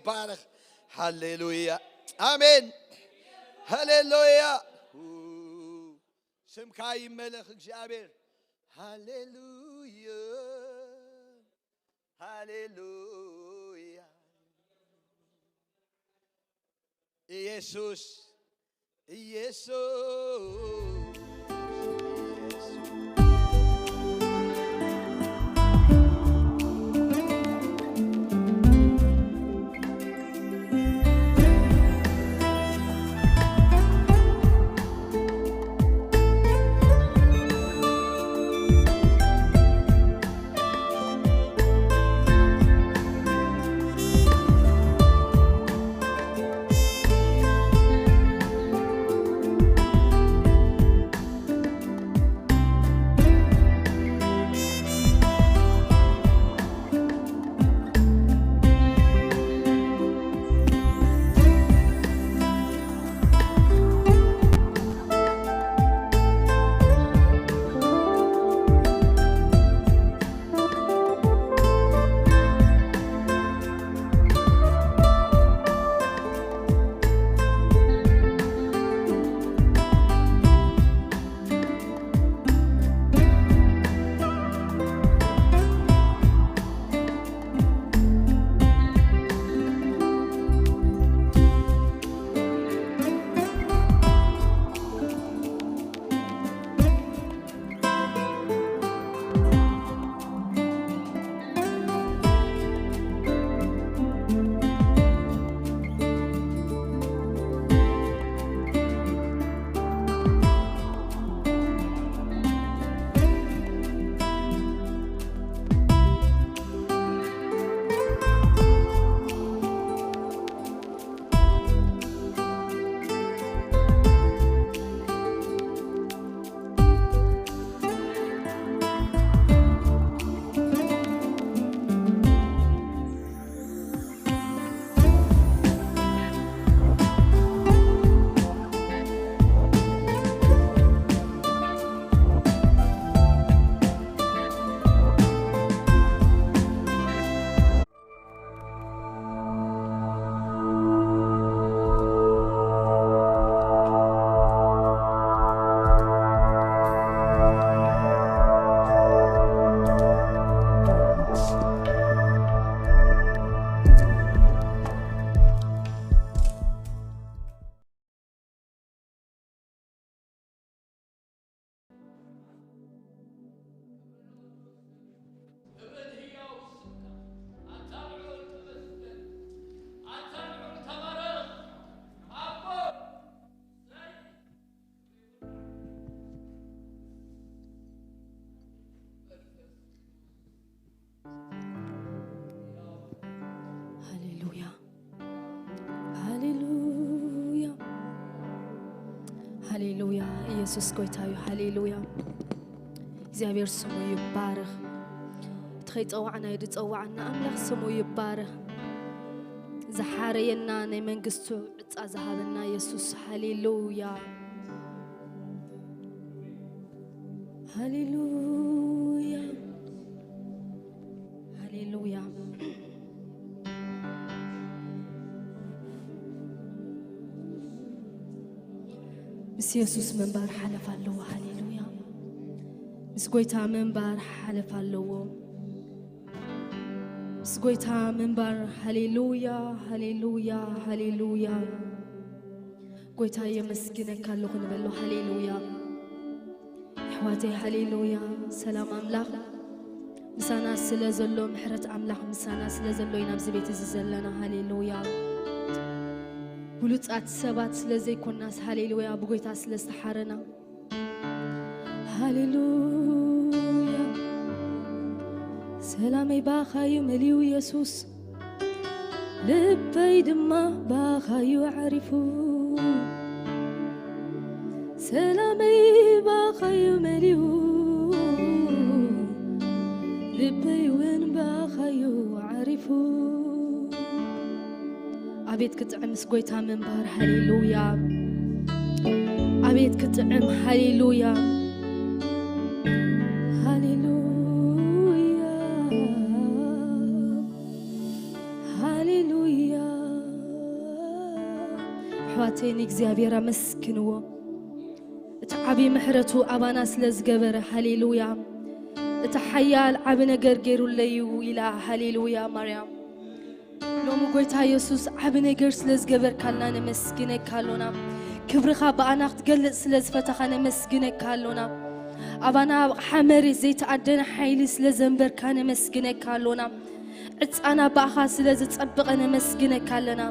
ይባረኽ። ሃሌሉያ፣ ኣሜን። ሃሌሉያ፣ ስምካ ይመለኽ እግዚኣብሔር። ሃሌሉያ፣ ሃሌሉያ። ኢየሱስ፣ ኢየሱስ፣ ኢየሱስ። ሃሌሉያ፣ ሃሌሉያ፣ ሃሌሉያ። ኢየሱስ ጎይታ እዩ። ሃሌሉያ። እግዚኣብሔር ስሙ ይባረኽ። እቲ ከይጸዋዕናዮ ዝጸዋዕና ኣምላኽ ስሙ ይባረኽ። ዝሓረየና ናይ መንግስቱ ዕጻ ዝሃበና የሱስ። ሃሌሉያ። ሃሌሉያ። ሃሌሉያ። ምስ የሱስ ምንባር ሓለፍ ኣለዎ። ሃሌሉያ። ምስ ጎይታ ምንባር ሓለፍ ኣለዎ። ምስ ጎይታ ምንባር። ሃሌሉያ፣ ሃሌሉያ፣ ሃሌሉያ። ጎይታ የመስግነካ ኣለኹ ንበሎ። ሃሌሉያ። ኣሕዋተይ ሃሌሉያ። ሰላም ኣምላኽ ምሳና ስለ ዘሎ፣ ምሕረት ኣምላኽ ምሳና ስለ ዘሎ ኢና ኣብዚ ቤት እዚ ዘለና። ሃሌሉያ። ብሉጻት ሰባት ስለ ዘይኮናስ፣ ሃሌሉያ፣ ብጎይታ ስለ ዝተሓረና። ሃሌሉያ። ሰላመይ ባኻዩ መሊኡ የሱስ፣ ልበይ ድማ ባኻዩ ዓሪፉ። ሰላመይ ባኻዩ መሊኡ፣ ልበይ እውን ባኻዩ ዓሪፉ። ኣቤት ክጥዕም ምስ ጎይታ ምንባር። ሃሌሉያ። ኣቤት ክጥዕም። ሃሌሉያ። ሃሌሉያ። ሃሌሉያ። ኣሕዋተይ ንእግዚኣብሔር ኣመስግንዎ። እቲ ዓብዪ ምሕረቱ ኣባና ስለ ዝገበረ፣ ሃሌሉያ። እቲ ሓያል ዓቢ ነገር ገይሩለይ እዩ ኢላ፣ ሃሌሉያ ማርያም። ሎሚ ጎይታ የሱስ ዓቢ ነገር ስለ ዝገበርካልና ነመስግነካ ኣሎና። ክብርኻ ብኣና ክትገልጽ ስለ ዝፈተኻ ነመስግነካ ኣሎና። ኣባና ኣብ ሓመሪ ዘይተኣደነ ሓይሊ ስለ ዘንበርካ ነመስግነካ ኣሎና። ዕጻና ብኣኻ ስለ ዝጸብቐ ነመስግነካ ኣለና።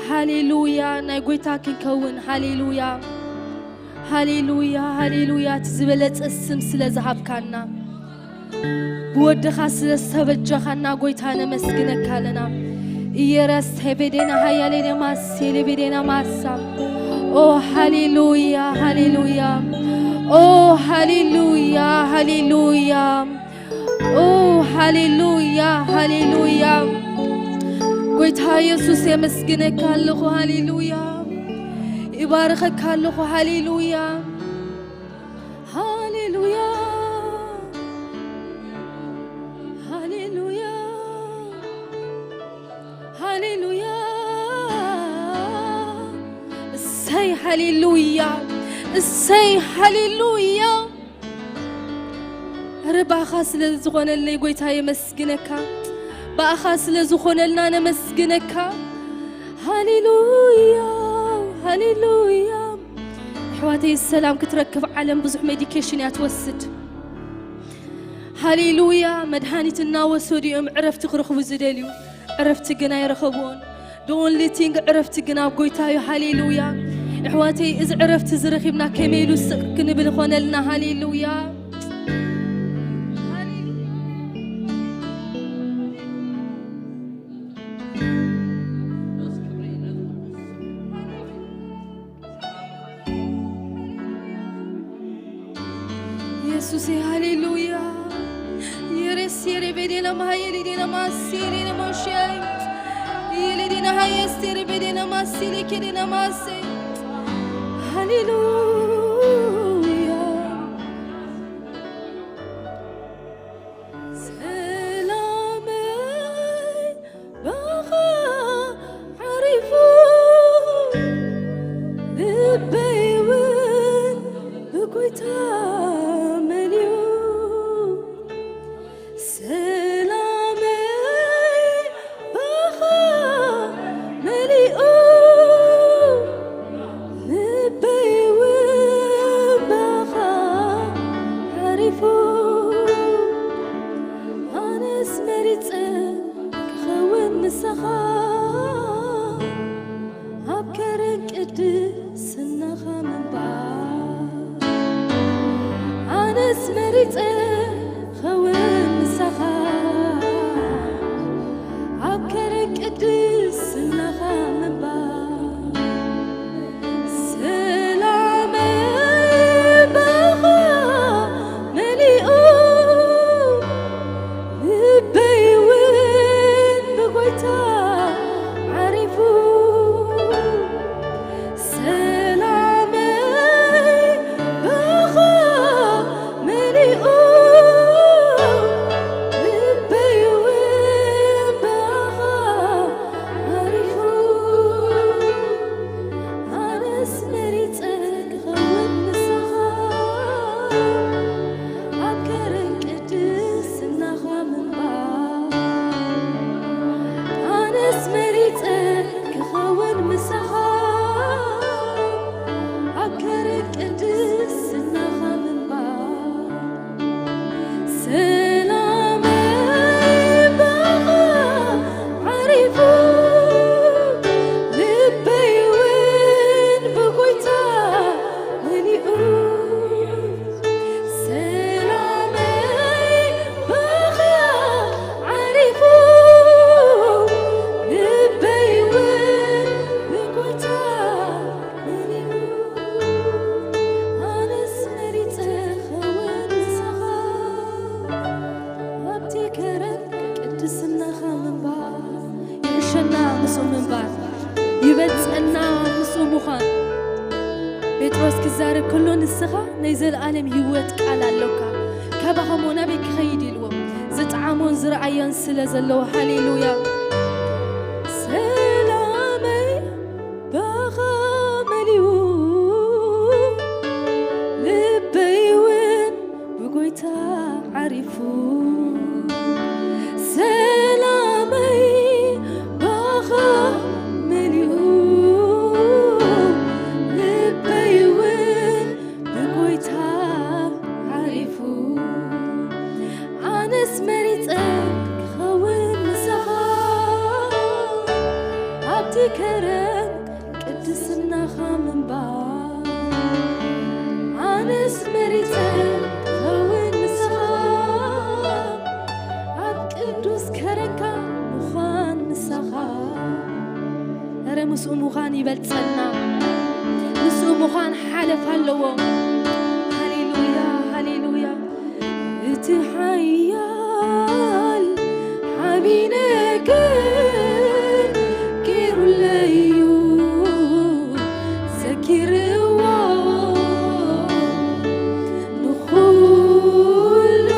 ሃሌሉያ፣ ናይ ጎይታ ክንከውን። ሃሌሉያ፣ ሃሌሉያ፣ ሃሌሉያ፣ እቲ ዝበለጸ ስም ስለ ዝሃብካና፣ ብወድኻ ስለ ዝተበጀኻና ጎይታ ነመስግነካ ኣለና። ኢየረስ ሄቤዴና ሃያሌ ደማስ ሴሌቤዴና ማሳ። ኦ ሃሌሉያ፣ ሃሌሉያ። ኦ ሃሌሉያ፣ ሃሌሉያ። ኦ ሃሌሉያ፣ ሃሌሉያ። ጎይታ የሱስ የመስግነካ ኣለኹ። ሃሌሉያ። ይባርኸካ ኣለኹ። ሃሌሉያ፣ ሃሌሉያ፣ ሃሌሉያ፣ ሃሌሉያ። እሰይ ሃሌሉያ፣ እሰይ ሃሌሉያ። ኧረ ብኣኻ ስለ ዝኾነለይ ጎይታ የመስግነካ። ብኣኻ ስለ ዝኾነልና ነመስግነካ። ሃሌሉያ፣ ሃሌሉያ። ኣሕዋተይ ሰላም ክትረክብ ዓለም ብዙሕ ሜዲኬሽን እያ ትወስድ። ሃሌሉያ። መድሃኒት እናወሰዱ እዮም ዕረፍቲ ክረኽቡ ዝደልዩ። ዕረፍቲ ግን ኣይረኸብዎን። The only thing ዕረፍቲ ግን ኣብ ጎይታ እዩ። ሃሌሉያ። ኣሕዋተይ እዚ ዕረፍቲ ዝረኺብና ከመይ ኢሉ ስቕ ክንብል ይኾነልና። ሃሌሉያ። ኢየሱስ ሃሌሉያ። የሬስ የሬ ቤዴና ማየሊ ዴና ማሲ ዴና ማሻይ። የሌ ዴና ሃየስ የሬ ቤዴና ማሲ ሌኬ ዴና ማሲ። ሃሌሉያ። ሰላመይ ባኻ ዓሪፉ፣ ልበይ እውን ብጎይታ መሊኡ። ሰላመይ ባኻ መሊኡ፣ ልበይ እውን ባኻ ዓሪፉ። ኣነስ መሪጸ ክኸውን ምሳኻ፣ ኣብ ከረን ቅድስናኻ ምንባር። ኣነስ መሪጸ ክኸውን ምሳኻ፣ ኣብ ከረን ቅድስናኻ ምንባር። ሰላመይ ባኻ መሊኡ፣ ልበይ እውን ብጎይታ ዓሪፉ። ሰላመይ ባኻ መሊኡ፣ ልበይ እውን ባኻ ዓሪፉ። ኣነስ መሪጸ ክኸውን ንስኻ፣ ኣብ ከረን ቅድስናኻ ምንባር። ኣነስ መሪጸ ክኸውን ምሳኻ፣ ኣብ ከረን ቅድስናኻ ምንባር። ሰላመይ ባኻ ዓሪፉ፣ ልበይ እውን ብጎይታ መሊኡ። ሰላመይ ባኻ ዓሪፉ፣ ልበይ እውን ብጎይታ መሊኡ። ኣነስ መሪጸ ክኸውን ንስኻ፣ ኣብቲ ከረን ቅድስናኻ ምንባር። ይዕሸና ምስኡ ምንባር፣ ይበልጸና ምስኡ ምዃን። ጴጥሮስ ክዛረብ ከሎ፣ ንስኻ ናይ ዘለኣለም ህይወት ቃል ኣሎካ፣ ካባኻ እሞ ናበይ ክኸይድ ኢልዎ። ዝጠዓሞን ዝረኣዮን ስለ ዘለዎ። ሃሌሉያ። ሰላመይ ባኻ ከረን ቅድስናኻ ምንባር ኣነስ መሪጸ ኸውን ንስኻ ኣብ ቅዱስ ከረንካ ምዃን ንስኻ። እረ ምስኡ ምዃን ይበልጸና። ምስኡ ምዃን ሓለፍ ኣለዎ። ሃሌሉያ፣ ሃሌሉያ። እቲ ሓያል ዓቢ ነገር ገይሩለይ እዩ ዘኪርዎ ንኹሉ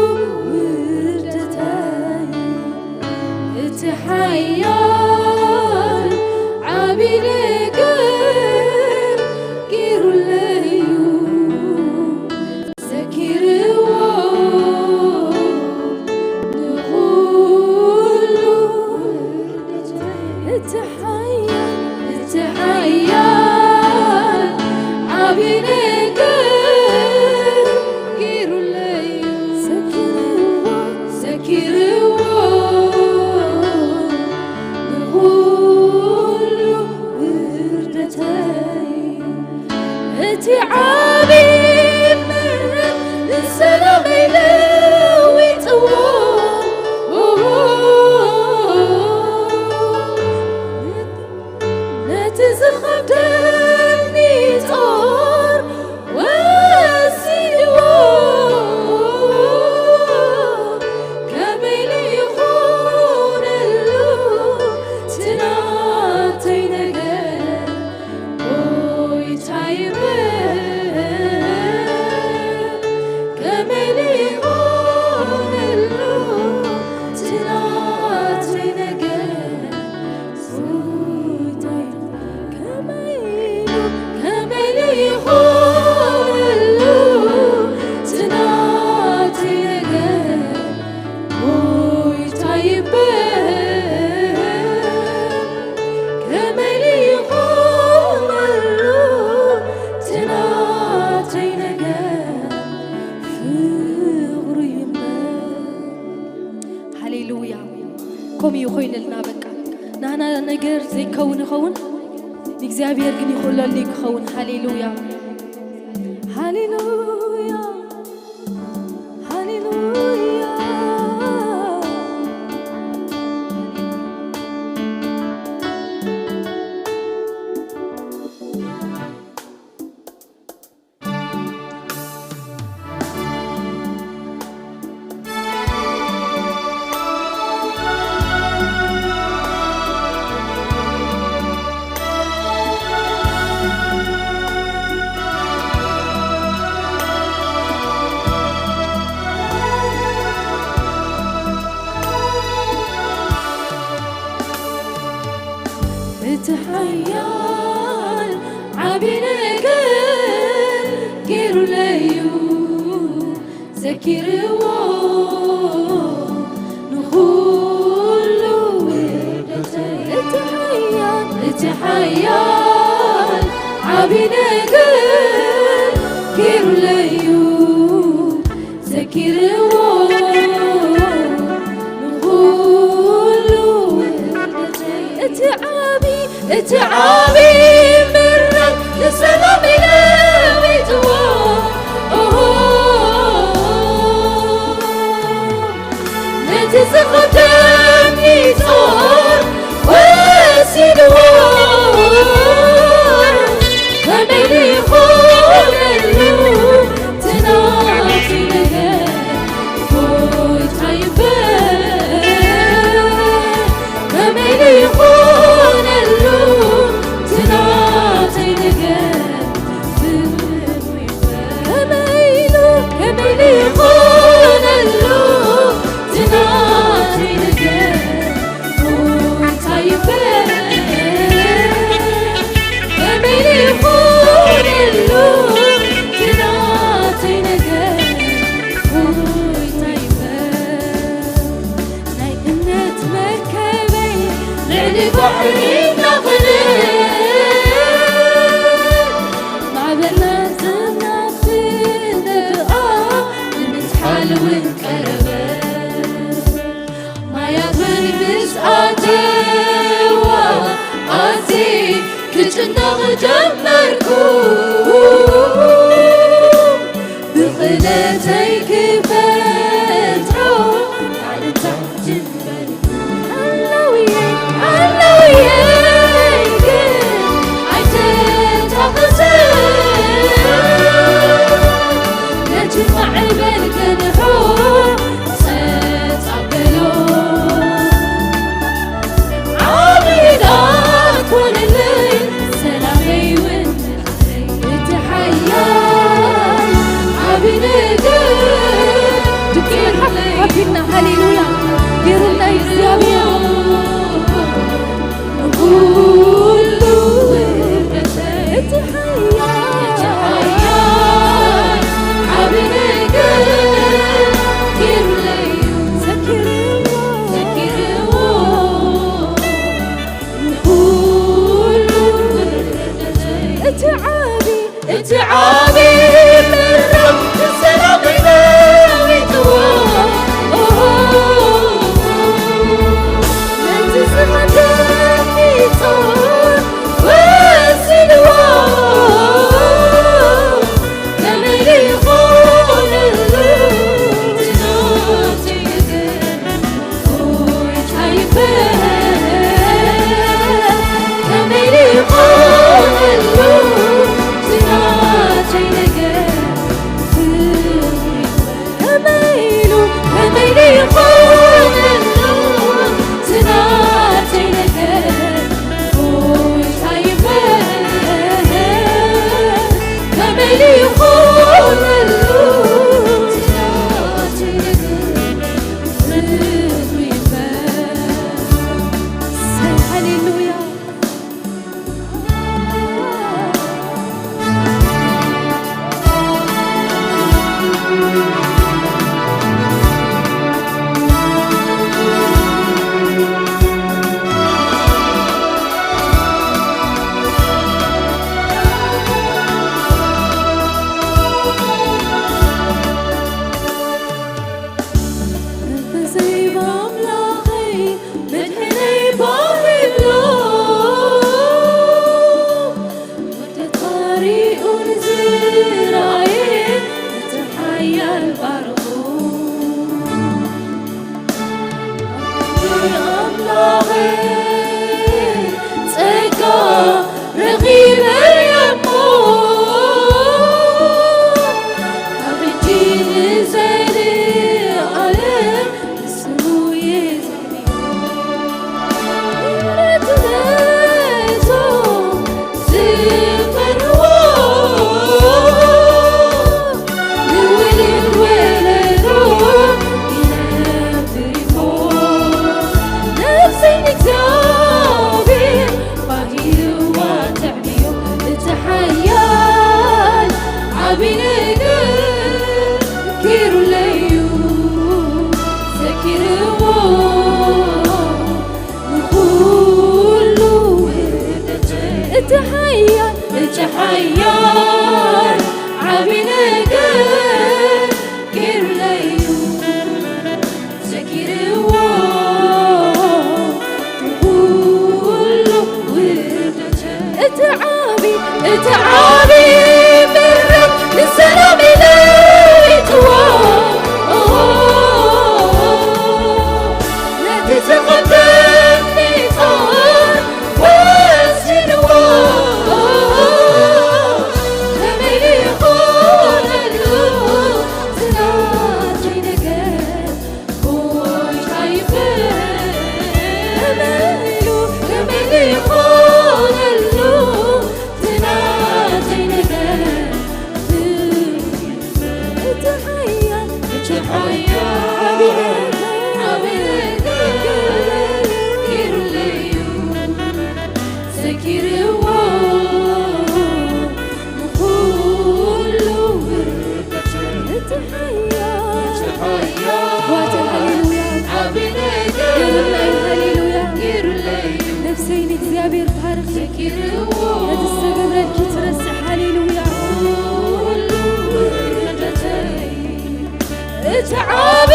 ውርደተይ። እቲ ሓያል ዓቢ ነገር ገይሩለይ እዩ ዘኪርዎ ንኹሉ። እቲ ሓያል፣ እቲ ሓያል ዓቢ ነገር ገይሩለይ ዘኪርዎ፣ ዘኪርዎ ንኹሉ ውርደተይ። እቲ ዓቢ ምሕረት ንሰላመይ ለዊጥዎ። ነቲ ዝኸብደኒ ጾር ወሲድዎ። ከመይ ይኾነሉ እቲ ናተይ ነገር? ጎይታ ይበል። ከመይ ይኾነሉ እቲ ናተይ ነገር? ጎይታ ይበል። ከመይ፣ ከመይ ይኾነሉ እቲ ናተይ ነገር? ጎይታ ይበል። ከመይ ይኾነሉ እቲ ናተይ ነገር? ፍቕሩ ይበል። ሃሌሉያ። ከምኡ እዩ ኮይንልና። በቃ ናህና ነገር ዘይከውን ይኸውን፣ ንእግዚኣብሔር ግን ይኽእለሉ ክኸውን። ሃሌሉያ፣ ሃሌሉያ፣ ሃሌሉያ። እቲ ሓያል ዓቢ ነገር ገይሩለይ እዩ ዘኪርዎ ንኹሉ ውርደተይ። እቲ ሓያል፣ እቲ ሓያል ዓቢ ነገር ገይሩለይ እዩ ዘኪርዎ ንኹሉ ውርደተይ። እቲ ዓቢ፣ እቲ ዓቢ ምሕረት ንሰላም ለዊጥዎ። ኦሆ፣ ነቲ ዝኸብደኒ ጾር ወሲድዎ። ከመይ ይኾነሉ እቲ ናተይ ነገር? ጎይታ ይበል። ከመይ ይኾነሉ እቲ ናተይ ነገር? ከመይ ኢሉ፣ ከመይ ይኾነሉ እቲ ናተይ ነገር? ጎይታ ይበል። ከመይ ይኾነሉ እቲ ናተይ ነገር? ጎይታ ይበል። ናይ እምነት መርከበይ ልዕሊ ባሕሪ እናኸደ፣ ማዕበል ናብ ዘናፍንደኣ ንምዝሓል እውን ቀረበ። ማያት እውን ምስ ኣተዋ ኣዝየ ጀመርኩ ብኽእለተይ ክፈጥሮ፣ ቃልታ ጀመርኩ። ሃለውየ፣ ሃለውየ ግን ኣይተታኸሰ። ነቲ ማዕበል ክንሖ ጸጥ ኣበሎ። ዓቢ ዳት ኮነለይ፣ ሰላመይ እውን እቲ ሓያል ዓቢ ነገር ድምፅና ሓፍ ሓፍ ኣቢልና ሃሌሉያ ገይሩልና እግዚኣብሔር። ኩሉ ውርደተይ እቲ ሓያል፣ እቲ ሓያል ዓቢ ነገር ገይሩለይ እዩ። ዘኪርዎ፣ ዘኪርዎ። ኩሉ ውርደተይ እቲ ዓቢ፣ እቲ ዓቢ ምሕረት ንሰላመይ ለዊጥዎ። ነቲ ዝኸደኒ ጾር ወሲድዎ። ከመይ ይኾነሉ እቲ ናተይ ነገር? ሃሌሉያ። መንፈሰይ ብኣምላኸይ መድሕነይ ባህ ይብሎ። ውርደት ባሪኡ ንዝረኣየ እቲ ሓያል ባርኹ። ኣምላኸይ ጸጋ ረኺበ እየ እሞ፣ ካብ ሕጂ ንዘለኣለም ንስሙ እየ ዘምልኾ። ምሕረቱ ነቶም ዝፈርህዎ፣ ንውሉድ ወለዶ ይነብር እሞ። ነፍሰይ ንእግዚኣብሔር ባሂልዋ ተዕብዮ፣ እቲ ሓያል ዓቢ ነገር ገይሩለይ እዩ ዘኪርዎ። ንኹሉ ውርደተይ እቲ ሓያል፣ እቲ ሓያል ዓቢ ነገር ገይሩለይ እዩ ዘኪርዎ። ንኹሉ ውርደተይ እቲ ዓቢ፣ እቲ ዓቢ ምሕረት ንሰላም ለዊጥዎ። ነቲ ዝኸብደኒ ጾር ወሲድዎ። ከመይ ይኾነሉ ዝናተይ ነገር ጎይታ ይበል። ከመይ ኢሉ፣ ከመይ ይኾነሉ ዝናተይ ነገር እቲ ሓያል፣ እቲ ሓያል ዓቢ ነገር ገይሩለይ እዩ ዘኪርዎ። ንኹሉ ውርደት እቲ ሓያል፣ እቲ ሓያል ኣሕዋተይ፣ ሃሌሉያ። ዓቢ ነገር ገይሩለይ፣ ሃሌሉያ። ገይሩለይ እዩ። ነፍሰይ ንእግዚኣብሔር ባርኺ። ዘኪርዎ። ነቲ ዝተገብረልኪ ትረስዕ፣ ሃሌሉያ። እቲ ዓቢ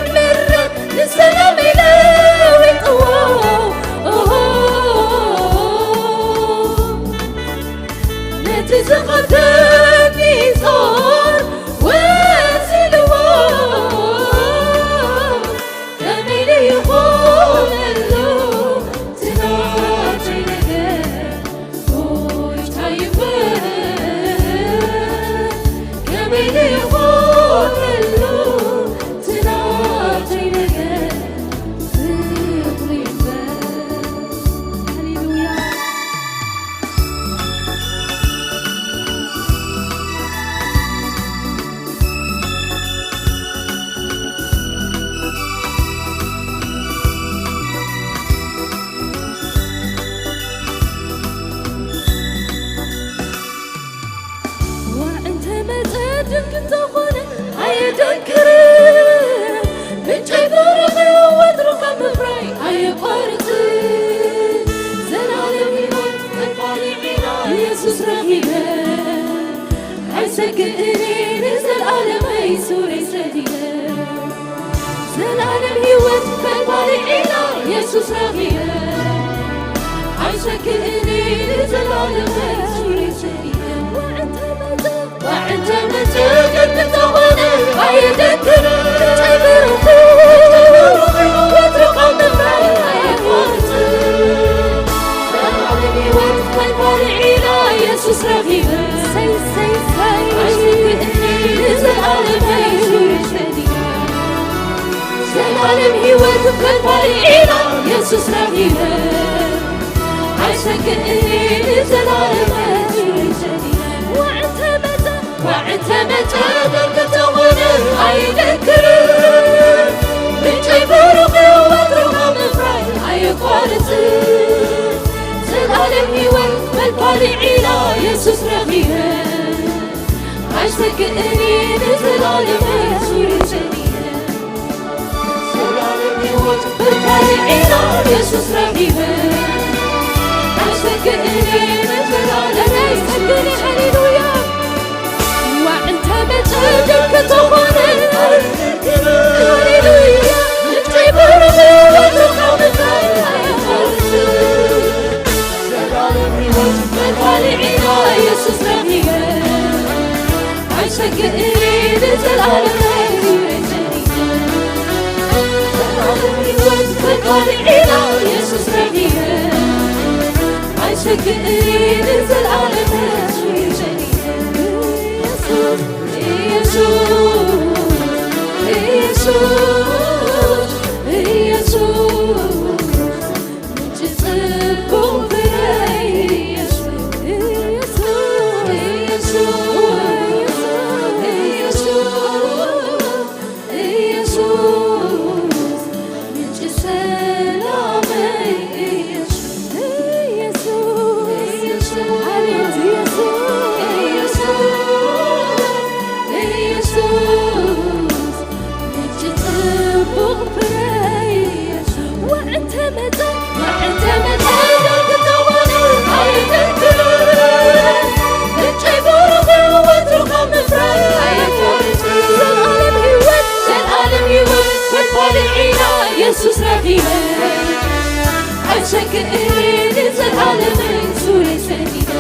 ምሕረት ንሰላም ለዊጥዎ። ኦሆ፣ ዝኸብደኒ ጾር ወሲልዎ፣ ከመይ ይኾነሉ እቲ ናተይ ነገር? ጎይታ ይኽበር፣ ከመይ ይኾነሉ እቲ ናተይ ነገር? ፍቕሩ ይኽበር። ሃሌሉያ። ዋዕ እንተ መጸ ድንቅ እንተኾነ ኣየደንክርን። ምንጨይ ብሩኽ እዩ ወትሩ ካብ ምፍራይ ኣየቋርጽን። ዘላለም ሕይወት መፋሊዒና ኢየሱስ ረኺበ። ኣይሰግእን እየ ንዘለኣለመይ ሱረይ ሰዲደ። ዘላለም ሕይወት ፈልፋሊ ዒላ ኢየሱስ ረኺበ። ኣይሰግእን እየ ንዘለኣለመይ ሱረይ ሰዲደ። ዋዕንተ መጸ፣ ዋዕንተ መጸ፣ ግን እንተኾነ ኣየደክርን። ጨብርኹ፣ ወትሩ ካብ ምፍራይ ኣይቋርጽን። ዘላለም ሕይወት ፈልፋሊ ዒላ ኢየሱስ ረኺበ። ሰይ፣ ሰይ፣ ሰይ። ኣይስክእኒ ንዘለኣለም ኣይሽረኒ። ዘላለም ሕይወት ፈልፋሊ ዒላ ኢየሱስ ረኺበ። ኣይሰክእኒ ንዘለኣለም ኣይሽረኒ። ዋዕንተ መጸ፣ ዋዕንተ መጸ፣ ደርቂ ተኾነ ኣይደክርን። ምንጨይ ብሩኽ እዩ ወትሩ ካብ ምፍራይ ኣየቋርጽን። ዘላለም ሕይወት ፈልፋሊ ዒላ ኢየሱስ ረኺበ። ኣይሰግእን እየ ንዘለኣለም ኢየሱስ ረኺበ። ዘላለም ሕይወት ፈልፋሊ ዒላ ኢየሱስ ረኺበ። ኣይሰግእን እየ ንዘለኣለም ኣይሰግእን እየ። ሃሌሉያ። ዋዕንተ መጸ ደርቂ ተኾነ። ሃሌሉያ። ምንጨይ ብሩኽ እዩ ወትሩ ካብ ምፍራይ ኣይቋርጽን። ዘላለም ሕይወት ፈልፋሊ ዒላ ኢየሱስ ረኺበ። ኣይሰግእን እየ ንዘለኣለም ኣይሽረኒ። ዘላለም ሕይወት ፈልፋሊ ዒላ ኢየሱስ ረኺበ። ኣይሰግእን እየ ንዘለኣለም ኣይሽረኒ። ኢየሱስ፣ ኢየሱስ፣ ኢየሱስ፣ ኢየሱስ። ምንጪ ጽቡቕ ፍረ ኢየሱስ፣ ኢየሱስ፣ ኢየሱስ፣ ኢየሱስ፣ ምንጪ ሰላመይ ኢየሱስ፣ ኢየሱስ፣ ኢየሱስ፣ ኢየሱስ፣ አቤት ኢየሱስ፣ ኢየሱስ፣ ኢየሱስ። ምንጪ ጽቡቕ ፍረ ኢየሱስ። ዋዕንተ መጸ፣ ዋዕንተ መጸ፣ ደርቂ ተኾነ ኣይደክርን። ምንጨይ ብሩኽ እዩ ወትሩ ካብ ምፍራይ ኣይቋርጽን። ዘላለም ሕይወት፣ ዘላለም ሕይወት፣ ፈልፋሊ ዒላ ኢየሱስ ረኺበ። ኣይሰግእን እየ ንዘለኣለም ሱረይ ሰዲደ።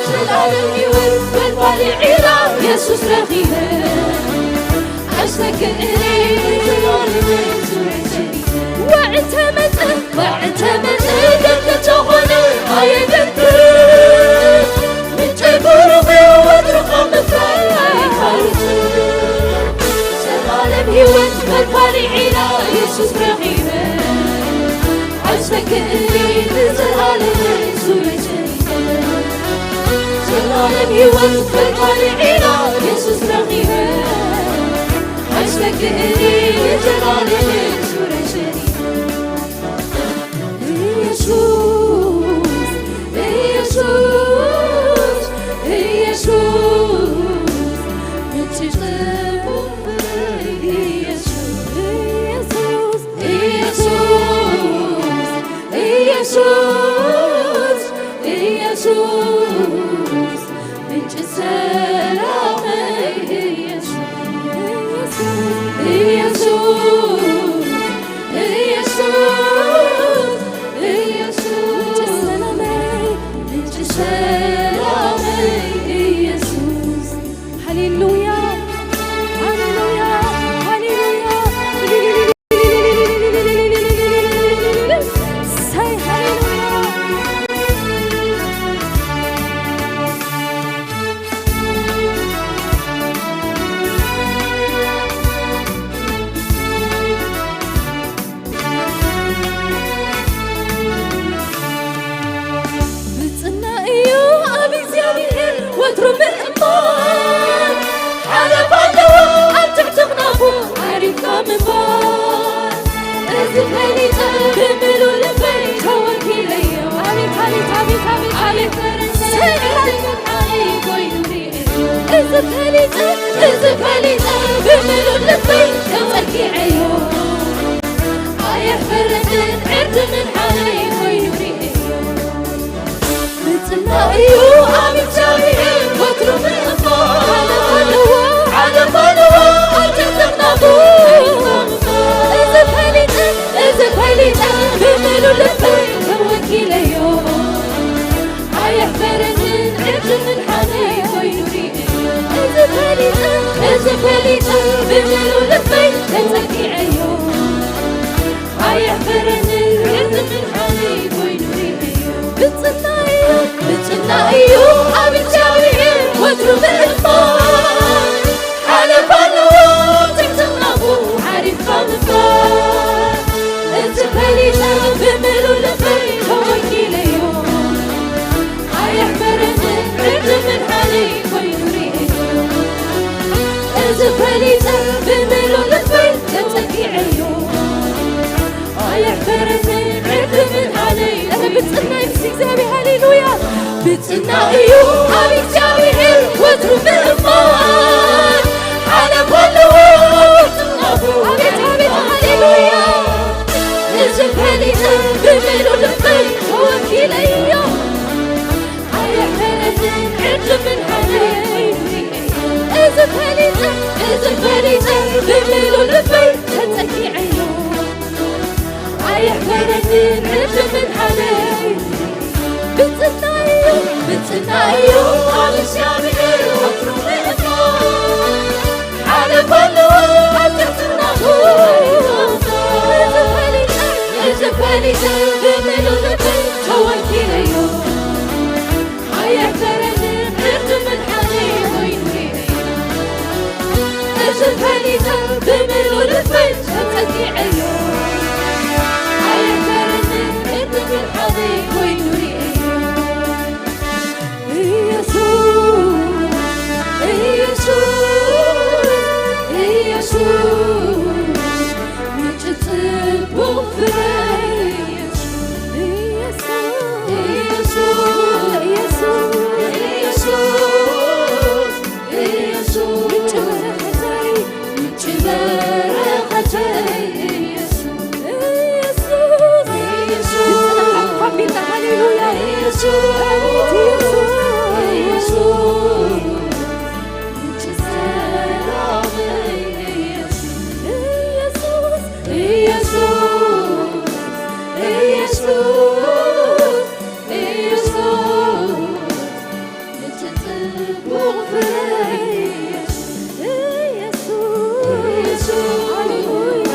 ዘላለም ሕይወት ፈልፋሊ ዒላ ኢየሱስ ረኺበ። ኣይሰግእን እየ ንዘለኣለም ሱረይ ሰዲደ። ዋዕንተ መጸ፣ ዋዕንተ መጸ፣ ደርቂ ተኾነ ኣየደክርን። ምንጨይ ብሩኽ እዩ ወትሩ ካብ ምፍራይ ኣይቋርጽን። ዘላለም ሕይወት ፈልፋሊ ዒላ ኢየሱስ ረኺበ። ኣይሰግእን እየ ንዘለኣለም ሱረይ ሰዲደ። ዘላለም ሕይወት ፈልፋሊ ዒላ ኢየሱስ ረኺበ። ኣይሰግእን እየ ንዘለኣለም ሱረይ ሰዲደ። ኢየሱስ፣ ኢየሱስ፣ ኢየሱስ፣ ምንጪ ጽቡቕ ፍረ ኢየሱስ፣ ኢየሱስ፣ ኢየሱስ፣ ኢየሱስ፣ ኢየሱስ፣ ምንጪ ሰላመይ ኢየሱስ፣ ኢየሱስ፣ ኢየሱስ፣ ኢየሱስ፣ ምንጪ ሰላመይ፣ ምንጪ ሰላመ ወትሩ ምእማን ሓለፋ ኣለዎ ኣብ ትሕቲ ክናፉ ዓሪፍካ ምንባር። እዚ ፈሊጠ ብምሉእ ልበይ ተወኪለዮ። ኣቤት፣ ኣቤት፣ ኣቤት፣ ኣቤት፣ ኣቤት። ሰላም። እዚ ፈሊጠ፣ እዚ ፈሊጠ ብምሉእ ልበይ ተመኪዐዮ። ኣየሕፈረንን ዕርዲ ምድሓነይ ኮይኑ ርእዮ። ብጽና እዩ ኣብ እግዚኣብሔር ወትሩ ምእማን። ሓለፋ ኣለዎ፣ ሓለፋ ኣለዎ ኣብ ትሕቲ ክናፉ። እዚ ፈሊጠ፣ እዚ ፈሊጠ ብምሉእ ልበይ ተወኪለዮ። ኣየሕፈረንን ዕርዲ ምድሓነይ ኮይኑ ርእዮ። እዚ ፈሊጠ፣ እዚ ፈሊጠ ብምሉእ ልበይ ተጸጊዐዮ። ኣየሕፈረንን ዕርዲ ምድሓነይ ኮይኑ ርእዮ። ብጽና እዩ፣ ብጽና እዩ ኣብ እግዚኣብሔር ወትሩ ምእማን። ሓለፋ ኣለዎ ትሕቲ ክናፉ ዓሪፍካ ምንባር። እዚ ፈሊጠ ብምሉእ ልበይ ተወኪለዮ። ኣየሕፈረንን ዕርዲ ምድሓነይ ኮይኑ ርእዮ። እዚ ፈሊጠ ብምሉእ ልበይ ተጸጊዐዮ። ኣየሕፈረንን ዕርዲ ምድሓነይ። ኧረ ብጽና እዩ ምስ እግዚኣብሔር። ሃሌሉያ። ብጽና እዩ ኣብ እግዚኣብሔር ወትሩ ምእማን። ሓለፋ ኣለዎ ትሕቲ ክናፉ። ኣቤት፣ ኣቤት፣ ሃሌሉያ። እዚ ፈሊጠ ብምሉእ ልበይ ተወኪለዮ። ኣየሕፈረንን ዕርዲ ምድሓነይ። እዚ ፈሊጠ፣ እዚ ፈሊጠ ብምሉእ ልበይ ተጸጊዐዮ። ኣየሕፈረንን ዕርዲ ምድሓነይ። ብጽና እዩ፣ ብጽና እዩ ኣብ እግዚኣብሔር ወትሩ ምእማን። ሓለፋ ኣለዎ ኣብ ትሕቲ ክናፉ። እዚ ፈሊጠ፣ እዚ ፈሊጠ ብምሉእ ልበይ ተወኪለዮ። ኣየሕፈረንን ዕርዲ ምድሓነይ ኮይኑ ርእዮ። እዚ ፈሊጠ ብምሉእ ልበይ ተጸጊዐዮ። ኣየሕፈረንን ዕርዲ ምድሓነይ ኮይኑ ርእዮ። ኢየሱስ፣ ኢየሱስ፣ ኢየሱስ፣ ምንጪ ጽቡቕ ፍረ። ኢየሱስ፣ ኢየሱስ፣ ኢየሱስ፣ ምንጪ በረኸተይ፣ ምንጪ በረኸተይ ኢየሱስ። ኢየሱስ፣ ኢየሱስ፣ ሃሌሉያ። ኢየሱስ፣ ኢየሱስ፣ ኢየሱስ፣ ምንጪ ሰላመይ ኢየሱስ። ኢየሱስ፣ ኢየሱስ፣ ኢየሱስ፣ ኢየሱስ፣ ምንጪ ጽቡቕ ፍረ ኢየሱስ። ኢየሱስ፣ ኢየሱስ፣ ሃሌሉያ።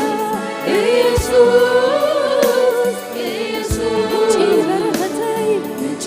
ኢየሱስ፣ ኢየሱስ፣ ምንጪ በረኸተይ፣ ምንጪ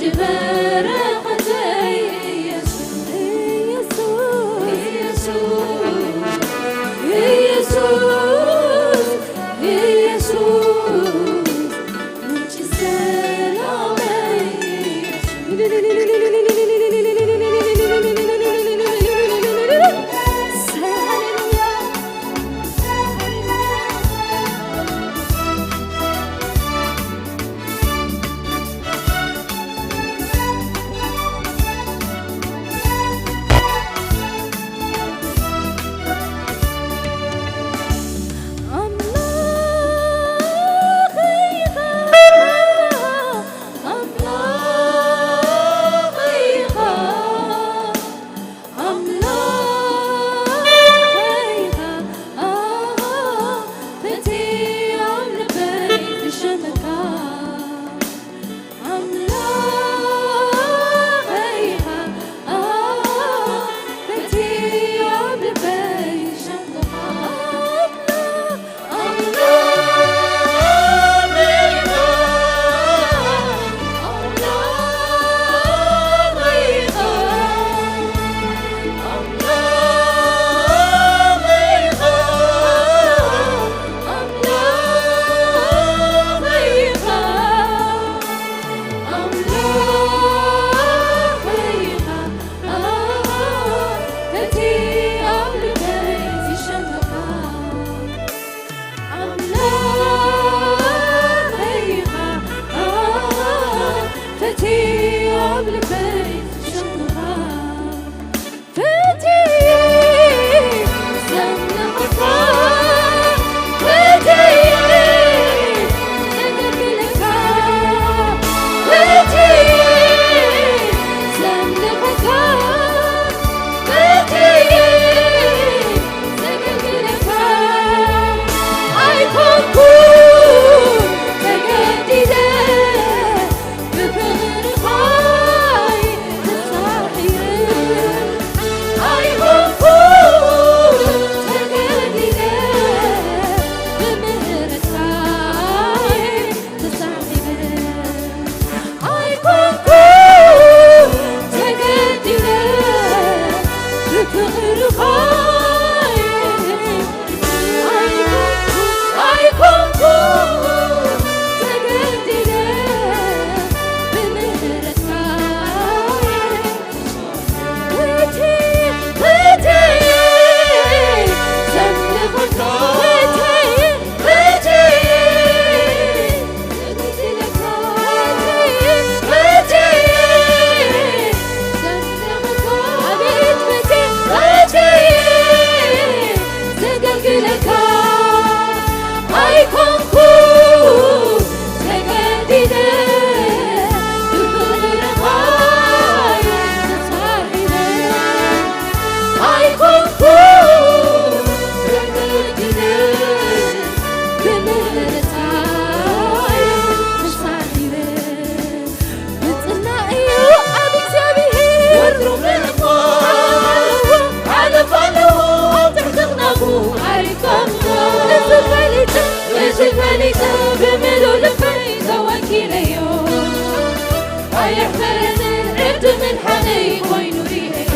ኣየሕፈረንን ዕድምን ሓደይ ኮይኑ ርኤዮ።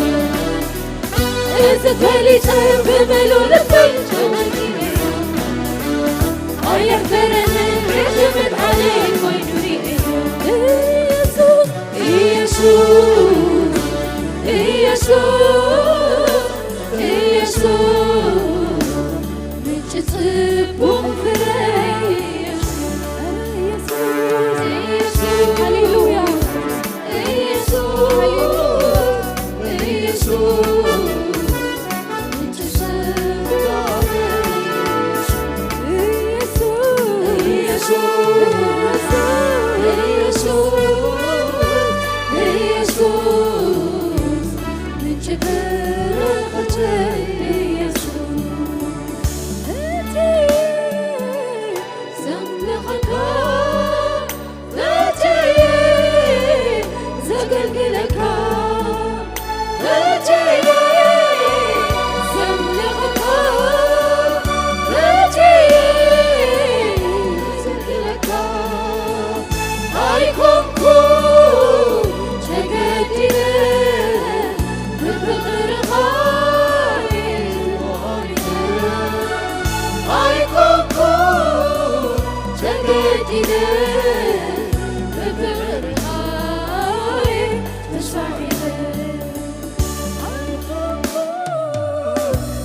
እዚ ፈሊጠ ብምሉእ ልበይ ተወዲኤዮ። ኣየሕፈረንን ዕድምን ሓደይ ኮይኑ ርኤዮ። ኢየሱስ፣ ኢየሱስ፣ ኢየሱስ፣ ኢየሱስ፣ ምንጪ ጽቡቕ ፍረ ኢየሱስ፣ ኢየሱስ፣ ሃሌሉያ። ኢየሱስ፣ ኢየሱስ፣ ምንጭ ጽባቐ ኢየሱስ፣ ኢየሱስ፣ ኢየሱስ፣ ምንጭ በረኸት ኢየሱስ። እቲ ዘምልኸካ ፈትየ ዘገልግለካ፣ ፈትየ ዘምልኸካ፣ ፈትየ ዘገልግለካ፣ ኣይኮንኩ ተገዲደ ብፍቕርኻ ኣይኮንኩ ተገዲደ ብፍቕርኻ ተሳሒበ። ኣይኮንኩ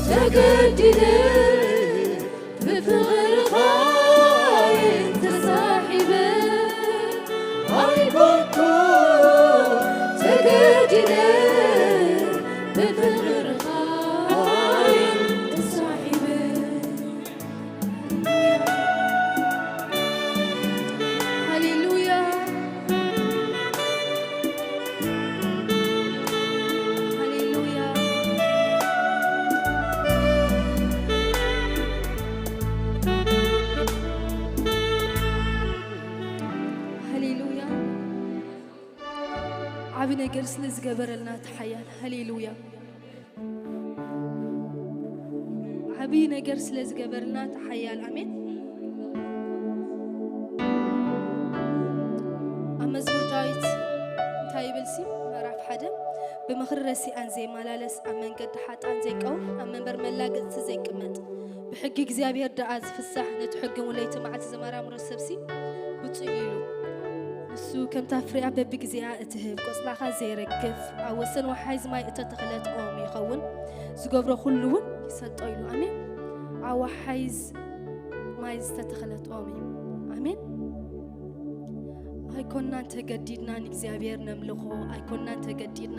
ተገዲደ ብፍቕርኻ ተሳሒበ። ኣይኮንኩ ተገዲደ ብፍቕርኻ ተሳሒበ። ሃሌሉያ። ሃሌሉያ። ሃሌሉያ። ዓቢ ነገር ስለ ዝገበረልና እቲ ሓያል። ሃሌሉያ። ዓቢ ነገር ስለ ዝገበረልና እቲ ሓያል። ኣሜን። ኣብ መዝሙር ዳዊት እንታይ ይብል ሲ? ምዕራፍ ሓደ፣ "ብምኽሪ ረሲኣን ዘይመላለስ፣ ኣብ መንገዲ ሓጥኣን ዘይቀውም፣ ኣብ መንበር መላገጽቲ ዘይቅመጥ፣ ብሕጊ እግዚኣብሔር ደኣ ዝፍሳሕ፣ ነቲ ሕጊ ሙለይቲ መዓልቲ ዝመራምሮ ሰብሲ ብፁዕ ኢሉ። ንሱ ከምታ ፍሬኣ በብግዜኣ እትህብ፣ ቆጽላኻ ዘይረግፍ፣ ኣብ ወሰን ወሓይዝ ማይ እተተኽለት ኦም ይኸውን። ዝገብሮ ኩሉ እውን ይሰልጦ" ኢሉ። ኣሜን። ኣብ ወሓይዝ ማይ ዝተተኽለት ኦም እዩ። ኣሜን። ኣይኮናን ተገዲድና ንእግዚኣብሔር ነምልኾ፣ ኣይኮናን ተገዲድና።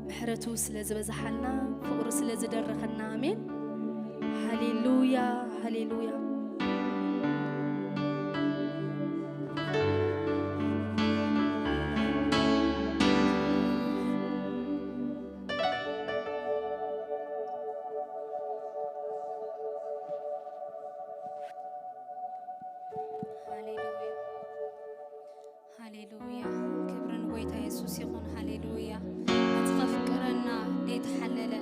ምሕረቱ ስለ ዝበዝሓልና፣ ፍቕሩ ስለ ዝደረኸና። ኣሜን። ሃሌሉያ፣ ሃሌሉያ። ሃሌሉያ፣ ሃሌሉያ። ክብሪ ንጎይታ የሱስ ይኹን። ሃሌሉያ። ነቲ ከፍቅረና ዘይተሓለለ፣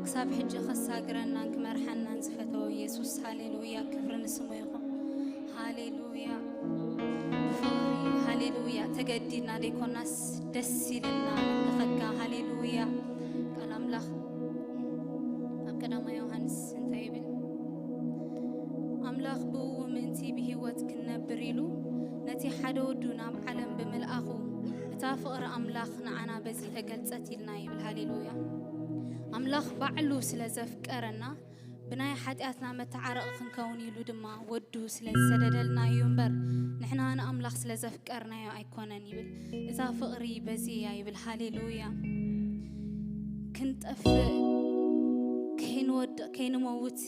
ክሳብ ሕጂ ከሳግረናን ክመርሓናን ዝፈተወ የሱስ። ሃሌሉያ። ክብሪ ንስሙ ይኹን። ሃሌሉያ። ብፍቕሪ፣ ሃሌሉያ፣ ተገዲድና ዘይኮናስ ደስ ኢልና ነምልኸካ። ሃሌሉያ። ቃል ኣምላኽ ኣብ ቀዳማይ ዮሃንስ እንታይ ይብል? ኣምላኽ ብእኡ ምእንቲ ብህይወት ክንነብር ኢሉ ነቲ ሓደ ወዱ ናብ ዓለም ብምልኣኹ፣ እታ ፍቕሪ ኣምላኽ ንዓና በዚ ተገልጸት ኢልና ይብል። ሃሌሉያ። ኣምላኽ ባዕሉ ስለ ዘፍቀረና፣ ብናይ ሓጢኣትና መተዓረቒ ክንከውን ኢሉ ድማ ወዱ ስለ ዝሰደደልና እዩ እምበር፣ ንሕና ንኣምላኽ ስለ ዘፍቀርናዮ ኣይኮነን ይብል። እዛ ፍቕሪ በዚ እያ ይብል። ሃሌሉያ። ክንጠፍእ፣ ከይንወድቕ፣ ከይንመውትሲ፣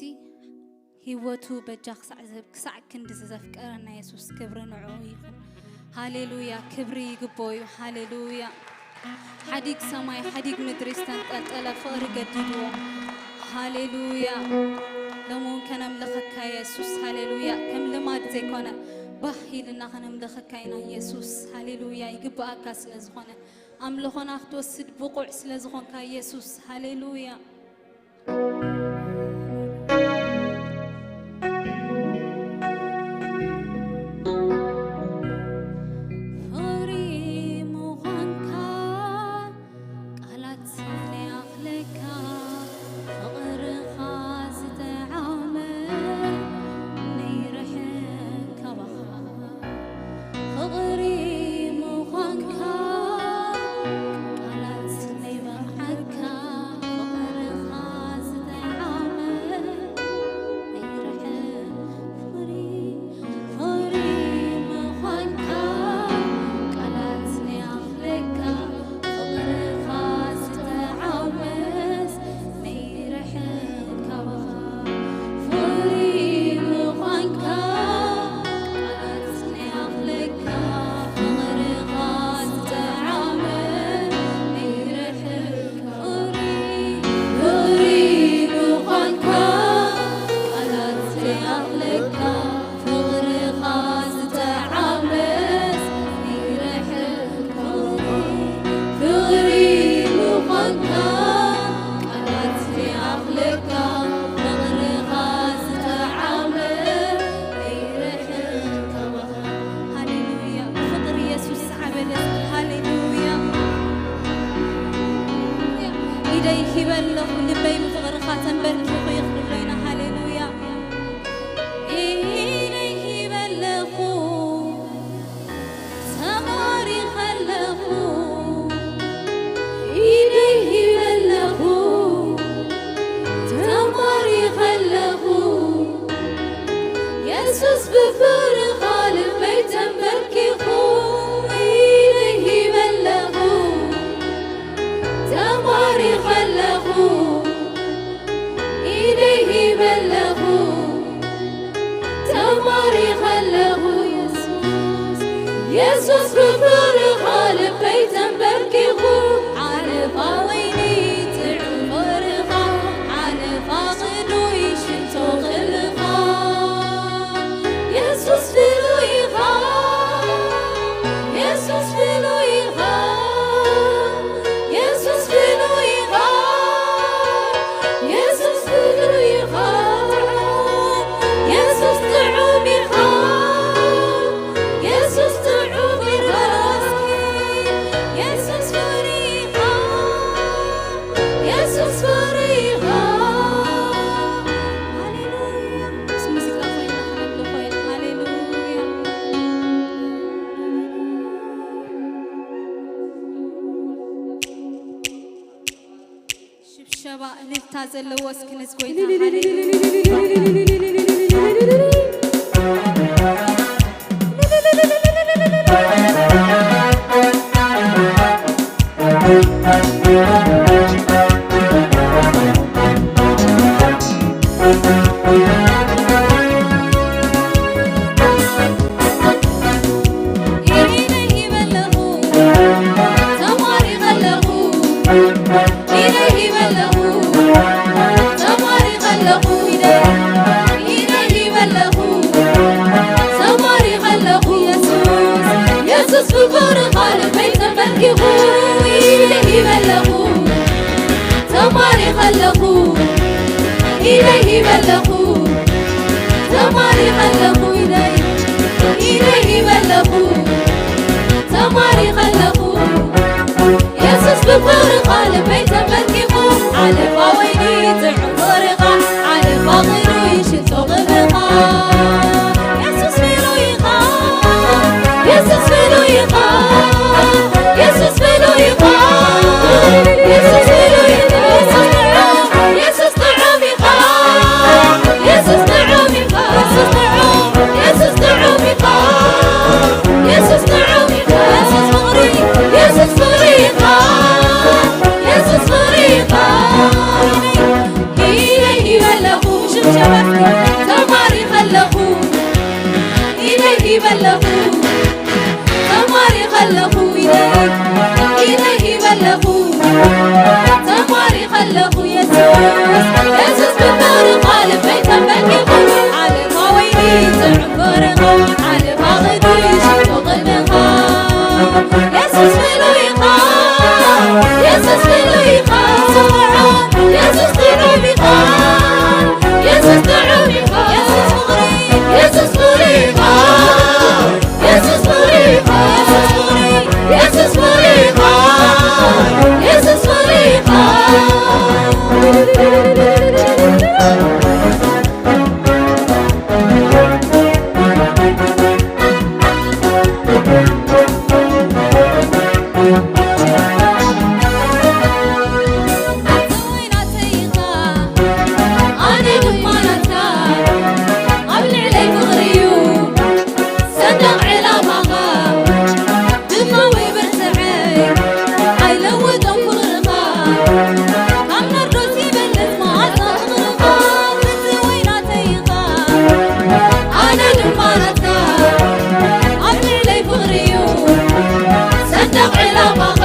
ህይወቱ በጃ ክሳዕ ዝህብ፣ ክሳዕ ክንዲ ዘፍቀረና የሱስ፣ ክብሪ ንዕኡ ይኹን። ሃሌሉያ። ክብሪ ይግብኦ እዩ። ሃሌሉያ። ሓዲግ ሰማይ፣ ሓዲግ ምድሪ ዝተንጠልጠለ ፍቕሪ ገዲድዎ። ሃሌሉያ። ሎሚ እውን ከነምልኸካ የሱስ። ሃሌሉያ። ከም ልማድ ዘይኮነ፣ ባህ ኢልና ከነምልኸካ ኢና የሱስ። ሃሌሉያ። ይግብኣካ ስለ ዝኾነ፣ ኣምልኾና ክትወስድ ብቑዕ ስለ ዝኾንካ የሱስ። ሃሌሉያ። ፍቕሪ ኢደይ ሂበ ኣለኹ፣ ልበይ ብፍቕርኻ ተንበርኪኹ ይኽብሎ ኢና። ሃሌሉያ። ኢደይ ሂበ ኣለኹ፣ ተባሪኸ ኣለኹ። ኢደይ ሂበ ኣለኹ፣ ተባሪኸ ኣለኹ። የሱስ ብፍቕርኻ ልበይ ተንበርኪኹ። ኢደይ ሂበ ኣለኹ፣ ተባሪኸ ኣለኹ። ኢደይ ሂበ ኣለኹ፣ ተባሪኸ ኣለኹ። የሱስ፣ የሱስ ብፍቕርኻ ልበይ ተንበርኪኹ። ሓለፋ ወይኒ ጥዑም ፍቕርኻ፣ ሓለፋ ቅዱይ ሽቶ ክብርኻ። የሱስ ፍሉይ ኢኻ፣ የሱስ ፍሉይ ኢኻ፣ የሱስ ፍሉይ ኢኻ፣ የሱስ ፍሉይ ኢኻ፣ የሱስ ጥዑም ኢኻ፣ የሱስ ጥዑም ኢኻ፣ የሱስ ፍሉይ ኢኻ። የሱስ ፍቕሪ ኢኻ። ሃሌሉያ። ምስ ሙዚቃ ኮይና ክነምልኾ ኢና። ሃሌሉያ። ሽብሸባ እልልታ ዘለዎ እስኪ ነዚ ጎይታ ሃሌሉያ። የሱስ ብፍቕርኻ ልበይ ተመልኪኹ ኢለ ሂበ ኣለኹ። ተማሪኸ ኣለኹ ኢለ ሂበ ኣለኹ። ተማሪኸ ኣለኹ ኢለ፣ ኢለ ሂበ ኣለኹ። ተማሪኸ ኣለኹ። የሱስ ብፍቕርኻ ልበይ ተመልኪኹ። ሓለፋ ወይኒ ጥዑም ፍቕርኻ፣ ሓለፋ ቅኑይ ሽቶ ክብርኻ። የሱስ ፍሉይ ኢኻ፣ የሱስ ፍሉይ ኢኻ፣ የሱስ ፍሉይ ኢኻ፣ የሱስ ፍሉይ ኢኻ፣ የሱስ ጥዑም ኢኻ፣ የሱስ ጥዑም ኢኻ፣ የሱስ ጥዑም፣ የሱስ ጥዑም ኢኻ፣ የሱስ ጥዑም ኢኻ፣ የሱስ ፍቕሪ፣ የሱስ ፍቕሪ ኢኻ፣ የሱስ ፍቕሪ ኢኻ። ኢለ ሂበ ኣለኹ፣ ሽብሸባ እስኪ። ተማሪኸ ኣለኹ፣ ኢለ ሂበ ኣለኹ፣ ተማሪኸ ኣለኹ፣ ኢለ፣ ኢለ ሂበ ኣለኹ፣ ተማሪኸ ኣለኹ። የሱስ፣ የሱስ ብፍቕርኻ ልበይ ተመልኪኹ፣ ሓለፋ ወይኒ ጥዑም ፍቕርኻ፣ ሓለፋ ቅዱይ ሽቶ ቅድመኻ። የሱስ ፍሉይ ኢኻ፣ የሱስ ፍሉይ ኢኻ፣ የሱስ ጥዑም ኢኻ፣ የሱስ ጥዑም ኢኻ፣ የሱስ ፍቕሪ፣ የሱስ ፍሉይ ኢኻ፣ የሱስ ፍሉይ ኢኻ፣ የሱስ ፍሉይ፣ የሱስ ፍሉይ ኢኻ፣ የሱስ ፍሉይ ኢኻ። ኣነ ድማ ናትካ፣ ኣብ ልዕለይ ፍቕሪ እዩ ሰንደቕ ዕላማኻ። ድኻመይ ብርትዐይ ኣይለውጦን ፍቕርኻ፣ ካብ ናርዶስ ይበልጽ መዓዛ ፍቕርኻ። ፍትወይ ናተይ ኢኻ፣ ኣነ ድማ ናትካ፣ ኣብ ልዕለይ ፍቕሪ እዩ ሰንደቕ ዕላማኻ።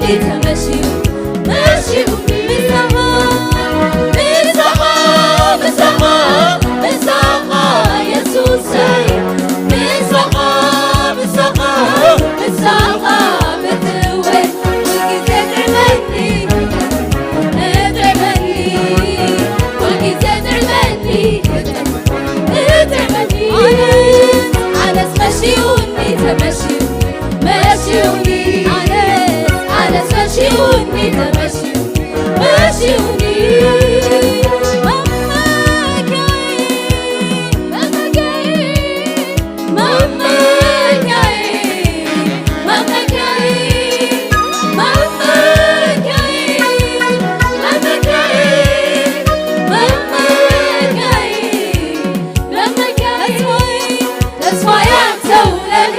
ተመሽዩ፣ መሽዩ፣ ምሳኻ፣ ምሳኻ፣ ምሳኻ፣ ምሳኻ፣ የሱሰይ፣ ምሳኻ፣ ምሳኻ፣ ምሳኻ፣ ፍትወይ፣ ኩልግዜ ጥዕመኒ፣ ጥዕመኒ፣ ኩልግዜ ጥዕመኒ፣ ጥዕመኒ። ኣነስ፣ ኣነስ መሽዩኒ፣ ተመሽዩ፣ መሽዩኒ፣ ኣነስ፣ ኣነስ መሽዩኒ፣ ተመሽዩ፣ መሽዩኒ። መመኪያይ፣ መመኪያይ፣ መመኪያይ፣ መመኪያይ፣ መመኪያይ፣ መመኪያይ፣ መመኪያይ፣ መመኪያይ። ተስፋይ፣ ተስፋይ አንተው ነህ፣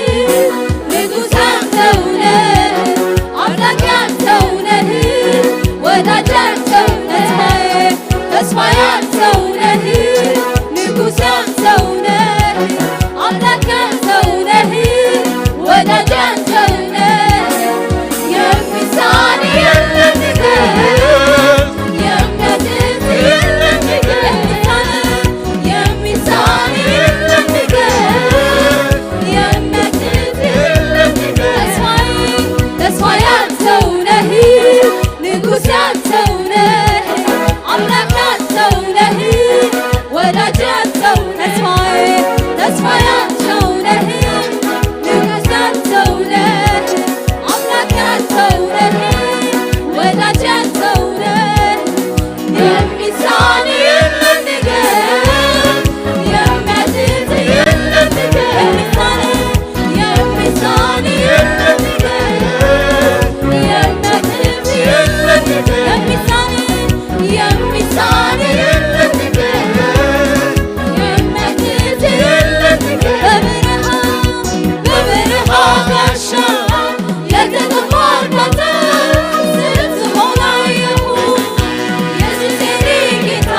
ንጉሥ አንተው ነህ፣ አምላክ አንተው ነህ፣ ወዳጅ አንተው ነህ። ተስፋዬ አንተው ነህ፣ ንጉሥ አንተው ነህ፣ አምላክ አንተው ነህ፣ ወዳጅ አንተው ነህ። የሚሳን የለም ንገር፣ የሚያቅት የለም ንገር፣ የሚሳን የለም ንገር፣ የሚያቅት የለም ንገር። ተስፋዬ፣ ተስፋዬ አንተው ነህ፣ ንጉሴ አንተው ነህ፣ አምላክ አንተው ነህ፣ ወዳጅ አንተው ነህ። ተስፋዬ፣ ተስፋዬ አንተው ነህ፣ ንጉሴ አንተው ነህ፣ አምላክ አንተው ነህ፣ ወዳጅ አንተው ነህ። የሚሳን የለም ንገር፣ የሚያቅት የለም ንገር። የሚሳን፣ የሚሳን የለም ንገር፣ የሚያቅት የለም ንገር። የሚሳን፣ የሚሳን የለም ንገር፣ የሚያቅት የለም ንገር። በበረሃ፣ በበረሃ ጋሻ ለተጠማ እርካታ ስትሆን አየሁ። ኢየሱስ የኔ ጌታ፣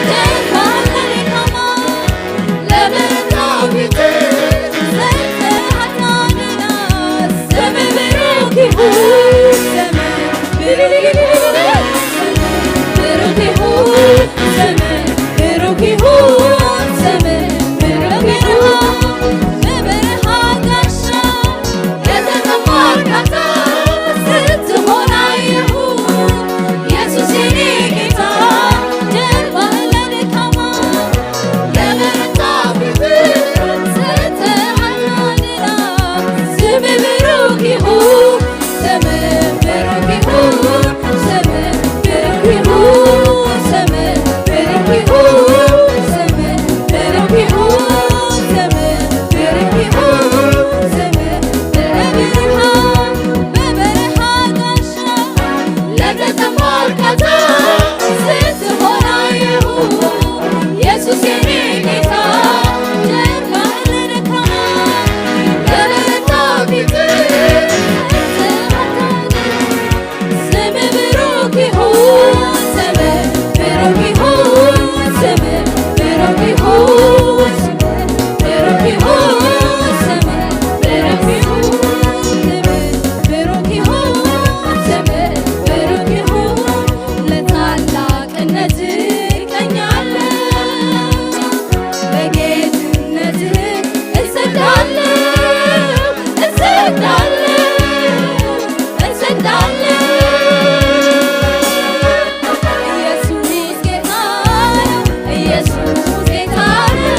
ጀርባህ ለደካማ፣ ለበረታው ፊት ሰጥተሃታልና፣ ስምህ ብሩክ ይሁን፣ ስምህ ብሩክ ይሁን፣ ስምህ ብሩክ ይሁን፣ ስምህ ብሩክ ይሁን፣ ስምህ ብሩክ ይሁን። በበረሃ ጋሻ የተጠማ እርካታ ስትሆን አየሁ። ኢየሱስ የኔ ጌታ፣ ጀርባህ ለደካማ፣ ለበረታ ፊት ሰጥተሃል አደራ። ስምህ ብሩክ ይሁን፣ ስምህ ብሩክ ይሁን፣ ስምህ ብሩክ ይሁን፣ ስምህ ብሩክ ይሁን፣ ስምህ ብሩክ ይሁን፣ ስምህ ብሩክ ይሁን፣ ስምህ በበረሃ፣ በበረሃ ጋሻ ለተጠማ እርካታ ስትሆን አየሁ። ኢየሱስ የኔ ጌታ፣ ጀርባህ ለደካማ፣ ለበረታ ፊት ሰጥተሃል። ስምህ ብሩክ ይሁን፣ ስምህ ብሩክ ይሁን፣ ስምህ ብሩክ ይሁን፣ ስምህ ብሩክ ይሁን፣ ስምህ ብሩክ ይሁን፣ ስምህ ብሩክ ይሁን፣ ስምህ ብሩክ ይሁን። ለታላቅነትህ እቀኛለሁ፣ ለጌትነትህ እሰግዳለሁ፣ እሰግዳለሁ፣ እሰግዳለሁ። ኢየሱስ ጌታ ነው፣ ኢየሱስ ጌታ ነው፣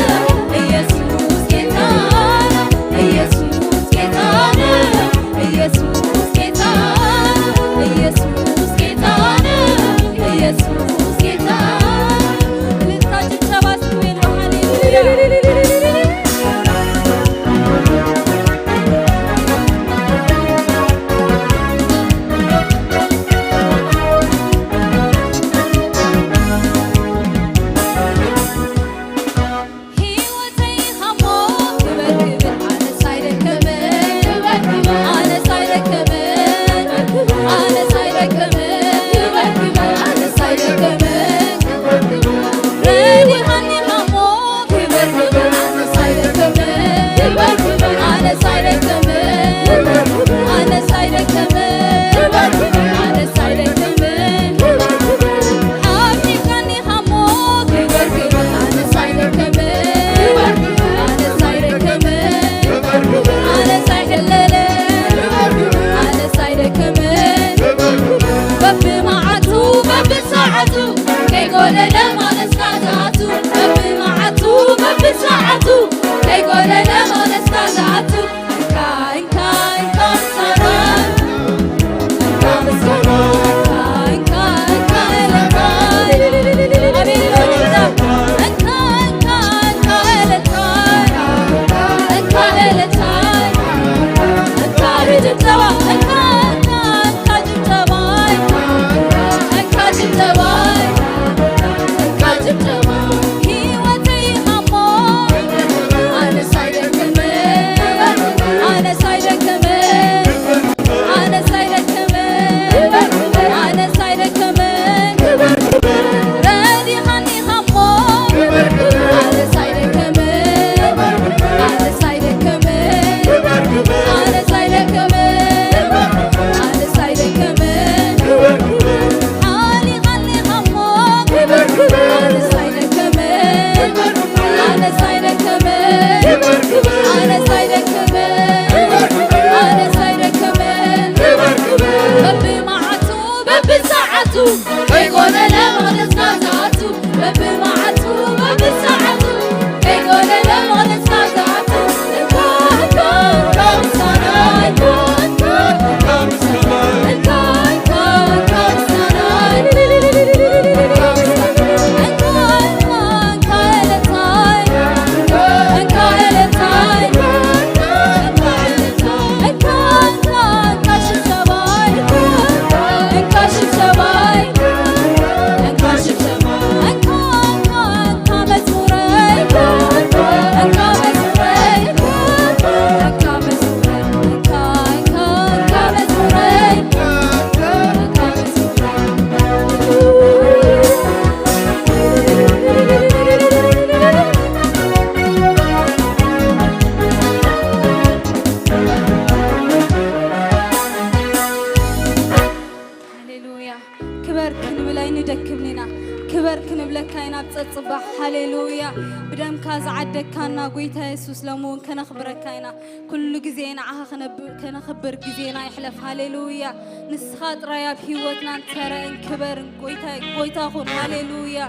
ደምካ ዝዓደግካና ጎይታ የሱስ፣ ሎሚ እውን ከነኽብረካ ኢና። ኩሉ ግዜ ንዓኻ ከነብ-፣ ከነኽብር ግዜና ይሕለፍ። ሃሌሉያ። ንስኻ ጥራይ ኣብ ህይወትና ንተረእን ክበርን ጎይታ፣ ጎይታ ኩን። ሃሌሉያ።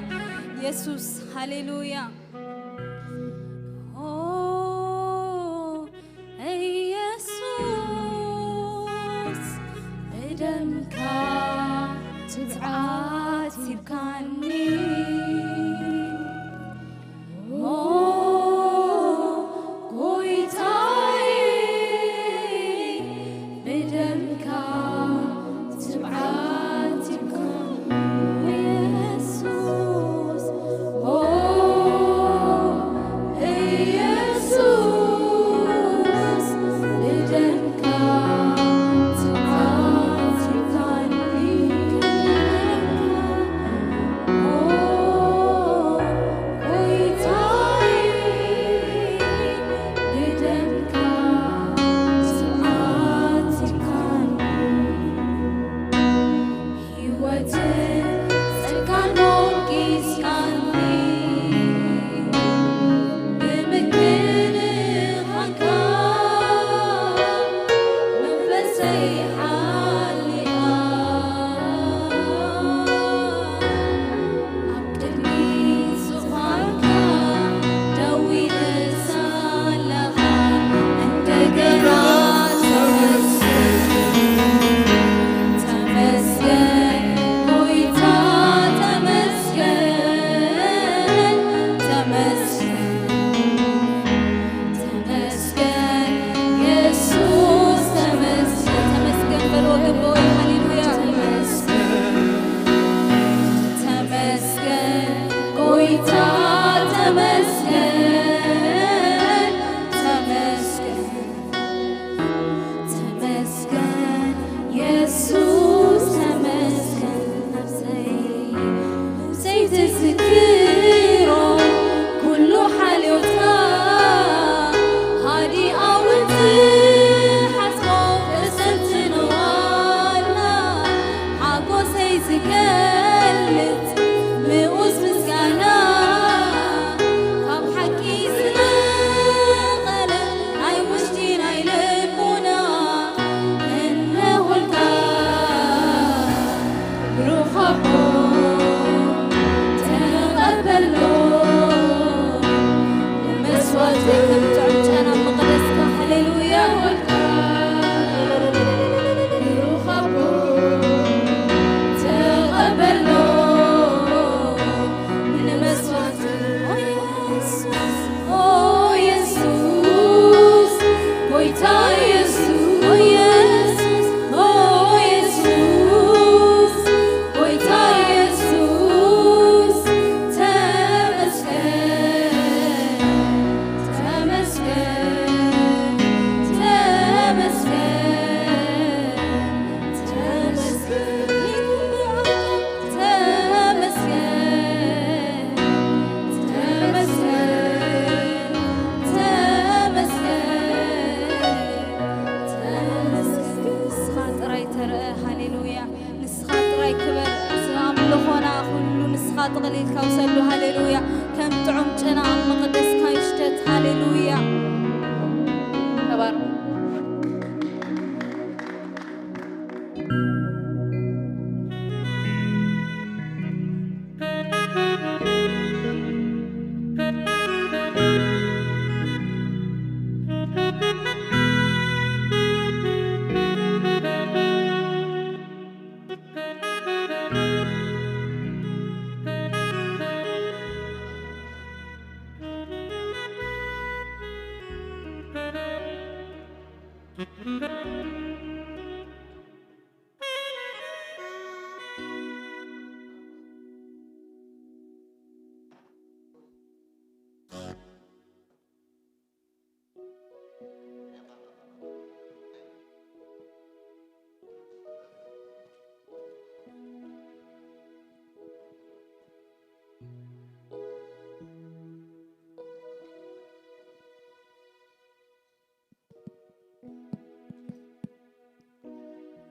የሱስ፣ ሃሌሉያ። ኦ የሱስ፣ ብደምካ ትብዓት ሂብካኒ። ኦ ጎይታዬ፣ ብደምካ ትብዓት ሂብካ። የሱስ፣ ኦ የሱስ፣ ብደምካ ትብዓት ሂብካኒ።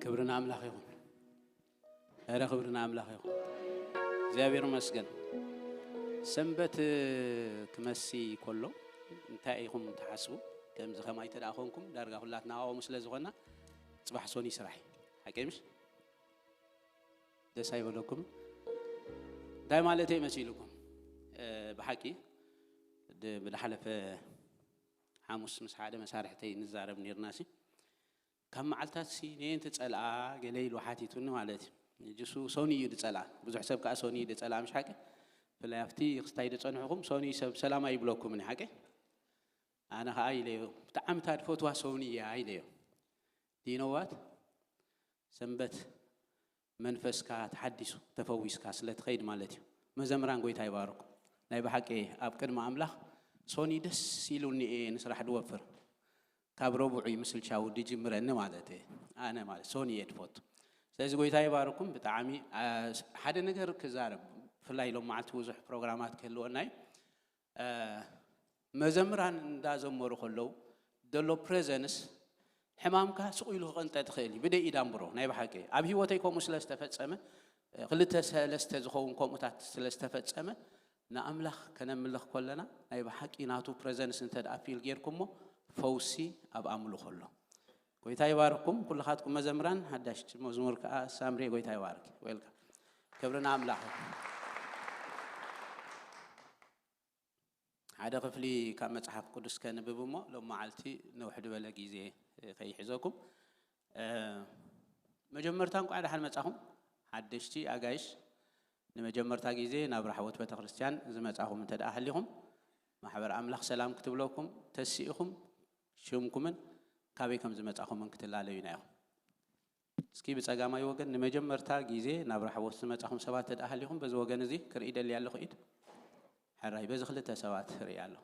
ክብሪ ንኣምላኽ ይኹን። ኧረ ክብሪ ንኣምላኽ ይኹን። እግዚኣብሔር ይመስገን። ሰንበት ክመሲ ከሎ እንታይ ኢኹም ትሓስቡ? ከምዚ ከማይ እንተ ደኣ ኾንኩም፣ ዳርጋ ኩላትና ኣብኡ ስለ ዝኾንና፣ ጽባሕ ሶኒ ስራሕ እዩ። ሓቀይ ምሽ? ደስ ኣይበለኩም? እንታይ ማለተይ መሲልኩም? እ፣ ብሓቂ ድ-፣ ብዝሓለፈ ሓሙስ ምስ ሓደ መሳርሕተይ ንዛረብ ኔርና ሲ፣ ካብ መዓልታት ሲ ነየን ትጸልኣ ገለ ኢሉ ሓቲቱኒ ማለት እዩ። ሕጂ እሱ ሶኒ እዩ ዝጸልኣ። ብዙሕ ሰብ ከኣ ሶኒ እዩ ዝጸልኣ፣ ምሽ ሓቂ? ብፍላይ ኣብቲ ክስታይ ዝጸንሕኹም ሶኒ ሰብ ሰላም ኣይብለኩምን፣ ሓቂ? ኣነ ኸኣ ኢለዮ፣ ብጣዕሚ እታ ዝፈትዋ ሶኒ እያ ኢለዮ። Do you know what? ሰንበት መንፈስካ ተሓዲሱ፣ ተፈዊስካ ስለ ትኸይድ ማለት እዩ። መዘምራን፣ ጎይታ ይባርኩም። ናይ ብሓቂ ኣብ ቅድሚ ኣምላኽ ሶኒ ደስ ኢሉኒ እየ ንስራሕ ዝወፍር። ካብ ረቡዕ እዩ ምስል ቻው ዝጅምረኒ ማለት እየ። ኣነ ማለት ሶኒ እየ ዝፈቱ። ስለዚ ጎይታ ይባርኩም ብጣዕሚ። አ፣ ሓደ ነገር ክዛረብ፣ ብፍላይ ሎም መዓልቲ ብዙሕ ፕሮግራማት ክህልወና እዩ። አ፣ መዘምራን እንዳዘመሩ ከለዉ ዘሎ ፕሬዘንስ ሕማምካ ስቕ ኢሉ ክቕንጠጥ ይኽእል እዩ። ብደይ ኢዳንብሮ ናይ ብሓቂ ኣብ ህይወተይ ከምኡ ስለ ዝተፈጸመ፣ ክልተ ሰለስተ ዝኸውን ከምኡታት ስለ ዝተፈጸመ፣ ንኣምላኽ ከነምልኽ ከለና ናይ ብሓቂ ናቱ ፕሬዘንስ እንተ ደኣ ፊል ጌርኩሞ፣ ፈውሲ ኣብ ኣምልኾ ኣሎ። ጎይታ ይባርኩም ኩልኻትኩም መዘምራን። ሓዳሽ መዝሙር ከኣ ሳምሪ፣ ጎይታ ይባርክ። ዌልካም። ክብሪ ንኣምላኽ። ሓደ ክፍሊ ካብ መጽሓፍ ቅዱስ ከንብብ እሞ፣ ሎም መዓልቲ ነውሕ ዝበለ ግዜ ከይሕዘኩም። እ፣ መጀመርታ እንኳዕ ደሓን መጻኹም። ሓደሽቲ ኣጋይሽ፣ ንመጀመርታ ግዜ ናብ ራሕቦት ቤተክርስትያን ዝመጻኹም እንተ ደኣ ሃሊኹም፣ ማሕበር ኣምላኽ ሰላም ክትብለኩም፣ ተሲእኹም ሽምኩምን ካበይ ከም ዝመጻኹምን ክትላለዩና ኢኹም። እስኪ ብጸጋማይ ወገን ንመጀመርታ ግዜ ናብ ራሕቦት ዝመጻኹም ሰባት እንተ ደኣ ሃሊኹም፣ በዚ ወገን እዚ ክርኢ ደልየ ኣለኹ ኢድ። ሕራይ፣ በዚ ክልተ ሰባት ርኢ ኣለኹ።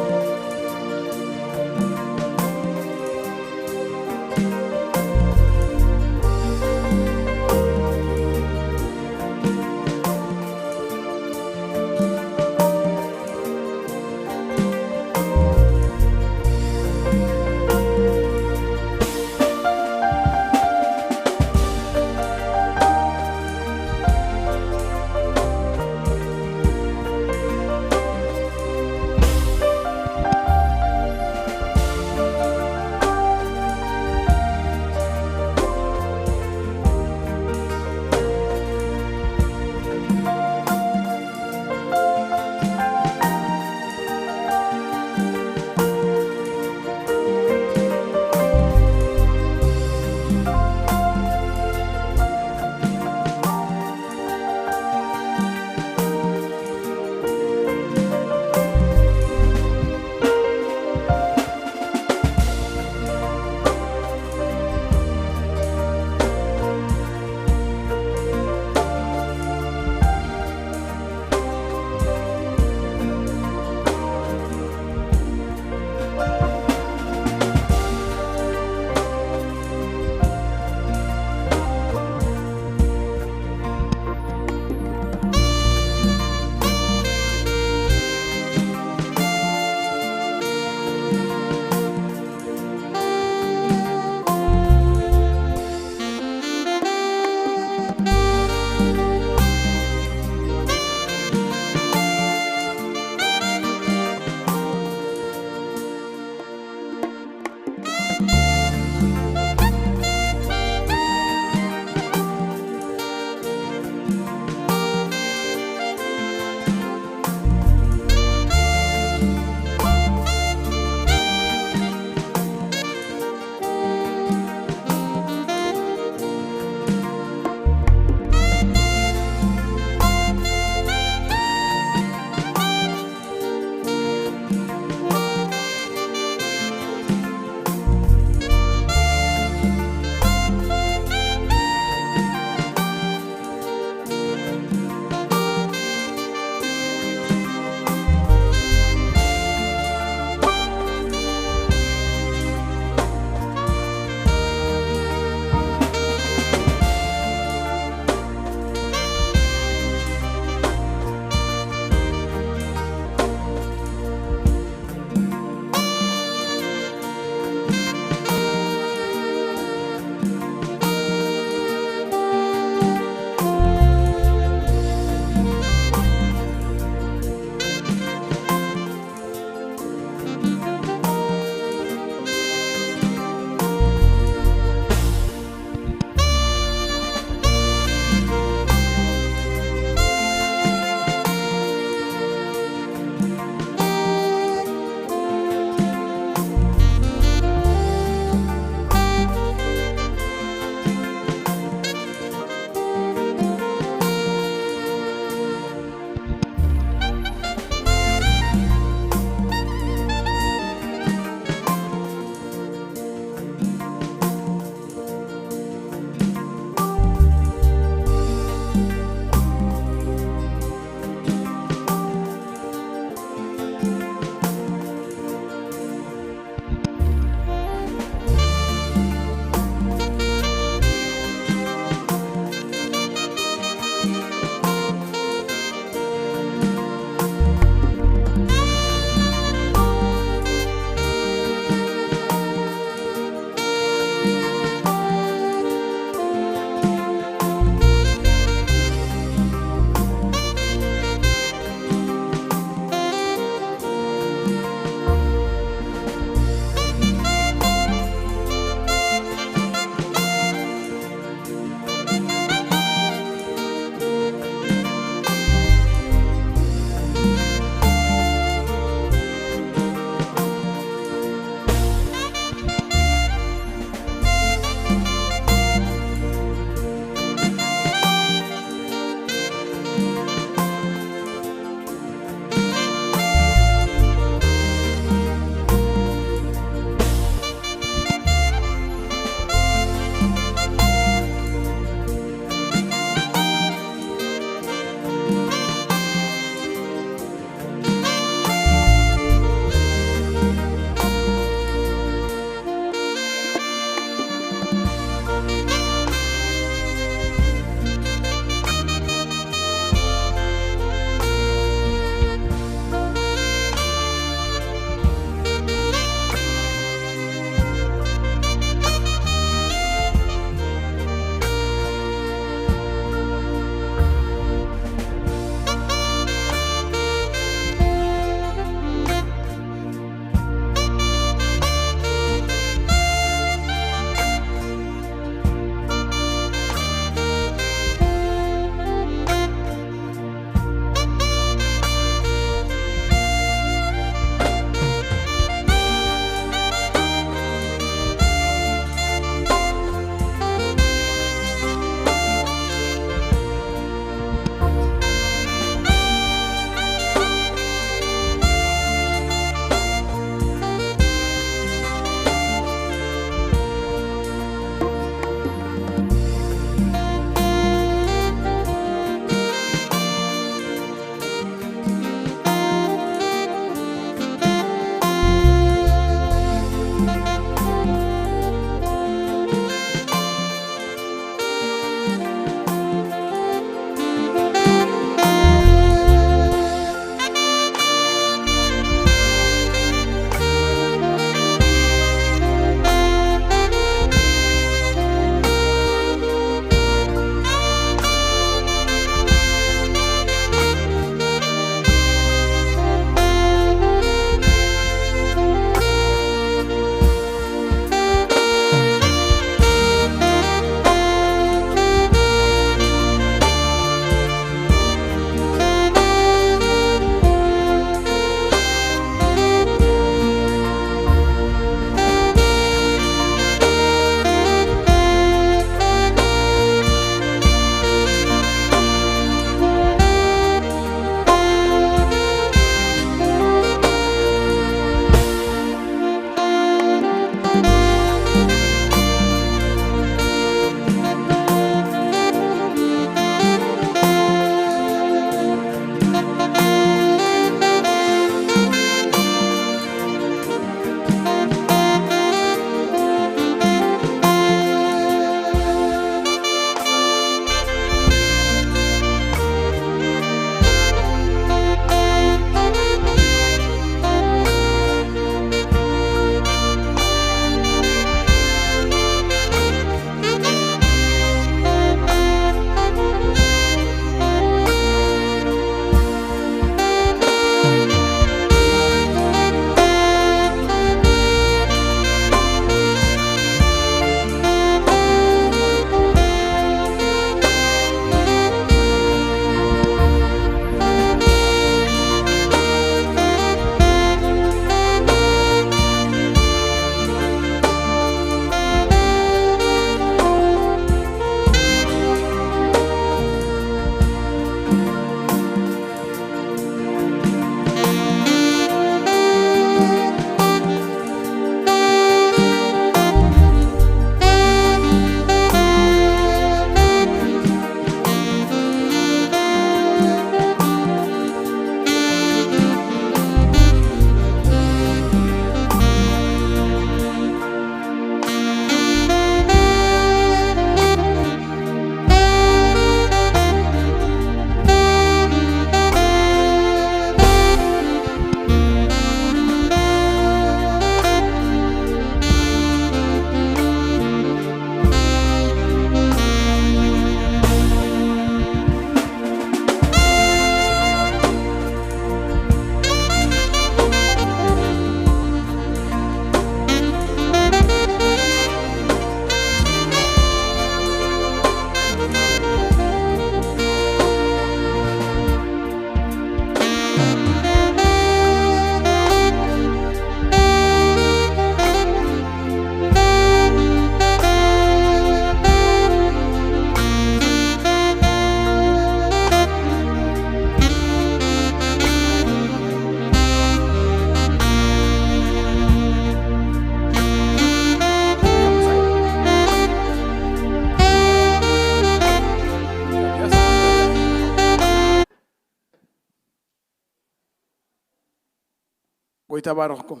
ጎይታ ባረኽኩም።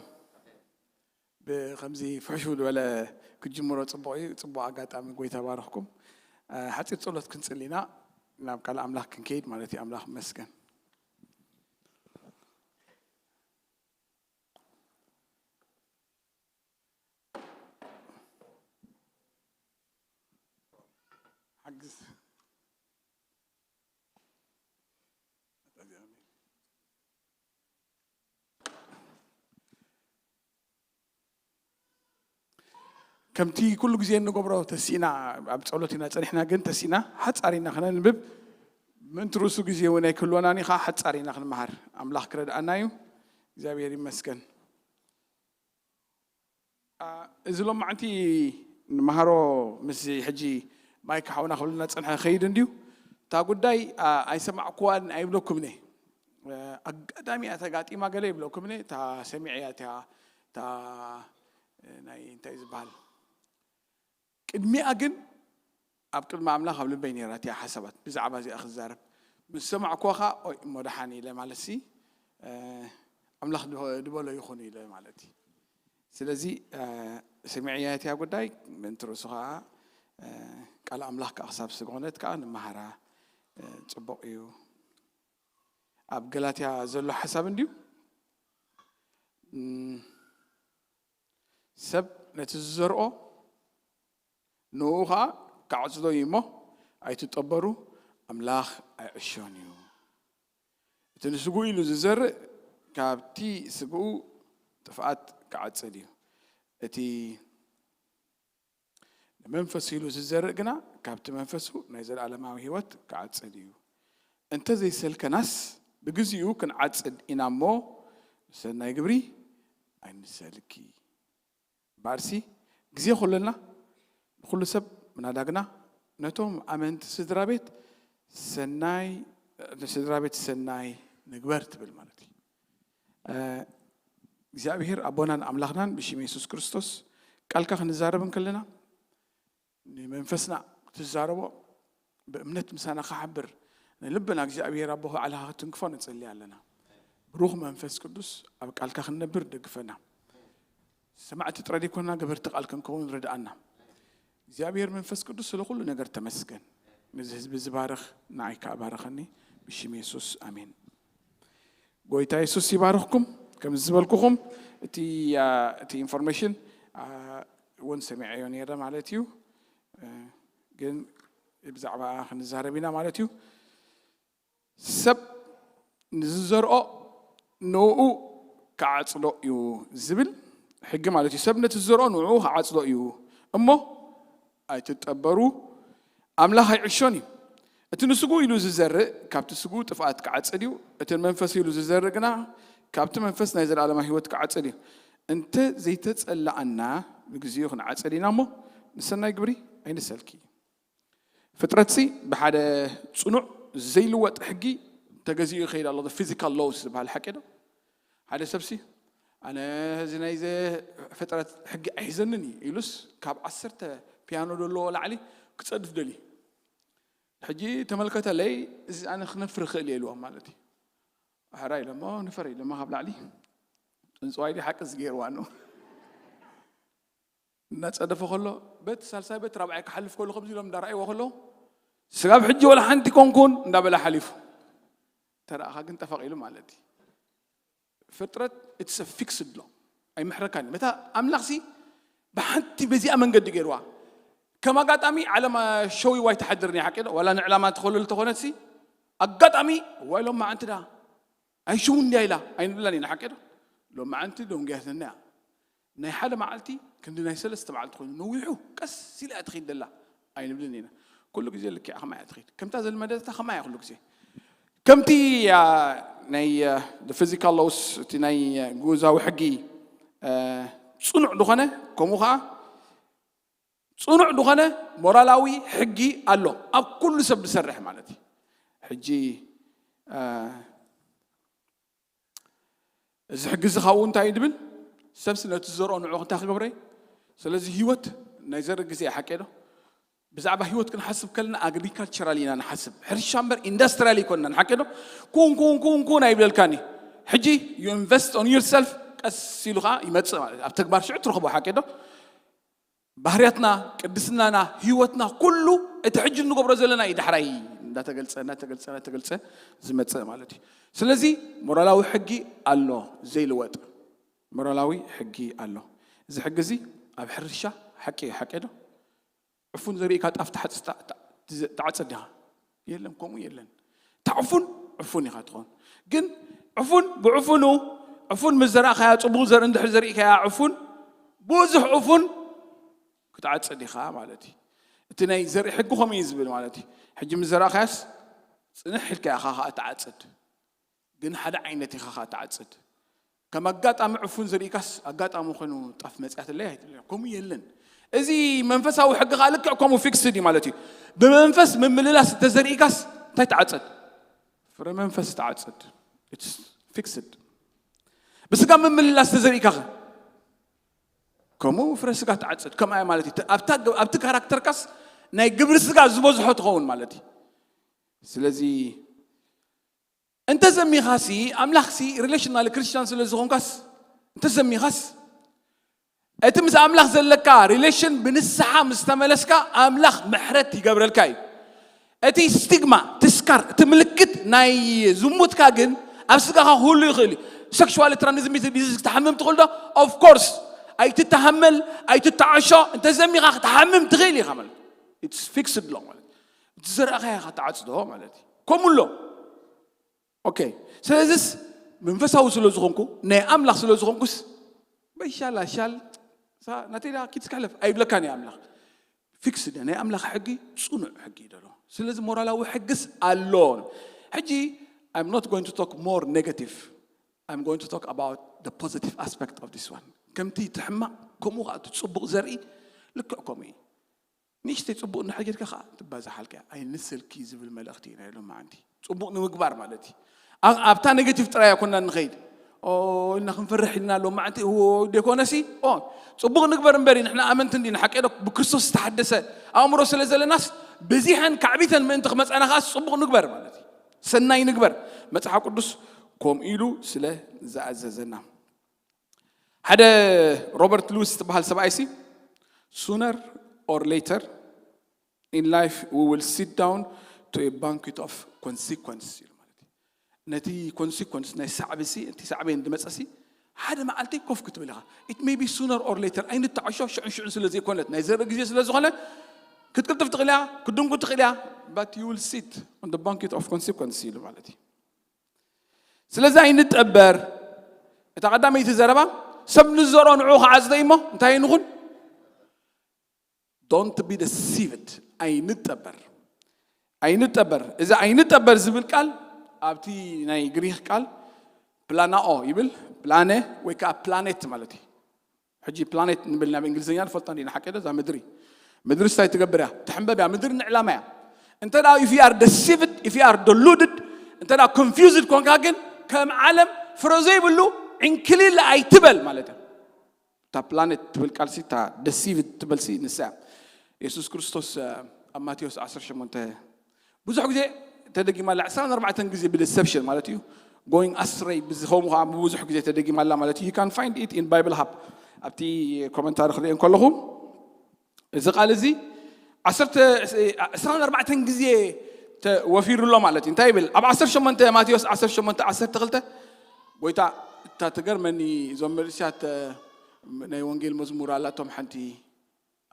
ብኸምዚ ፍሕሹ ዝበለ ክጅምሮ ጽቡቕ እዩ። ጽቡቕ ኣጋጣሚ። ጎይታ ባረኽኩም። እ፣ ሓጺር ጸሎት ክንጽሊ ኢና፣ ናብ ቃል ኣምላኽ ክንከይድ ማለት እዩ። ኣምላኽ ይመስገን። ሓግዝ። ከምቲ ኩሉ ግዜ እንገብሮ ተሲእና ኣብ ጸሎት ኢና ጸኒሕና፣ ግን ተሲእና ሓጻር ኢና ክነንብብ፣ ምእንቲ ርእሱ ግዜ እውን ኣይክህልወናን እዩ፣ ከዓ ሓጻር ኢና ክንመሃር። ኣምላኽ ክረድኣና እዩ። እግዚኣብሔር ይመስገን። አ፣ እዚ ሎማዕንቲ ንመሃሮ ምስ ሕጂ ማይክ ሓውና ክብልና ጸንሐ ኸይድ እንድዩ። እታ ጉዳይ፣ አ፣ ኣይሰማዕኩዋን ኣይብለኩምን እየ። አ፣ ኣጋጣሚ እያ ተጋጢማ ገለ ይብለኩምን እየ። እታ ሰሚዐያ እቲያ፣ እታ፣ እ፣ ናይ እንታይ ዝበሃል? ቅድሚኣ ግን ኣብ ቅድሚ ኣምላኽ ኣብ ልበይ ነይራ እቲኣ ሓሳባት ብዛዕባ እዚኣ ክዛረብ። ምስ ሰማዕኩዋ ኸኣ፣ ኦይ፣ እሞ ደሓን ኢለ ማለት ሲ፣ እ፣ ኣምላኽ ድበ-፣ ድበሎ ይኹን ኢለ ማለት እዩ። ስለዚ፣ እ፣ ሰሚዐያ እቲኣ ጉዳይ ምእንቲ ርእሱ ኸኣ፣ እ፣ ቃል ኣምላኽ ከኣ ክሳብ ስለ ዝኾነት ከኣ ንመሃራ፣ እ፣ ጽቡቕ እዩ። ኣብ ገላትያ ዘሎ ሓሳብ እንድዩ። እም፣ ሰብ ነቲ ዝዘርኦ ንኡ ኸኣ ክዓጽዶ እዩ እሞ ኣይትጠበሩ፣ ኣምላኽ ኣይዕሾን እዩ። እቲ ንስግኡ ኢሉ ዝዘርእ ካብቲ ስግኡ ጥፍኣት ክዓጽድ እዩ። እቲ ንመንፈሱ ኢሉ ዝዘርእ ግና ካብቲ መንፈሱ ናይ ዘለኣለማዊ ህይወት ክዓጽድ እዩ። እንተ ዘይሰልከናስ ብግዚኡ ክንዓጽድ ኢና እሞ ንሰናይ ግብሪ ኣይንሰልኪ። እምበኣርሲ ግዜ ከሎና ንኹሉ ሰብ ምናዳግና ነቶም ኣመንቲ ስድራ ቤት ሰናይ፣ ንስድራ ቤት ሰናይ ንግበር ትብል ማለት እዩ። እ፣ እግዚኣብሔር ኣቦናን ኣምላኽናን ብሽም የሱስ ክርስቶስ ቃልካ ክንዛረብ እንከለና ንመንፈስና ክትዛረቦ ብእምነት ምሳና ክሓብር ንልብና እግዚኣብሔር ኣቦ ባዕልኻ ክትንክፎ ንጽሊ ኣለና። ብሩኽ መንፈስ ቅዱስ ኣብ ቃልካ ክንነብር ደግፈና። ሰማዕቲ ጥራይ ዘይኮንና ገበርቲ ቃል ክንከውን ርድኣና። እግዚኣብሔር መንፈስ ቅዱስ ስለ ኩሉ ነገር ተመስገን። ነዚ ህዝቢ ዝባርኽ ንዓይ ከኣ ባረኸኒ። ብሽም የሱስ ኣሜን። ጎይታ የሱስ ይባርኽኩም። ከም ዝበልኩኹም እቲ፣ አ፣ እቲ ኢንፎርሜሽን፣ አ፣ እውን ሰሚዐዮ ነይረ ማለት እዩ። እ፣ ግን ብዛዕባ ክንዛረብ ኢና ማለት እዩ። ሰብ ንዝዘርኦ ንኡ ክዓጽዶ እዩ ዝብል ሕጊ ማለት እዩ። ሰብ ነቲ ዝዘርኦ ንኡ ክዓጽዶ እዩ እሞ ኣይትጠበሩ፣ ኣምላኽ ኣይዕሾን እዩ። እቲ ንስግኡ ኢሉ ዝዘርእ ካብቲ ስግኡ ጥፍኣት ክዓጽድ እዩ፣ እቲ ንመንፈሱ ኢሉ ዝዘርእ ግና ካብቲ መንፈስ ናይ ዘለኣለማዊ ህይወት ክዓጽድ እዩ። እንተ ዘይተጸላኣና ብግዚኡ ክንዓጽድ ኢና እሞ ንሰናይ ግብሪ ኣይንሰልኪ። ፍጥረትሲ ብሓደ ጽኑዕ ዘይልወጥ ሕጊ ተገዚኡ ይኸይድ ኣሎ። ፊዚካል ሎውስ ዝበሃል ሓቂ ዶ? ሓደ ሰብሲ ኣነ እዚ ናይ ዘ-፣ ፍጥረት ሕጊ ኣይሕዘንን እዩ ኢሉስ ካብ ዓሰርተ ፒያኖ ዘለዎ ላዕሊ ክጸድፍ ደልዩ። ሕጂ ተመልከተለይ፣ እዚ ኣነ ክነፍር እኽእል እየ ኢልዎም ማለት እዩ። ኣሕራ ኢሎሞ ንፈር ኢሎሞ ካብ ላዕሊ። ጽንጽዋይ ድዩ ሓቂ ዝገይርዋ ነው? እናጸደፈ ከሎ፣ በት ሳልሳይ በት ራብዓይ ክሓልፍ ከሎ ከምዚ ኢሎም እንዳረኣይዎ ከለዉ፣ ስጋብ ሕጂ ወላ ሓንቲ ኮንኩን እንዳበለ ሓሊፉ። ተረኣኻ ግን ጠፈቕ ኢሉ ማለት እዩ። ፍጥረት it's a fixed law። ኣይምሕረካን እዩ። መታ ኣምላኽሲ ብሓንቲ በዚኣ መንገዲ ገይርዋ። ከም ኣጋጣሚ ዓለም ሸዊዋ ኣይትሓድርን እያ፣ ሓቂ ዶ? ዋላ ንዕላማ ትኸልል ተኾነትሲ፣ ኣጋጣሚ፣ "ዋይ ሎም መዓንቲ ዳ ኣይሽው እንድያ ኢላ" ኣይንብላን ኢና፣ ሓቂ ዶ? ሎም መዓንቲ ደንጉያትና እያ። ናይ ሓደ መዓልቲ ክንዲ ናይ ሰለስተ መዓልቲ ኮይኑ ነዊሑ ቀስ ኢላ እያ ትኸይድ ደላ ኣይንብልን ኢና። ኩሉ ግዜ ልክዕ ከማይ እያ ትኸይድ። ከምታ ዘልመደታ ከማይ እያ ኩሉ ግዜ። ከምቲ፣ ያ፣ ናይ፣ ያ፣ the physical laws፣ እቲ ናይ፣ ያ፣ ግኡዛዊ ሕጊ፣ እ፣ ጽኑዕ ዝኾነ፣ ከምኡ ኸዓ ጽኑዕ ዝኾነ ሞራላዊ ሕጊ ኣሎ ኣብ ኩሉ ሰብ ዝሰርሕ ማለት እዩ። ሕጂ፣ እ፣ እዚ ሕጊ እዚ ካብኡ እንታይ እዩ ድብል? ሰብሲ ነቲ ዝዘርኦ ንዑ እንታይ ክገብረ እዩ? ስለዚ ህይወት ናይ ዘርኢ ግዜ እዩ፣ ሓቂ ዶ? ብዛዕባ ህይወት ክንሓስብ ከለና ኣግሪካልቸራል ኢና ንሓስብ። ሕርሻ እምበር ኢንዳስትሪያል ኣይኮንናን፣ ሓቂ ዶ? ኩን፣ ኩን፣ ኩን፣ ኩን ኣይብለልካን እዩ። ሕጂ you invest on yourself፣ ቀስ ኢሉ ከዓ ይመፅእ ማለት እዩ። ኣብ ተግባር ሽዑ ትረኽቦ ሓቂ ዶ? ባህርያትና፣ ቅድስናና፣ ህይወትና፣ ኩሉ እቲ ሕጂ እንገብሮ ዘለና እዩ ዳሕራይ እንዳተገልፀ እንዳተገልፀ እንዳተገልፀ ዝመፅእ ማለት እዩ። ስለዚ ሞራላዊ ሕጊ ኣሎ ዘይልወጥ፣ ሞራላዊ ሕጊ ኣሎ። እዚ ሕጊ እዚ ኣብ ሕርሻ ሓቂ እዩ። ሓቂ ዶ? ዕፉን ዘሪእካ ጣፍ ትሓጽ- ታ- ታ- ትዘ- ትዓጽድ ዲኻ? የለን፣ ከምኡ የለን። እታ ዕፉን ዕፉን ኢኻ ትኾን። ግን ዕፉን ብዕፉኑ፣ ዕፉን ምስ ዘራእካያ፣ ጽቡቕ ዘርኢ እንድሕር ዘሪእካያ ዕፉን፣ ብዙሕ ዕፉን ክትዓጽድ ኢኻ ማለት እዩ። እቲ ናይ ዘርኢ ሕጊ ከምኡ እዩ ዝብል ማለት እዩ። ሕጂ ምስ ዘራእካያስ ጽንሕ ኢልካ ኢኻ ኸኣ ትዓጽድ። ግን ሓደ ዓይነት ኢኻ ኸኣ ትዓጽድ። ከም ኣጋጣሚ ዕፉን ዘሪእካስ ኣጋጣሚ ኮይኑ ጣፍ መጽያትለይ ኣይትብልን። ከምኡ የለን። እዚ መንፈሳዊ ሕጊ ኸኣ ልክዕ ከምኡ ፊክስድ እዩ ማለት እዩ። ብመንፈስ ምምልላስ እንተዘሪእካስ እንታይ ትዓጽድ? ፍረ መንፈስ ትዓጽድ። It's fixed። ብስጋ ምምልላስ ተዘሪእካ ኸ? ከምኡ ፍረ ስጋ ትዓጽድ። ከምኣ ማለት እዩ። ኣብታ- ኣብቲ ካራክተርካስ ናይ ግብሪ ስጋ ዝበዝሖ ትኸውን ማለት እዩ። ስለዚ እንተ ዘሚኻሲ፣ ኣምላኽሲ ሪሌሽናል ክርስቲያን ስለ ዝኾንካስ፣ እንተ ዘሚኻስ እቲ ምስ ኣምላኽ ዘለካ ሪሌሽን ብንስሓ ምስ ተመለስካ፣ ኣምላኽ ምሕረት ይገብረልካ እዩ። እቲ ስቲግማ፣ እቲ ስካር፣ እቲ ምልክት ናይ ዝሙትካ ግን ኣብ ስጋኻ ክህሉ ይኽእል እዩ። ሴክሹዋል ትራንስሚትድ ዲዚዝ ክትሓምም ትኽእል ዶ? ኦፍ ኮርስ። ኣይትተሃመል፣ ኣይትተዓሾ። እንተ ዘሚኻ ክትሓምም ትኽእል ኢኻ ማለት እዩ። ኢትስ ፊክስድ ኣሎ ማለት እዩ። እቲ ዘርእኻዮ ኢኻ ትዓጽዶ ማለት እዩ። ከምኡ ኣሎ። ኦኬ። ስለዚስ መንፈሳዊ ስለ ዝኾንኩ፣ ናይ ኣምላኽ ስለ ዝኾንኩስ፣ በይሻላ ሻል ሳ- ናተይ ደኣ ኪድ ክሕለፍ ኣይብለካን እዩ ኣምላኽ። ፊክስድ ናይ ኣምላኽ ሕጊ ጽኑዕ ሕጊ እዩ ዘሎ። ስለዚ ሞራላዊ ሕግስ ኣሎ። ሕጂ I'm not going to talk more negative. I'm going to talk about the positive aspect of this one. ከምቲ እቲ ሕማቕ ከምኡ ኸኣ እቲ ጽቡቕ ዘርኢ ልክዕ ከምኡ እዩ። ንእሽተይ ጽቡቕ እንድሕር ጌርካ ኸኣ ትባዛሓልካ እያ። ኣይንሰልኪ ዝብል መልእኽቲ እዩ ናይ ሎማዓንቲ። ጽቡቕ ንምግባር ማለት እዩ። ኣብ- ኣብታ ኔጌቲቭ ጥራይ ኣይኮንና ንኸይድ። ኦ፣ ኢልና ክንፈርሕ ኢልና ሎማዓንቲ፣ ኦ፣ ደይኮነሲ፣ ኦ፣ ጽቡቕ ንግበር እምበሪ፣ ንሕና ኣመንቲ እንዲና፣ ሓቂ ዶ? ብክርስቶስ ዝተሓደሰ ኣእምሮ ስለ ዘለናስ፣ በዚሐን ካዕቢተን ምእንቲ ክመጻና ኸኣስ ጽቡቕ ንግበር ማለት እዩ። ሰናይ ንግበር። መጽሓፍ ቅዱስ ከምኡ ኢሉ ስለ ዝኣዘዘና። ሓደ ሮበርት ሉዊስ ዝበሃል ሰብኣይሲ፣ sooner or later in life we will sit down to a banquet of consequence ኢሉ ማለት እዩ። ነቲ ኮንሲኮንስ ናይ ሳዕቢ ሲ፣ እቲ ሳዕቤን ዝመጸ ሲ፣ ሓደ መዓልቲ ኮፍ ክትብል ኢኻ። It may be sooner or later፣ ኣይንተዓሾ፣ ሽዑን ሽዑን ስለ ዘይኮነት፣ ናይ ዘርኢ ግዜ ስለ ዝኾነ ክትቅልጥፍ ትኽእል እያ፣ ክትድንጉ ትኽእል እያ፣ but you will sit on the banquet of consequence ኢሉ ማለት እዩ። ስለዚ ኣይንጠበር። እታ ቀዳመይቲ ዘረባ፣ ሰብ ንዘሮ ንዑ ክዓጽዶ እዩ እሞ እንታይ ንኹን? Don't be deceived። ኣይንጠበር። ኣይንጠበር። እዚ ኣይንጠበር ዝብል ቃል ኣብቲ ናይ ግሪክ ቃል ፕላናኦ ይብል። ፕላነ ወይ ከዓ ፕላኔት ማለት እዩ። ሕጂ ፕላኔት ንብል ናብ እንግሊዝኛ ንፈልጦ እንዲና፣ ሓቂ ዶ? እዛ ምድሪ። ምድሪ እንታይ ትገብር እያ? ትሕንበብ እያ። ምድሪ ንዕላማ እያ። እንተ ደኣ if you are deceived, if you are deluded፣ እንተ ደኣ confused ኮንካ ግን ከም ዓለም ፍረ ዘይብሉ ዕንክሊል ኣይትበል ማለት እዩ። እታ ፕላኔት ትብል ቃልሲ፣ እታ ደሲቭድ ትበልሲ ንሳ እያ። የሱስ ክርስቶስ፣ እ፣ ኣብ ማቴዎስ ዓሰርተ ሸሞንተ ብዙሕ ግዜ ተደጊማ ኣላ፣ ዕስራን ኣርባዕተን ግዜ ብደሰፕሽን ማለት እዩ። Going astray ብዝኸውን ከዓ ብዙሕ ግዜ ተደጊማ ኣላ ማለት እዩ። You can find it in Bible Hub። ኣብቲ ኮመንታሪ ክርእየን ከለኹ፣ እዚ ቃል እዚ ዓሰርተ፣ ዕስራን ኣርባዕተን ግዜ ተወፊሩ ኣሎ ማለት እዩ። እንታይ ይብል? ኣብ ዓሰርተ ሸሞንተ፣ ማቴዎስ ዓሰርተ ሸሞንተ ዓሰርተ ክልተ፣ ጎይታ፣ እታ ትገርመኒ፣ እዞም መንእሰያት፣ እ፣ ናይ ወንጌል መዝሙር ኣላቶም ሓንቲ፣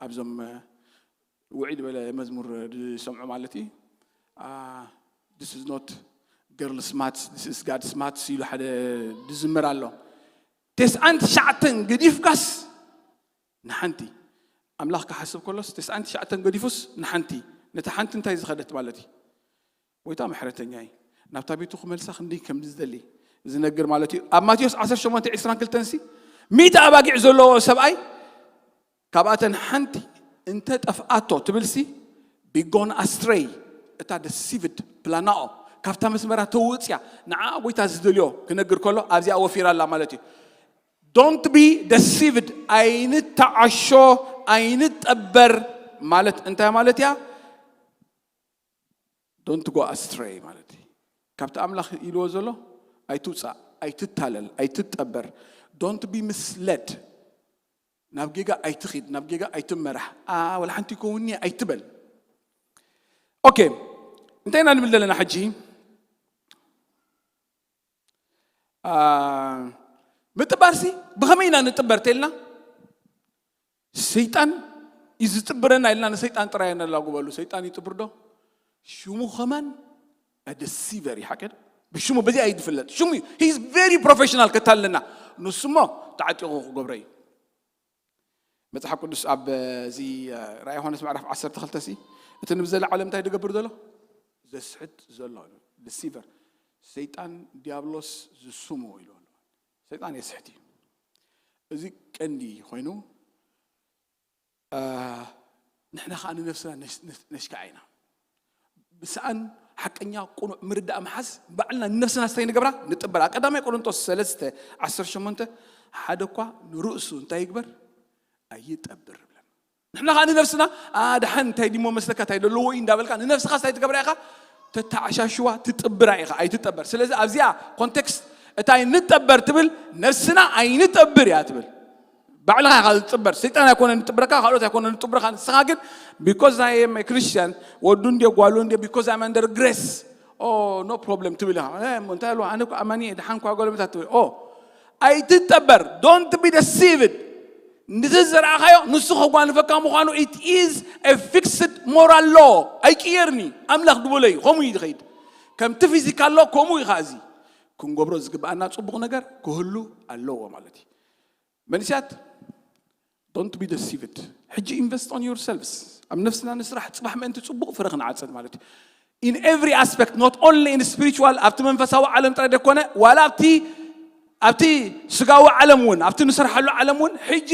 ኣብዞም፣ እ፣ ውዕይ ዝበለ መዝሙር ዝሰምዑ ማለት እዩ። አ፣ "This is not girl's maths, this is God's maths" ኢሉ ሓደ ዝዝምር ኣሎ። ተስዓን ትሽዓተን ገዲፍካስ ንሓንቲ፣ ኣምላኽ ክሓስብ ከሎስ ተስዓን ትሽዓተን ገዲፉስ ንሓንቲ፣ ነታ ሓንቲ እንታይ ዝኸደት ማለት እዩ? ጎይታ ምሕረተኛ እዩ። ናብታ ቤቱ ክመልሳ ክንደይ ከም ዝደሊ ዝነግር ማለት እዩ። ኣብ ማቴዎስ ዓሰርተ ሸሞንተ ዕስራን ክልተን ሲ፣ ሚእቲ ኣባጊዕ ዘለዎ ሰብኣይ፣ ካብኣተን ሓንቲ እንተ ጠፍኣቶ ትብልሲ፣ be gone astray፣ እታ ደሲቭድ ፕላናኦ፣ ካብታ መስመራ ተውፅያ፣ ንዓ ጎይታ ዝደልዮ ክነግር ከሎ ኣብዚኣ ወፊራ ኣላ ማለት እዩ። Don't be deceived፣ ኣይንተዓሾ፣ ኣይንጠበር ማለት እንታይ ማለት እያ? Don't go astray ማለት እዩ። ካብቲ ኣምላኽ ኢልዎ ዘሎ ኣይትውፃእ፣ ኣይትታለል፣ ኣይትጠበር። Don't be misled. ናብ ጌጋ ኣይትኺድ፣ ናብ ጌጋ ኣይትመራሕ። ኣ ወላ ሓንቲ ይከውንኒ ኣይትበል። ኦኬ፣ እንታይ ኢና ንብል ዘለና ሕጂ? ምጥባርሲ ብኸመይ ኢና ንጥበር ተልና? ሰይጣን እዩ ዝጥብረና ኢልና ንሰይጣን ጥራይ ነላጉበሉ። ሰይጣን ይጥብር ዶ? ሽሙ ከማን ደሲቨር እዩ። ሓቂ ብሽሙ በዚ ኣይድፍለጥ ሽሙ። He's very professional። ከታለና ንሱሞ ተዓጢቑ ክገብሮ እዩ። መጽሓፍ ቅዱስ ኣብ እዚ ራእይ ዮሃንስ ምዕራፍ ዓሰርተ ክልተ ሲ እቲ ንብዘላ ዓለም እንታይ ዝገብር ዘሎ? ዘስሕት ዘሎ። ደሲቨር፣ ሰይጣን ዲያብሎስ ዝስሙ ኢሉ ኣሎ። ሰይጣን የስሕት እዩ። እዚ ቀንዲ ኮይኑ ንሕና ከዓ ንነፍስና ነሽካዓ ኢና። ብሰኣን ሓቀኛ ቁኑዕ ምርዳእ ምሓዝ ባዕልና ንነፍስና ስታይ ንገብራ ንጥበራ። ቀዳማይ ቆሮንቶስ ሰለስተ ዓሰርተ ሸሞንተ ሓደ እኳ ንርእሱ እንታይ ይግበር ኣይጠብር ይብለን። ንሕና ከዓ ንነፍስና ኣድሓን እንታይ ዲሞ መስለካ እንታይ ደለዎ እዩ እንዳበልካ ንነፍስኻ ስታይ ትገብራ ኢኻ ተተዓሻሽዋ ትጥብራ ኢኻ ኣይትጠበር። ስለዚ ኣብዚኣ ኮንቴክስት እታይ ንጠበር ትብል ነፍስና ኣይንጠብር እያ ትብል። ባዕልኻ ኢኻ ዝጥበር። ሰይጣን ኣይኮነ ንጥብረካ፣ ካልኦት ኣይኮነ ንጥብረካ። ንስኻ ግን because I am a Christian፣ ወዱ እንድየ ጓሉ እንድየ because I'm under grace፣ ኦ no problem ትብል ኢኻ። እንታይ ኣሉ ኣነ እኮ ኣማኒ እየ ድሓን እኳ ጎለመታት ትብል ኦ ኣይትጠበር። Don't be deceived። ንዚ ዝረኣኻዮ ንሱ ከጓንፈካ ምዃኑ it is a fixed moral law። ኣይቅየርኒ ኣምላኽ ድበሎ እዩ ከምኡ እዩ ዝኸይድ። ከምቲ ፊዚካል ሎ ከምኡ ኢኻ እዚ ክንገብሮ ዝግብኣና ፅቡቕ ነገር ክህሉ ኣለዎ ማለት እዩ። መንስያት don't be deceived። ሕጂ invest on yourselves። ኣብ ነፍስና ንስራሕ ፅባሕ ምእንቲ ፅቡቕ ፍረ ክንዓፅድ ማለት እዩ። In every aspect, not only in spiritual፣ ኣብቲ መንፈሳዊ ዓለም ጥራይ ደኮነ ዋላ ኣብቲ ኣብቲ ስጋዊ ዓለም እውን ኣብቲ ንሰርሓሉ ዓለም እውን ሕጂ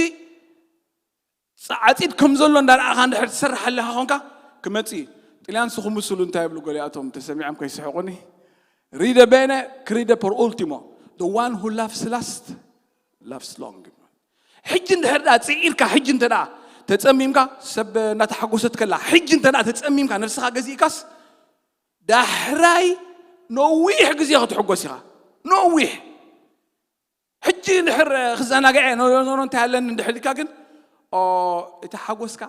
ዓፂድ ከም ዘሎ እንዳረኣኻ እንድሕር ትሰርሕ ኣለኻ ኮንካ ክመፅእ እዩ። ጥልያን ስኹም ምስሉ እንታይ ይብሉ ገሊኣቶም ተሰሚዖም ከይስሕቁኒ። Ride bene, crede per ultimo። The one who laughs last laughs long። ሕጂ እንድሕር ዳ ፅዒርካ ሕጂ እንተ ዳ ተፀሚምካ ሰብ እናተሓጎሰት ከላ ሕጂ እንተ ዳ ተፀሚምካ ነብስኻ ገዚእካስ ዳሕራይ ነዊሕ ግዜ ክትሕጎስ ኢኻ። ነዊሕ ሕጂ እንድሕር ክዘናግዐ ኖሮ እንታይ ኣለኒ እንድሕር ኢልካ ግን እቲ ሓጎስካ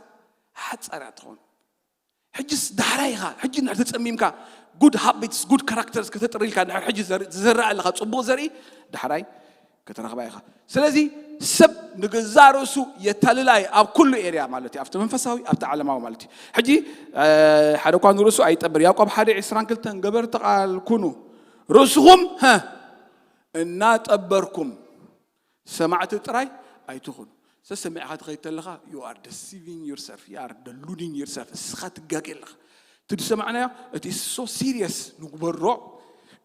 ሓፃር እያ ትኸውን። ሕጅስ ዳሕራይ ኢኻ። ሕጂ እንድሕር ተፀሚምካ good habits፣ good characters ከተጥሪ ኢልካ እንድሕር ሕጂ ዝዘርእ ኣለኻ ፅቡቕ ዘርኢ ዳሕራይ ከተረኽባ ኢኻ። ስለዚ ሰብ ንገዛ ርእሱ የተልላ እዩ ኣብ ኩሉ ኤርያ ማለት እዩ፣ ኣብቲ መንፈሳዊ ኣብቲ ዓለማዊ ማለት እዩ። ሕጂ ሓደ እኳ ንርእሱ ኣይጠብር። ያዕቆብ ሓደ ዕስራን ክልተን ገበርቲ ቃል ኩኑ ርእስኹም እናጠበርኩም ሰማዕቲ ጥራይ ኣይትኹኑ። ሰሰሚዕኻ ትኸይድ ተለኻ you are deceiving yourself፣ you are deluding yourself። እስኻ ትጋጌ ኣለኻ። እቲ ዝሰማዕናዮ እቲ so serious ንግበሮ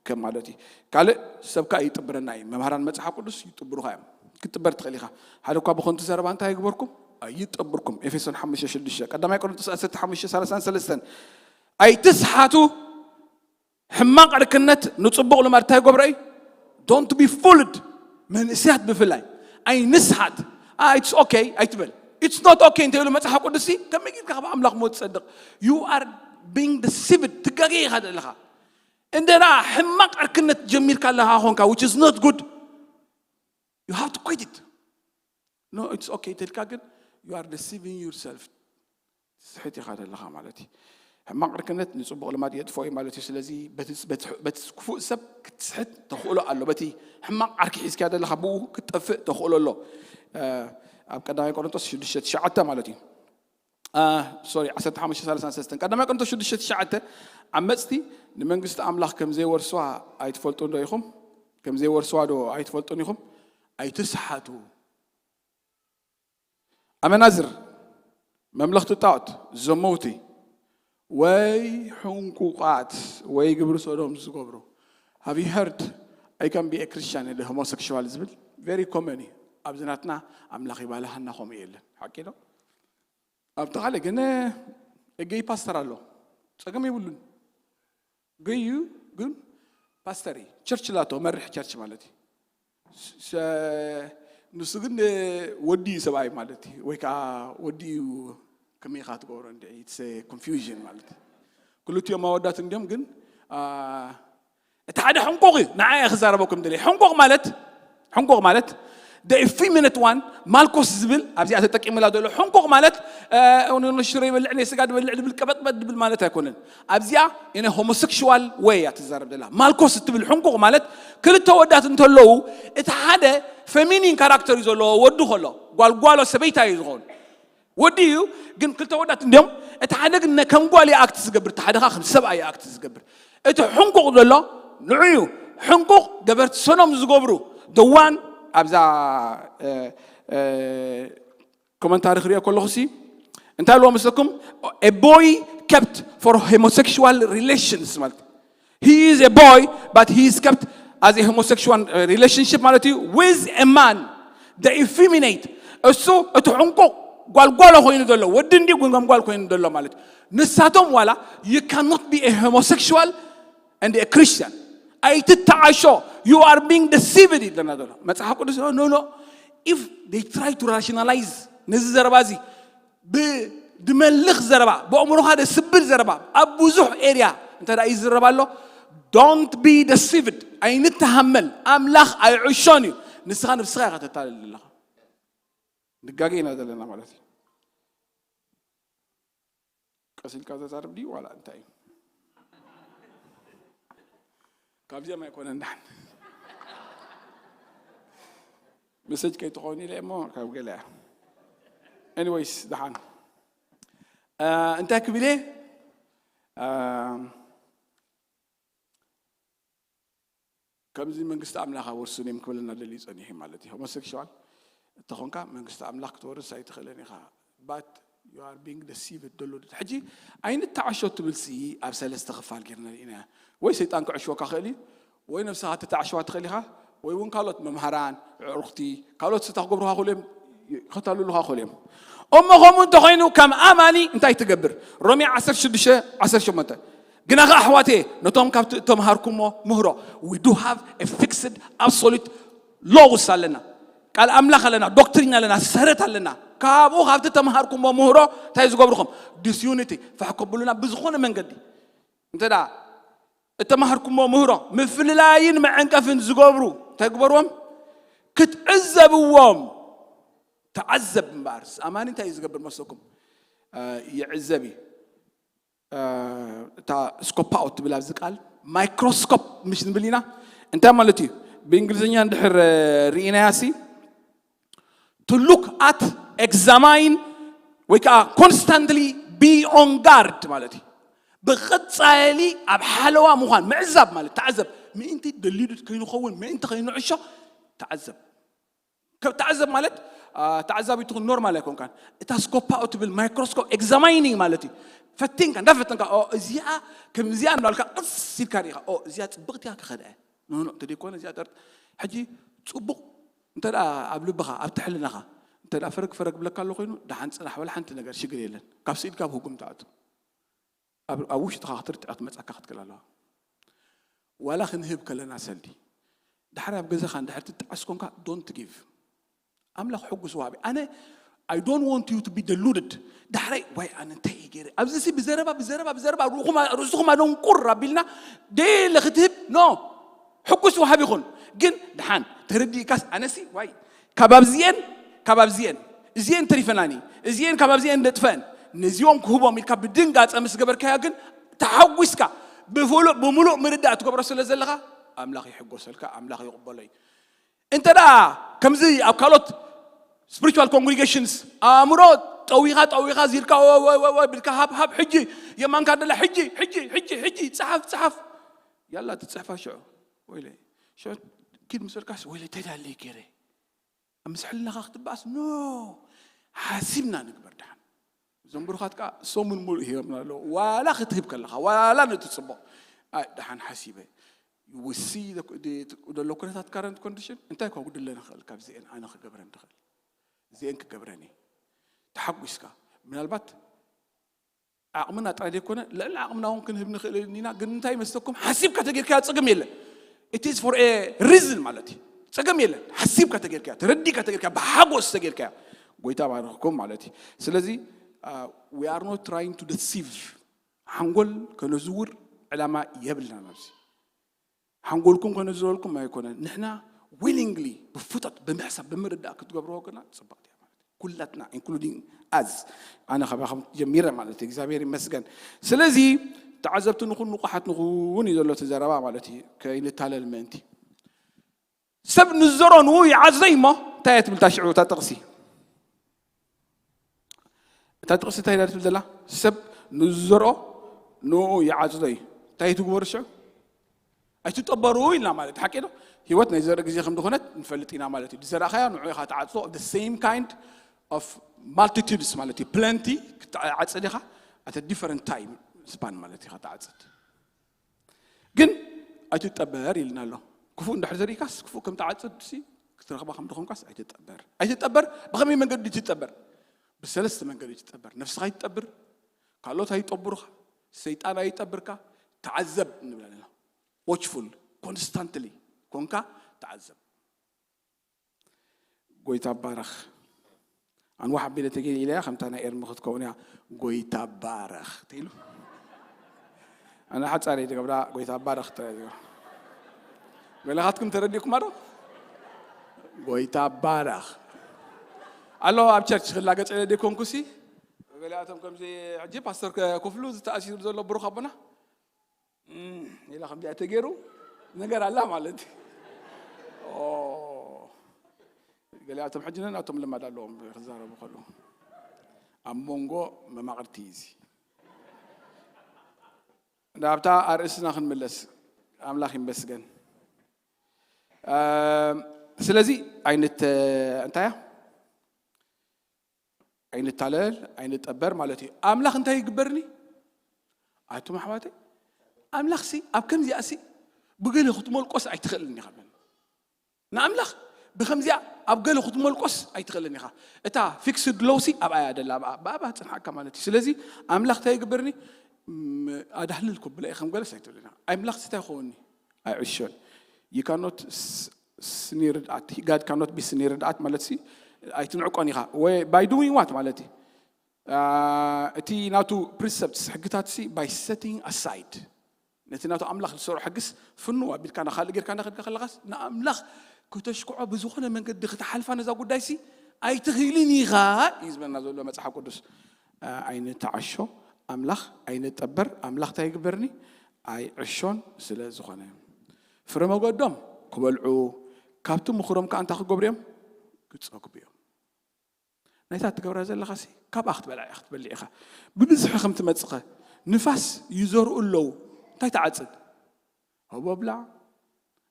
ከም ማለት እዩ። ካልእ ሰብካ ይጥብረና እዩ። መምሃራን መጽሓፍ ቅዱስ ይጥብሩኻ እዮም። ክትጥበር ትኽእል ኢኻ። ሓደ እኳ ብኸንቱ ዘረባ እንታይ ይግበርኩም ኣይጠብርኩም። ኤፌሶን ሓሙሽተ ሽዱሽተ፣ ቀዳማይ ቆሮንቶስ ዓሰርተ ሓሙሽተ ሰላሳን ሰለስተን ኣይትስሓቱ። ሕማቕ ዕርክነት ንፅቡቕ ልማድ እንታይ ይገብሮ እዩ? Don't be fooled። መንእስያት ብፍላይ ኣይንስሓት። It's okay ኣይትበል። It's not okay እንተይሉ መፅሓፍ ቅዱስ ከመይ ጌርካ ካብ ኣምላኽ ሞት ትፀድቕ? You are being deceived። ትጋገ ኢኻ ዘለኻ። እንደና ሕማቕ ዕርክነት ጀሚርካ ኣለኻ ኾንካ which is not good፣ you have to quit it። No, it's okay ተልካ ግን you are deceiving yourself። ትስሕት ኢኻ ዘለኻ ማለት እዩ። ሕማቕ ዕርክነት ንፅቡቕ ልማድ የጥፎ እዩ ማለት እዩ። ስለዚ በቲ ክፉእ ሰብ ክትስሕት ተኽእሎ ኣሎ። በቲ ሕማቕ ዓርኪ ሒዝካ ዘለኻ ብኡ ክትጠፍእ ተኽእሎ ኣሎ። ኣብ ቀዳማይ ቆሮንቶስ ሽዱሽተ ትሽዓተ ማለት እዩ። ሶሪ ዓሰርተ ሓሙሽተ ሰላሳን ሰለስተን፣ ቀዳማይ ቆሮንቶስ ሽዱሽተ ትሽዓተ ዓመፅቲ ንመንግስቲ ኣምላኽ ከም ዘይወርስዋ ኣይትፈልጡ ዶ ኢኹም? ከም ዘይወርስዋ ዶ ኣይትፈልጡን ኢኹም? ኣይትስሓቱ። ኣመናዝር፣ መምለኽቲ ጣዖት፣ ዘመውቲ ወይ ሕንቁቋት ወይ ግብሪ ሶዶም ዝገብሩ። Have you heard I can be a Christian and a homosexual ዝብል? Very common እዩ። ኣብዚ ናትና ኣምላኽ ይባልሃና ከምኡ የለን። ሓቂ ዶ? ኣብቲ ካልእ ግን ገይ ፓስተር ኣሎ፣ ፀገም የብሉን። ገዩ ግን ፓስተር እዩ፣ ቸርች ላቶ መርሕ ቸርች ማለት እዩ። ንሱ ግን ወዲ እዩ ሰብኣይ ማለት እዩ፣ ወይ ከዓ ወዲ እዩ። ከመይ ኢኻ ትገብሮ እንዲ ኮንፊውዥን ማለት እዩ። ክልቲኦም ኣወዳት እንዲዮም ግን እቲ ሓደ ሕንቁቕ እዩ። ንዓይ ክዛረበኩም ደለ ሕንቁቕ ማለት ሕንቁቕ ማለት the effeminate one ማልኮስ ዝብል ኣብዚኣ ተጠቂምላ ዘሎ ሕንቁቕ ማለት ሽሮ ይበልዕ ናይ ስጋ ድበልዕ ድብል ቀበጥበጥ ድብል ማለት ኣይኮነን። ኣብዚኣ in a homosexual way እያ ትዛረብ ዘላ። ማልኮስ እትብል ሕንቁቕ ማለት ክልተ ወዳት እንተለዉ እቲ ሓደ feminine character እዩ ዘለዎ። ወዱ ከሎ ጓልጓሎ ሰበይታ እዩ ዝኸውን። ወዲ እዩ ግን ክልተ ወዳት እንዲዮም። እቲ ሓደ ግን ከም ጓል ይኣክት ዝገብር፣ እቲ ሓደ ከዓ ከም ሰብኣይ ይኣክት ዝገብር። እቲ ሕንቁቕ ዘሎ ንዑ እዩ። ሕንቁቕ ገበርቲ ሰኖም ዝገብሩ ደዋን ኣብዛ ኮመንታሪ ክሪኦ ከለኹ ሲ እንታይ ኣለዎ መስለኩም? A boy kept for homosexual relations ማለት he is a boy but he is kept as a homosexual relationship ማለት እዩ with a man, the effeminate እሱ እቲ ሕንቁቕ ጓልጓሎ ኮይኑ ዘሎ ወዲ እንዲ ጉንገም ጓል ኮይኑ ዘሎ ማለት እዩ። ንሳቶም ዋላ you cannot be a homosexual and a Christian ኣይትተዓሾ you are being deceived ይለና ዘሎ መፅሓፍ ቅዱስ። No, no, if they try to rationalize ነዚ ዘረባ እዚ ብድመልኽ ዘረባ ብኣእምሮኻ ደስብል ዘረባ ኣብ ብዙሕ area እንተ ይዝረብ ኣሎ don't be deceived ኣይንተሃመል። ኣምላኽ ኣይዕሾን እዩ። ንስኻ ንብስኻ ኢኻ ተታልል ኣለኻ። ንጋገ ኢና ዘለና ማለት እዩ። ቀሲልካ ዘዛርብ ድዩ ዋላ እንታይ እዩ? ካብዚኦም ኣይኮነን ዳን መሰጅ ከይትኾን ኢለ እሞ ካብ ገለ እያ። Anyways ደሓን እንታይ ክብል እየ ከምዚ መንግስቲ ኣምላኽ ኣወርሱን እዮም ክብለና ደልዩ ጸኒሑ ማለት እዩ። ሆሞሴክሽዋል እተኾንካ መንግስቲ ኣምላኽ ክትወርስ ኣይትኽእልን ኢኻ። But you are being deceived ደሎ ሕጂ ኣይንተዓሾ ትብል ሲ ኣብ ሰለስተ ክፋል ጌርና ርኢና ወይ ሰይጣን ክዕሽወካ ክእል እዩ ወይ ነብስኻ ትተዓሽዋ ትኽእል ኢኻ ወይ እውን ካልኦት መምሃራን ዕሩኽቲ ካልኦት ስታ ክገብሩኻ ክእሉ እዮም ከተልሉኻ ክእሉ እዮም። እሞ ከምኡ እንተኾይኑ ከም ኣማኒ እንታይ ትገብር? ሮሜ ዓሰርተ ሽዱሽተ ዓሰርተ ሸሞንተ ግና ኸዓ ኣሕዋተየ ነቶም ካብቲ እተምሃርኩሞ ምህሮ we do have a fixed absolute laws ኣለና። ቃል ኣምላኽ ኣለና፣ ዶክትሪን ኣለና፣ ሰረት ኣለና። ካብኡ ካብቲ ተምሃርኩሞ ምህሮ እንታይ ዝገብርኹም? ዲስዩኒቲ ፋሕ ከብሉና ብዝኾነ መንገዲ እንተ እተምሃርኩሞ ምህሮ ምፍልላይን መዐንቀፍን ዝገብሩ እንታይ ግበርዎም? ክትዕዘብዎም ተዓዘብ እምበኣር ኣማኒ እንታይ እዩ ዝገብር መስለኩም? ይዕዘብ እዩ። እታ ስኮፓኦ ትብል ኣብዚ ቃል ማይክሮስኮፕ ምሽ ንብል ኢና። እንታይ ማለት እዩ? ብእንግሊዝኛ እንድሕር ርኢናያ ሲ to look at examine ወይ ከዓ constantly be on guard ማለት እዩ። ብቐጻሊ ኣብ ሓለዋ ምዃን ምዕዛብ ማለት ተዓዘብ ምእንቲ ደሊዱት ከይንኸውን ምእንቲ ከይንዕሾ ተዓዘብ። ተዓዘብ ማለት ተዓዛቢ ትኹን ኖርማል ኣይኮንካን። እታ ስኮፓኦ ትብል ማይክሮስኮፕ ኤግዛማይኒንግ ማለት እዩ። ፈቲንካ እንዳፈተንካ እዚኣ ከምዚኣ እንዳልካ ቅስ ኢልካ ሪኢኻ እዚኣ ፅብቕቲ እያ ክኸዳ እያ ኖኖ እንተደይኮነ እዚኣ ጠርጥ ሕጂ ፅቡቕ እንተ ኣብ ልብኻ ኣብ ትሕልናኻ እንተ ፈረግ ፈረግ ብለካ ኣሎ ኮይኑ ደሓን ፅናሕ ወላ ሓንቲ ነገር ሽግር የለን። ካብ ስኢልካ ኣብ ህጉም ትኣቱ ኣብ ውሽጥኻ ክትርትዕ ክትመፀካ ክትክእል ኣለዋ። ዋላ ክንህብ ከለና ሰልዲ ድሓር ኣብ ገዛኻ እንድሕር ትጠዓስ ኮንካ don't give ኣምላኽ ሕጉስ ዋሃቢ ኣነ I don't want you to be deluded። ዳሕራይ ዋይ ኣነ እንታይ እየ ገይረ ኣብዚ ሲ ብዘረባ ብዘረባ ብዘረባ ርእስኹም ኣደንቁር ኣቢልና ደለ ክትህብ ኖ ሕጉስ ዋሃቢ ይኹን። ግን ድሓን ተረዲእካስ ኣነሲ ዋይ ካብ ኣብዚኤን ካብ ኣብዚኤን እዚኤን ተሪፈናኒ እዚኤን ካብ ኣብዚኤን ደጥፈን ነዚኦም ክህቦም ኢልካ ብድንጋፀ ምስ ገበርካዮ ግን ተሓጒስካ ብፍሉእ ብምሉእ ምርዳእ ትገብሮ ስለ ዘለኻ ኣምላኽ ይሕጎሰልካ ኣምላኽ ይቕበሎ እዩ። እንተ ደኣ ከምዚ ኣብ ካልኦት spiritual congregations ኣእምሮ ጠዊኻ ጠዊኻ ዚልካ ወ- ወ- ወ- ወ- ብልካ ሃብ ሃብ ሕጂ የማንካ ደላ ሕጂ ሕጂ ሕጂ ሕጂ ጸሓፍ ጸሓፍ ያላ ትጽሕፋ ሽዑ ወይለ ሽዑ ኪድ ምስ በልካስ ወይለ እንታይ ደኣ ኣለይ ገይረ ኣብ ምስ ሕልናኻ ክትበኣስ ኖ ሓሲብና ንግበር ደሓን እዞም ብሩኻት ከዓ ሰሙን ሙሉእ ሂቦምና ኣለዉ ዋላ ክትህብ ከለኻ ዋላ ነቲ ፅቡቕ ኣይ ደሓን ሓሲበ ውሲ ዘሎ ኩነታት ካረንት ኮንዲሽን እንታይ ካ ጉድለ ንኽእል ካብዚአን ኣነ ክገብረን ትኽእል እዚአን ክገብረን እየ ተሓጒስካ ምናልባት ዓቕምና ጥራይ ዘይኮነ ልዕሊ ዓቕምና እውን ክንህብ ንኽእል ኢና ግን እንታይ ይመስለኩም ሓሲብካ ተጌርካዮ ፀገም የለን it is for a reason ማለት እዩ ፀገም የለን ሓሲብካ ተጌርካዮ ተረዲእካ ተጌርካዮ ብሓጎስ ተጌርካዮ ጎይታ ባርኽኩም ማለት እዩ ስለዚ we are not trying to deceive ሓንጎል ከነዝውር ዕላማ የብልና ናብዚ ሓንጎልኩም ከነዝወልኩም ኣይኮነን ንሕና ዊሊንግሊ፣ ብፍቶት፣ ብምሕሳብ፣ ብምርዳእ ክትገብርዎ ግና ጽብቕቲ እያ ማለት እዩ። ኩላትና ኢንክሉዲንግ ኣዝ፣ ኣነ ካባኹም ጀሚረ ማለት እዩ። እግዚኣብሔር ይመስገን። ስለዚ ተዓዘብቲ ንኹን፣ ንቑሓት ንኹን እዩ ዘሎ እቲ ዘረባ ማለት እዩ። ከይንታለል ምእንቲ ሰብ ንዘሮ ንኡ ይዓዝዶ እዩ እሞ እንታይ እያ ትብል እታ ሽዑ እታ ጥቕሲ? እታ ጥቕሲ እንታይ እያ ትብል ዘላ? ሰብ ንዝዘርኦ ንኡ ይዓጽዶ እዩ። እንታይ ትግበሩ ሽዑ? ኣይትጠበሩ ኢልና ማለት ሓቂ ዶ? ህይወት ናይ ዘርኢ ግዜ ከም ዝኾነት ንፈልጥ ኢና ማለት እዩ። ዝዘራእኻዮ ንዑ ኢኻ ትዓጽዶ። The same kind of multitudes ማለት እዩ። ፕለንቲ ክትዓጽድ ኢኻ፣ at a different time ስፓን ማለት ኢኻ ትዓጽድ። ግን ኣይትጠበር ኢልና ኣሎ። ክፉእ እንድሕር ዘሪእካስ ክፉእ ከም ትዓጽድ ሲ ክትረኽባ ከም ድኾንካስ ኣይትጠበር። ኣይትጠበር። ብኸመይ መንገዲ ትጠበር? ብሰለስተ መንገዲ ትጠበር። ነፍስኻ ይትጠብር፣ ካልኦት ኣይጠብሩኻ፣ ሰይጣን ኣይጠብርካ። ተዓዘብ ንብል ኣለና። ዎችፉል፣ ኮንስታንትሊ ኮንካ ተዓዘብ። ጎይታ ባረኽ። ኣንዋሕ ኣቢለ ተገይለ ኢለያ ከምታ ናይ ኤርሚ ክትከውን እያ። ጎይታ ባረኽ ተይሉ ኣነ ሓጻሪ ትገብራ። ጎይታ ባረኽ ጥራይ ዝገብራ። ገለኻትኩም ተረዲእኩማ ዶ? ጎይታ ባረኽ ኣሎ። ኣብ ቸርች ክላገጸ ደይኮንኩሲ፣ ገሊኣቶም ከምዚ ሕጂ ፓስተር ክፍሉ ዝተኣሲሩ ዘሎ ብሩኽ ኣቦና፣ እም፣ ኢላ ከምዚኣ ተገይሩ ነገር ኣላ ማለት እዩ። ኦ፣ ገሊኣቶም ሕጂ ነናቶም ልማድ ኣለዎም ክዛረቡ ከለዉ። ኣብ መንጎ መማቕርቲ እዩ እዚ። ናብታ ኣርእስትና ክንምለስ፣ ኣምላኽ ይመስገን። እም፣ ስለዚ ዓይነት፣ እንታይ እያ? ኣይንታለል፣ ኣይንጠበር ማለት እዩ። ኣምላኽ እንታይ ይግበርኒ? ኣቱም ኣሕዋተይ፣ ኣምላኽሲ ኣብ ከምዚኣሲ ብገለ ክትመልቆስ ኣይትኽእልን ኢኻ። በል፣ ንኣምላኽ ብከምዚኣ ኣብ ገለ ክትመልቆስ ኣይትኽእልን ኢኻ። እታ ፊክስድ ሎውሲ ኣብኣ እያ ደላ፣ ኣብኣ፣ ብኣባ ጽንሓካ ማለት እዩ። ስለዚ ኣምላኽ እንታይ ይግበርኒ? ም-፣ ኣዳህልል ከብላ እየ ከም ገለስ ኣይትብልን ኢኻ። ኣምላኽሲ እንታይ ይኸውንኒ? ኣይዕሾን። You cannot s-, sneered at. God cannot be sneered at ማለት ሲ ኣይትንዕቆን ኢኻ። ወይ by doing what ማለት እዩ። አ፣ እቲ ናቱ precepts፣ ሕግታት ሲ by setting aside። ነቲ ናቱ ኣምላኽ ዝሰርዖ ሕግስ ፍንው ኣቢልካ ንኻልእ ጌርካ እንዳኸድካ ከለኻስ ንኣምላኽ ከተሽክዖ ብዝኾነ መንገዲ ክትሓልፋ ነዛ ጉዳይ ሲ ኣይትኽእልን ኢኻ እዩ ዝበለና ዘሎ መጽሓፍ ቅዱስ። አ፣ ኣይንተዓሾ፣ ኣምላኽ ኣይንጠበር። ኣምላኽ እንታይ ይግበርኒ? ኣይዕሾን ስለ ዝኾነ። ፍረ መገዶም ክበልዑ፣ ካብቲ ምኽሮም ከኣ እንታይ ክገብሩ እዮም? ክጸግቡ እዮም። ናይታ ትገብራ ዘለኻሲ ካብኣ ክትበልዓ ኢኻ፣ ክትበልዕ ኢኻ። ብብዝሒ ከም ትመጽኸ ንፋስ ይዘርኡ ኣለዉ። እንታይ ትዓጽድ? ህቦብላ።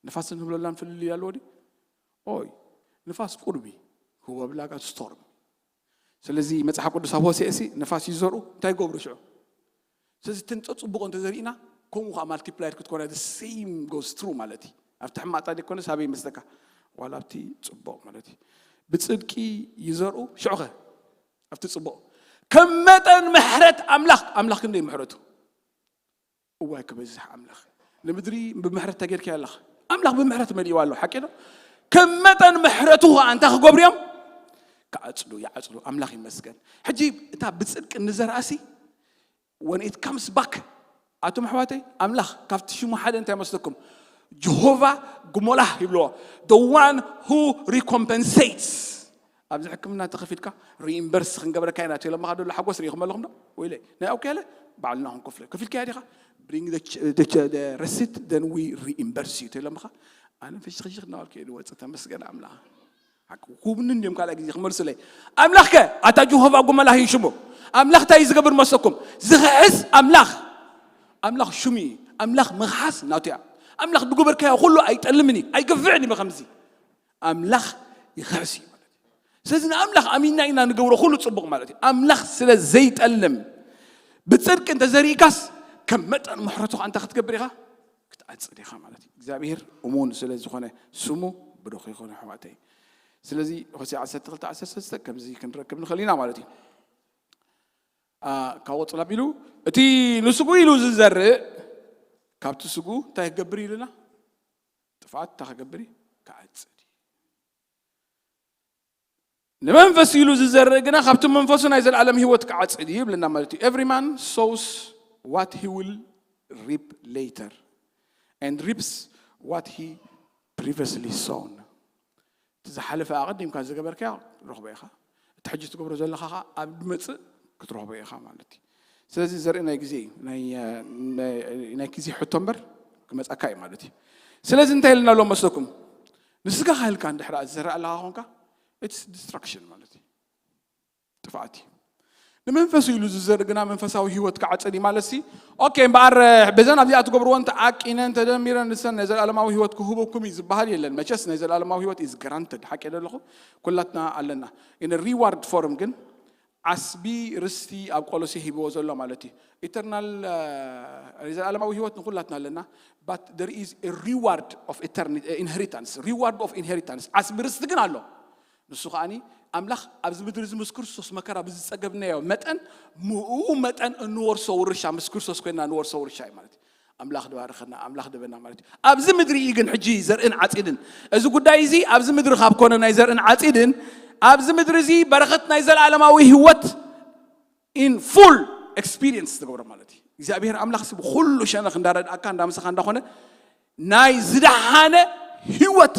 ንፋስ እንህብለላን ፍልልይ ኣለዎ ድዩ? ኦይ፣ ንፋስ ቁርቢ፣ ህቦብላ ጋር ስቶርም። ስለዚ መጽሓፍ ቅዱስ ኣብ ሆሴዕ ሲ ንፋስ ይዘርኡ፣ እንታይ ይገብሩ ሽዑ? ስለዚ እተን ጸጽብቆ እንተዘሪእና፣ ከምኡ ኸዓ ማልቲፕላይድ ክትኮና፣ the same goes true ማለት እዩ። ኣብቲ ሕማቕ ጻድቅ ኮነስ ኣበይ ይመስለካ? ዋላ ኣብቲ ጽቡቕ ማለት እዩ። ብጽድቂ ይዘርኡ፣ ሽዑኸ? ኣብቲ ጽቡቕ። ከም መጠን ምሕረት ኣምላኽ፣ ኣምላኽ ክንደይ ምሕረቱ? እዋይ ክበዝሕ ኣምላኽ። ንምድሪ ብምሕረት ተጌርኪ ኣለኻ። ኣምላኽ ብምሕረት መሊእዋ ኣሎ፣ ሓቂ ዶ? ከም መጠን ምሕረቱ ኸዓ እንታይ ክገብሩ እዮም? ክዓጽዱ፣ ይዓጽዱ። ኣምላኽ ይመስገን። ሕጂ እታ ብጽድቂ እንዘርኣሲ፣ when it comes back፣ ኣቱም ኣሕዋተይ፣ ኣምላኽ ካብቲ ሽሙ ሓደ እንታይ መስለኩም? ጀሆቫ ጉሞላህ ይብልዎ። The one who recompensates። ኣብዚ ሕክምና እንተኸፊልካ ሪኢምበርስ ክንገብረካ ኢና ተይሎምኻ ደሎ ሓጎስ ርኢኹም ኣለኹም ዶ? ወይለ ናይ ኦኬለ ባዕልና ክንከፍሎ። ከፊልካያ ዲኻ? Bring the ch-, the ch-, the receipt, then we reimburse you ተይሎምኻ። ኣነ ፍሽኽሽኽ እናበልኩ እየ ዝወፅእ። ተመስገን ኣምላኽ። ሓቂ ኩብኒ እንዲዮም ካልኣይ ግዜ ክመልሱለይ። ኣምላኽ ከ ኣታ ጀሆቫ ጉመላህ እዩ ሽሙ። ኣምላኽ እንታይ እዩ ዝገብር መስለኩም? ዝኽሕስ ኣምላኽ። ኣምላኽ ሽሙ እዩ። ኣምላኽ ምኽሓስ ናቱ እያ። ኣምላኽ ዝገበርካዮ ኩሉ ኣይጠልምን እዩ፣ ኣይገፍዕን እዩ። ብኸምዚ ኣምላኽ ይኽሕስ እዩ ማለት እዩ። ስለዚ ንኣምላኽ ኣሚንና ኢና ንገብሮ ኩሉ ጽቡቕ ማለት እዩ። ኣምላኽ ስለ ዘይጠልም ብጽድቂ እንተዘሪእካስ ከም መጠን ምሕረቱ ኸኣ እንታይ ክትገብር ኢኻ? ክትዓጽድ ኢኻ ማለት እዩ። እግዚኣብሔር እሙን ስለ ዝኾነ ስሙ ብሩኽ ይኹን ኣሕዋተይ። ስለዚ ሆሴዕ ዓሰርተ ክልተ ዓሰርተ ሰለስተ ከምዚ ክንረክብ ንኽእል ኢና ማለት እዩ። አ፣ ካብ ወጽላ ኣቢሉ እቲ ንስጉ ኢሉ ዝዘርእ ካብቲ ስጉ እንታይ ክገብር ኢሉና? ጥፍኣት እንታይ ክገብር እዩ? ክዓጽድ እዩ። ንመንፈስ ኢሉ ዝዘርእ ግና ካብቲ መንፈሱ ናይ ዘለኣለም ህይወት ክዓጽድ እዩ ይብለና ማለት እዩ። Every man sows what he will reap later and reaps what he previously sown። እቲ ዝሓለፈ ኣቐዲምካ ዝገበርካዮ ትረኽቦ ኢኻ። እቲ ሕጂ ትገብሮ ዘለኻ ኸዓ ኣብ ዝመጽእ ክትረኽቦ ኢኻ ማለት እዩ። ስለዚ ዘርኢ ናይ ግዜ እዩ። ናይ፣ ናይ፣ ናይ ግዜ ሕቶ እምበር ክመጻካ እዩ ማለት እዩ። ስለዚ እንታይ ኢልና ኣሎ መስለኩም? ንስጋኻ ኢልካ እንድሕር ዝዘርእ ኣለኻ ኾንካ፣ it's destruction ማለት እዩ። ጥፍኣት እዩ። ንመንፈሱ ኢሉ ዝዘርእ ግና መንፈሳዊ ህይወት ክዓጽድ እዩ ማለት ሲ። ኦኬ፣ እምበኣር በዘን ኣብዚኣ ትገብርዎ እንተ ዓቂነ እንተ ደሚረ ንሰን ናይ ዘለኣለማዊ ህይወት ክህበኩም እዩ ዝበሃል የለን። መቸስ ናይ ዘለኣለማዊ ህይወት is granted፣ ሓቂ ዶ ኣለኹ? ኩላትና ኣለና። In reward form ግን ዓስቢ ርስቲ ኣብ ቆሎሴ ሂብዎ ዘሎ ማለት እዩ። ኢተርናል፣ እ፣ ዘለኣለማዊ ህይወት ንኹላትና ኣለና። But there is a reward of eternity, inheritance, reward of inheritance፣ ዓስቢ ርስቲ ግን ኣሎ። ንሱ ከዓኒ ኣምላኽ ኣብዚ ምድሪ እዚ ምስ ክርስቶስ መከራ ብዝጸገብናዮ መጠን፣ ምኡ መጠን እንወርሶ ውርሻ፣ ምስ ክርስቶስ ኮይንና እንወርሶ ውርሻ እዩ ማለት እዩ። ኣምላኽ ድባርኸና፣ ኣምላኽ ድበና ማለት እዩ። ኣብዚ ምድሪ እዩ ግን ሕጂ ዘርእን ዓጺድን። እዚ ጉዳይ እዚ ኣብዚ ምድሪ ካብ ኮነ ናይ ዘርእን ዓጺድን፣ ኣብዚ ምድሪ እዚ በረኸት ናይ ዘለኣለማዊ ህይወት in full experience ትገብሮ ማለት እዩ። እግዚኣብሔር ኣምላኽ ሲ ብኹሉ ሸነኽ እንዳረድኣካ፣ እንዳምሳኻ እንዳኾነ ናይ ዝደሓነ ህይወት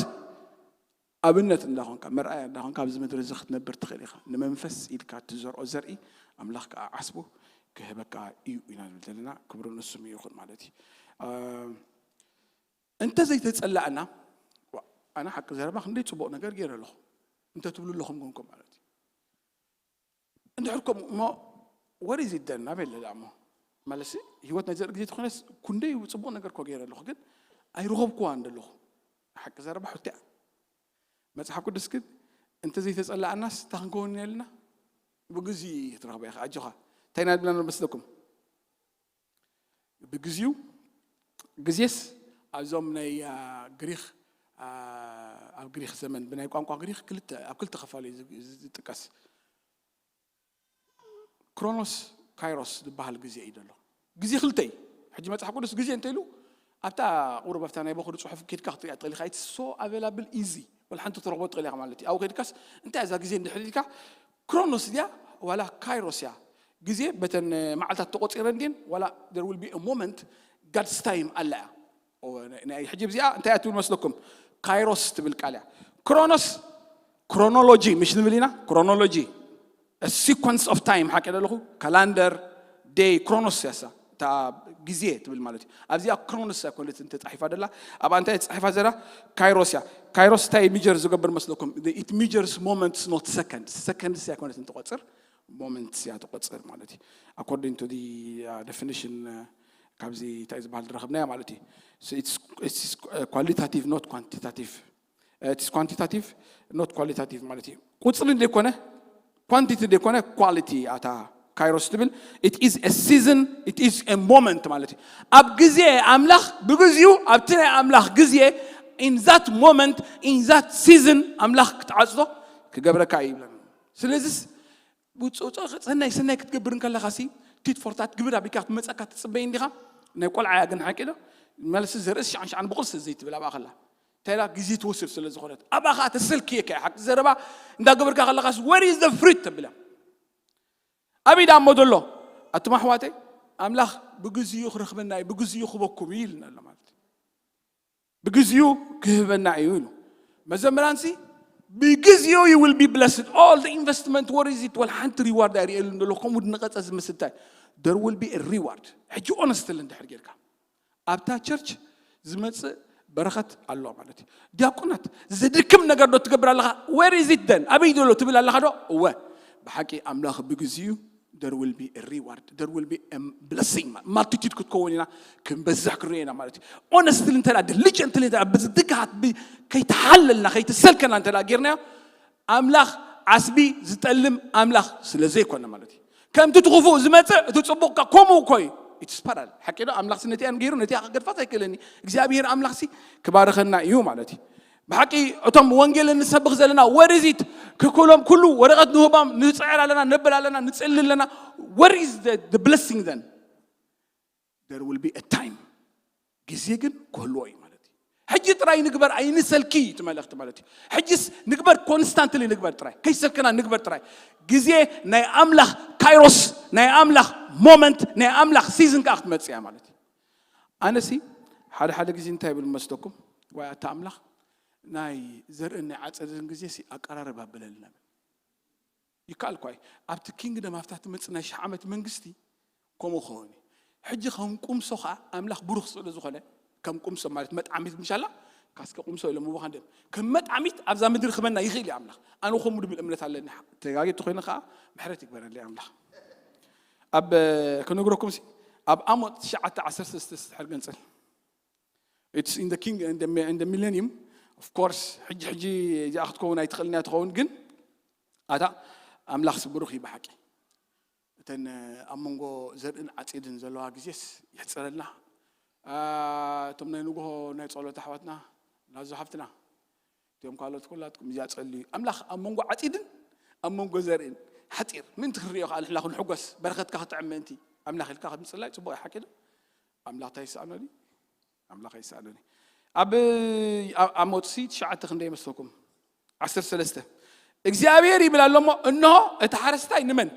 ኣብነት እንዳኾንካ፣ መርኣያ እንዳኾንካ ኣብዚ ምድሪ እዚ ክትነብር ትኽእል ኢኻ። ንመንፈስ ኢልካ እትዘርኦ ዘርኢ ኣምላኽ ከዓ ዓስቡ ክህበካ እዩ ኢና ንብል ዘለና። ክብሪ ንስሙ ይኹን ማለት እዩ። እ፣ እንተ ዘይተጸላእና፣ ዋ፣ ኣነ ሓቂ ዘረባ ክንደይ ጽቡቕ ነገር ገይረ ኣለኹ እንተ ትብሉ ኣለኹም ኮንኩም ማለት እዩ። እንድሕር ከምኡ እሞ፣ what is it then? ናበይ ኣለላ እሞ? ማለትሲ፣ ህይወት ናይ ዘርኢ ግዜ ተኾነስ፣ ክንደይ ጽቡቕ ነገር እኮ ገይረ ኣለኹ፣ ግን ኣይረኸብኩዋን ዘለኹ። ሓቂ ዘረባ ሕቶ እያ። መጽሓፍ ቅዱስ ግን፣ እንተ ዘይተጸላእናስ፣ እንታይ ክንከውን ኢና ኢልና? ብግዜ ክትረኽቦ ኢኻ፣ ኣጆኻ። እንታይ ኢና ዝብለና መስለኩም? ብግዜኡ፣ ግዜስ ኣብዞም ናይ፣ አ፣ ግሪኽ፣ አ፣ ኣብ ግሪኽ ዘመን ብናይ ቋንቋ ግሪኽ ክልተ፣ ኣብ ክልተ ክፋል እዩ ዝ-፣ ዝ-፣ ዝጥቀስ። ክሮኖስ፣ ካይሮስ ዝበሃል ግዜ እዩ ዘሎ። ግዜ ክልተ እዩ። ሕጂ መጽሓፍ ቅዱስ ግዜ እንተ ኢሉ ኣብታ ቁሩብ ኣብታ ናይ በኹሪ ጽሑፍ ኬድካ ክትሪኣ ትኽእል ኢኻ። It's so available, easy። ወላ ሓንቲ ትረኽቦ ትኽእል ኢኻ ማለት እዩ። ኣብኡ ኬድካስ እንታይ እዛ ግዜ እንድሕር ኢልካ ክሮኖስ ድያ ዋላ ካይሮስ እያ? ግዜ በተን መዓልታት ተቖጺረን ድየን ዋላ there will be a moment God's time ኣላ እያ? ኦ፣ ናይ፣ ናይ ሕጂ እዚኣ እንታይ እያ ትብል መስለኩም? ካይሮስ ትብል ቃል እያ። ክሮኖስ፣ ክሮኖሎጂ ምሽ ንብል ኢና? ክሮኖሎጂ፣ a sequence of time፣ ሓቂ ዶ ኣለኹ? ካላንደር፣ ዴይ፣ ክሮኖስ እያ እሳ። እታ ግዜ ትብል ማለት እዩ። ኣብዚኣ ክሮኖስ ኣይኮነትን ተጻሒፋ ደላ። ኣብኣ እንታይ ተጻሒፋ ዘላ? ካይሮስ እያ። ካይሮስ እንታይ ሚጀር ዝገብር መስለኩም? It measures moments, not seconds። ሰከንድስ ኣይኮነትን ትቆጽር፣ ሞመንትስ እያ ትቆጽር ማለት እዩ። According to the, uh, definition፣ uh፣ ካብዚ እንታይ ዝበሃል ዝረኸብናዮ ማለት እዩ። So it's, it's, uh, qualitative, not quantitative። Uh, it's quantitative, not qualitative ማለት እዩ። ቁጽሪ ዘይኮነ፣ ኳንቲቲ ዘይኮነ፣ ኳሊቲ ኣታ ካይሮስ ትብል። It is a season, it is a moment ማለት እዩ። ኣብ ግዜ ኣምላኽ ብግዚኡ፣ ኣብቲ ናይ ኣምላኽ ግዜ፣ in that moment, in that season ኣምላኽ ክትዓጽዶ ክገብረካ እዩ ይብለና። ስለዚስ ብጾ-፣ ጾ-፣ ሰናይ፣ ሰናይ ክትገብር እንከለኻሲ፣ ቲት ፎር ታት ግብር ኣቢልካ ክትመጸካ ትጽበይ እንዲኻ? ናይ ቆልዓ እያ ግን ሓቂ ዶ? መልሲ ዘርእስ ሻዕን ሻዕን ብቑልሲ ዘይትብል ኣብኣ ከላ። እንታይ ኢላ? ግዜ ትወስድ ስለ ዝኾነት። ኣብኣ ኸኣ ተሰልክየካ እያ። ሓቂ ዘረባ እንዳገበርካ ከለኻስ፣ "Where is the fruit?" ተብላ። ኣበይ ደኣ እሞ ዘሎ? ኣቱም ኣሕዋተይ፣ ኣምላኽ ብግዚኡ ክረኽበና እዩ፣ ብግዚኡ ክበኩም እዩ ኢልና ኣሎ ማለት እዩ። ብግዚኡ ክህበና እዩ ኢሉ። መዘምራንሲ ብግዚኡ you will be blessed። All the investment, what is it? ወላ ሓንቲ ሪዋርድ ኣይርእየሉን ዘለኹ። ከምኡ ድንቐጸ ዝመስል እንታይ? There will be a reward። ሕጂ ኦነስትሊ እንድሕር ጌርካ ኣብታ ቸርች ዝመጽእ በረኸት ኣሎ ማለት እዩ። ዲያቆናት፣ ዘድክም ነገር ዶ ትገብር ኣለኻ? Where is it then? ኣበይ ዘሎ ትብል ኣለኻ ዶ? እወ፣ ብሓቂ ኣምላኽ ብግዚኡ there will be a reward, there will be a blessing። ማልቲቲድ ክትከውን ኢና፣ ክንበዝሕ ክንርኢ ኢና ማለት እዩ። ኦነስትሊ እንተ ዲሊጀንትሊ እንተ ብዝትግሃት ብ-፣ ከይተሓለልና ከይተሰልከና እንተ ጌርናዮ፣ ኣምላኽ ዓስቢ ዝጠልም ኣምላኽ ስለ ዘይኮነ ማለት እዩ። ከምቲ እቲ ክፉእ ዝመጽእ እቲ ጽቡቕ ከኣ ከምኡ እኮ እዩ። ኢትስ ፓራል ሓቂ ዶ? ኣምላኽሲ ነቲኣን ገይሩ ነቲኣ ክገድፋስ ኣይክእልን እዩ። እግዚኣብሔር ኣምላኽሲ ክባርኸና እዩ ማለት እዩ። ብሓቂ እቶም ወንጌል እንሰብኽ ዘለና፣ where is it? ክክሎም ኩሉ ወረቐት ንህቦም፣ ንጽዕር ኣለና፣ ነብል ኣለና፣ ንጽሊ ኣለና። Where is the, the blessing then? There will be a time። ግዜ ግን ክህልዎ እዩ ማለት እዩ። ሕጂ ጥራይ ንግበር፣ ኣይንሰልኪ እዩ እቲ መልእኽቲ ማለት እዩ። ሕጂስ ንግበር፣ ኮንስታንትሊ ንግበር ጥራይ፣ ከይሰልከና ንግበር ጥራይ። ግዜ ናይ ኣምላኽ ካይሮስ፣ ናይ ኣምላኽ ሞመንት፣ ናይ ኣምላኽ ሲዝን ከኣ ክትመጽእ እያ ማለት እዩ። ኣነሲ ሓደ ሓደ ግዜ እንታይ ይብል መስለኩም? ዋይ ኣታ ኣምላኽ፣ ናይ ዘርእን ናይ ዓጸድን ግዜሲ ኣቀራርብ ኣብለልና። ይከኣል እኳ እዩ። ኣብቲ ኪንግደም ኣብታ ትመጽእ ናይ ሽሕ ዓመት መንግስቲ ከምኡ ክኸውን እዩ። ሕጂ ከም ቁምሶ ኸዓ ኣምላኽ ብሩኽ ስለ ዝኾነ፣ ከም ቁምሶ ማለት መጥዓሚት ምሻላ፣ ካስከ ቁምሶ ኢሎም ምዃን ደም ከም መጥዓሚት ኣብዛ ምድሪ ክበና ይኽእል እዩ ኣምላኽ። ኣነ ከምኡ ድብል እምነት ኣለኒ። ተጋጌ ተኾይነ ኸዓ ምሕረት ይግበረለይ ኣምላኽ። ኣብ ክነግረኩም ሲ ኣብ ኣሞጽ ትሽዓተ ዓሰርተ ሰለስተ ስሕር ገንጽል It's in the king in the, in the millennium. Of course ሕጂ ሕጂ እዚኣ ክትከውን ኣይትኽእልን እያ ትኸውን፣ ግን ኣታ ኣምላኽ ስብሩኽ እዩ ብሓቂ። እተን ኣብ መንጎ ዘርእን ዓጺድን ዘለዋ ግዜስ ይሕጸረልና። እቶም ናይ ንግሆ ናይ ጸሎት ኣሕዋትና ናዞ ሓፍትና እቲኦም ካልኦት ኩላትኩም እዚኣ ጸልዩ። ኣምላኽ ኣብ መንጎ ዓጺድን ኣብ መንጎ ዘርእን ሓጺር ምእንቲ ክንሪኦ ከዓ ንሕና ክንሕጎስ በረኸትካ ክጥዕም ምእንቲ ኣምላኽ ኢልካ ከምጽላይ ጽቡቕ እዩ ሓቂ ዶ? ኣምላኽ እንታይ ይስኣኖ ድዩ? ኣምላኽ ኣይስኣኖን እዩ። ኣብ ኣብ ኣሞጽ ትሽዓተ ክንደይ ይመስለኩም? ዓሰርተ ሰለስተ እግዚኣብሔር ይብል ኣሎ እሞ፣ እንሆ እቲ ሓረስታይ ንመን?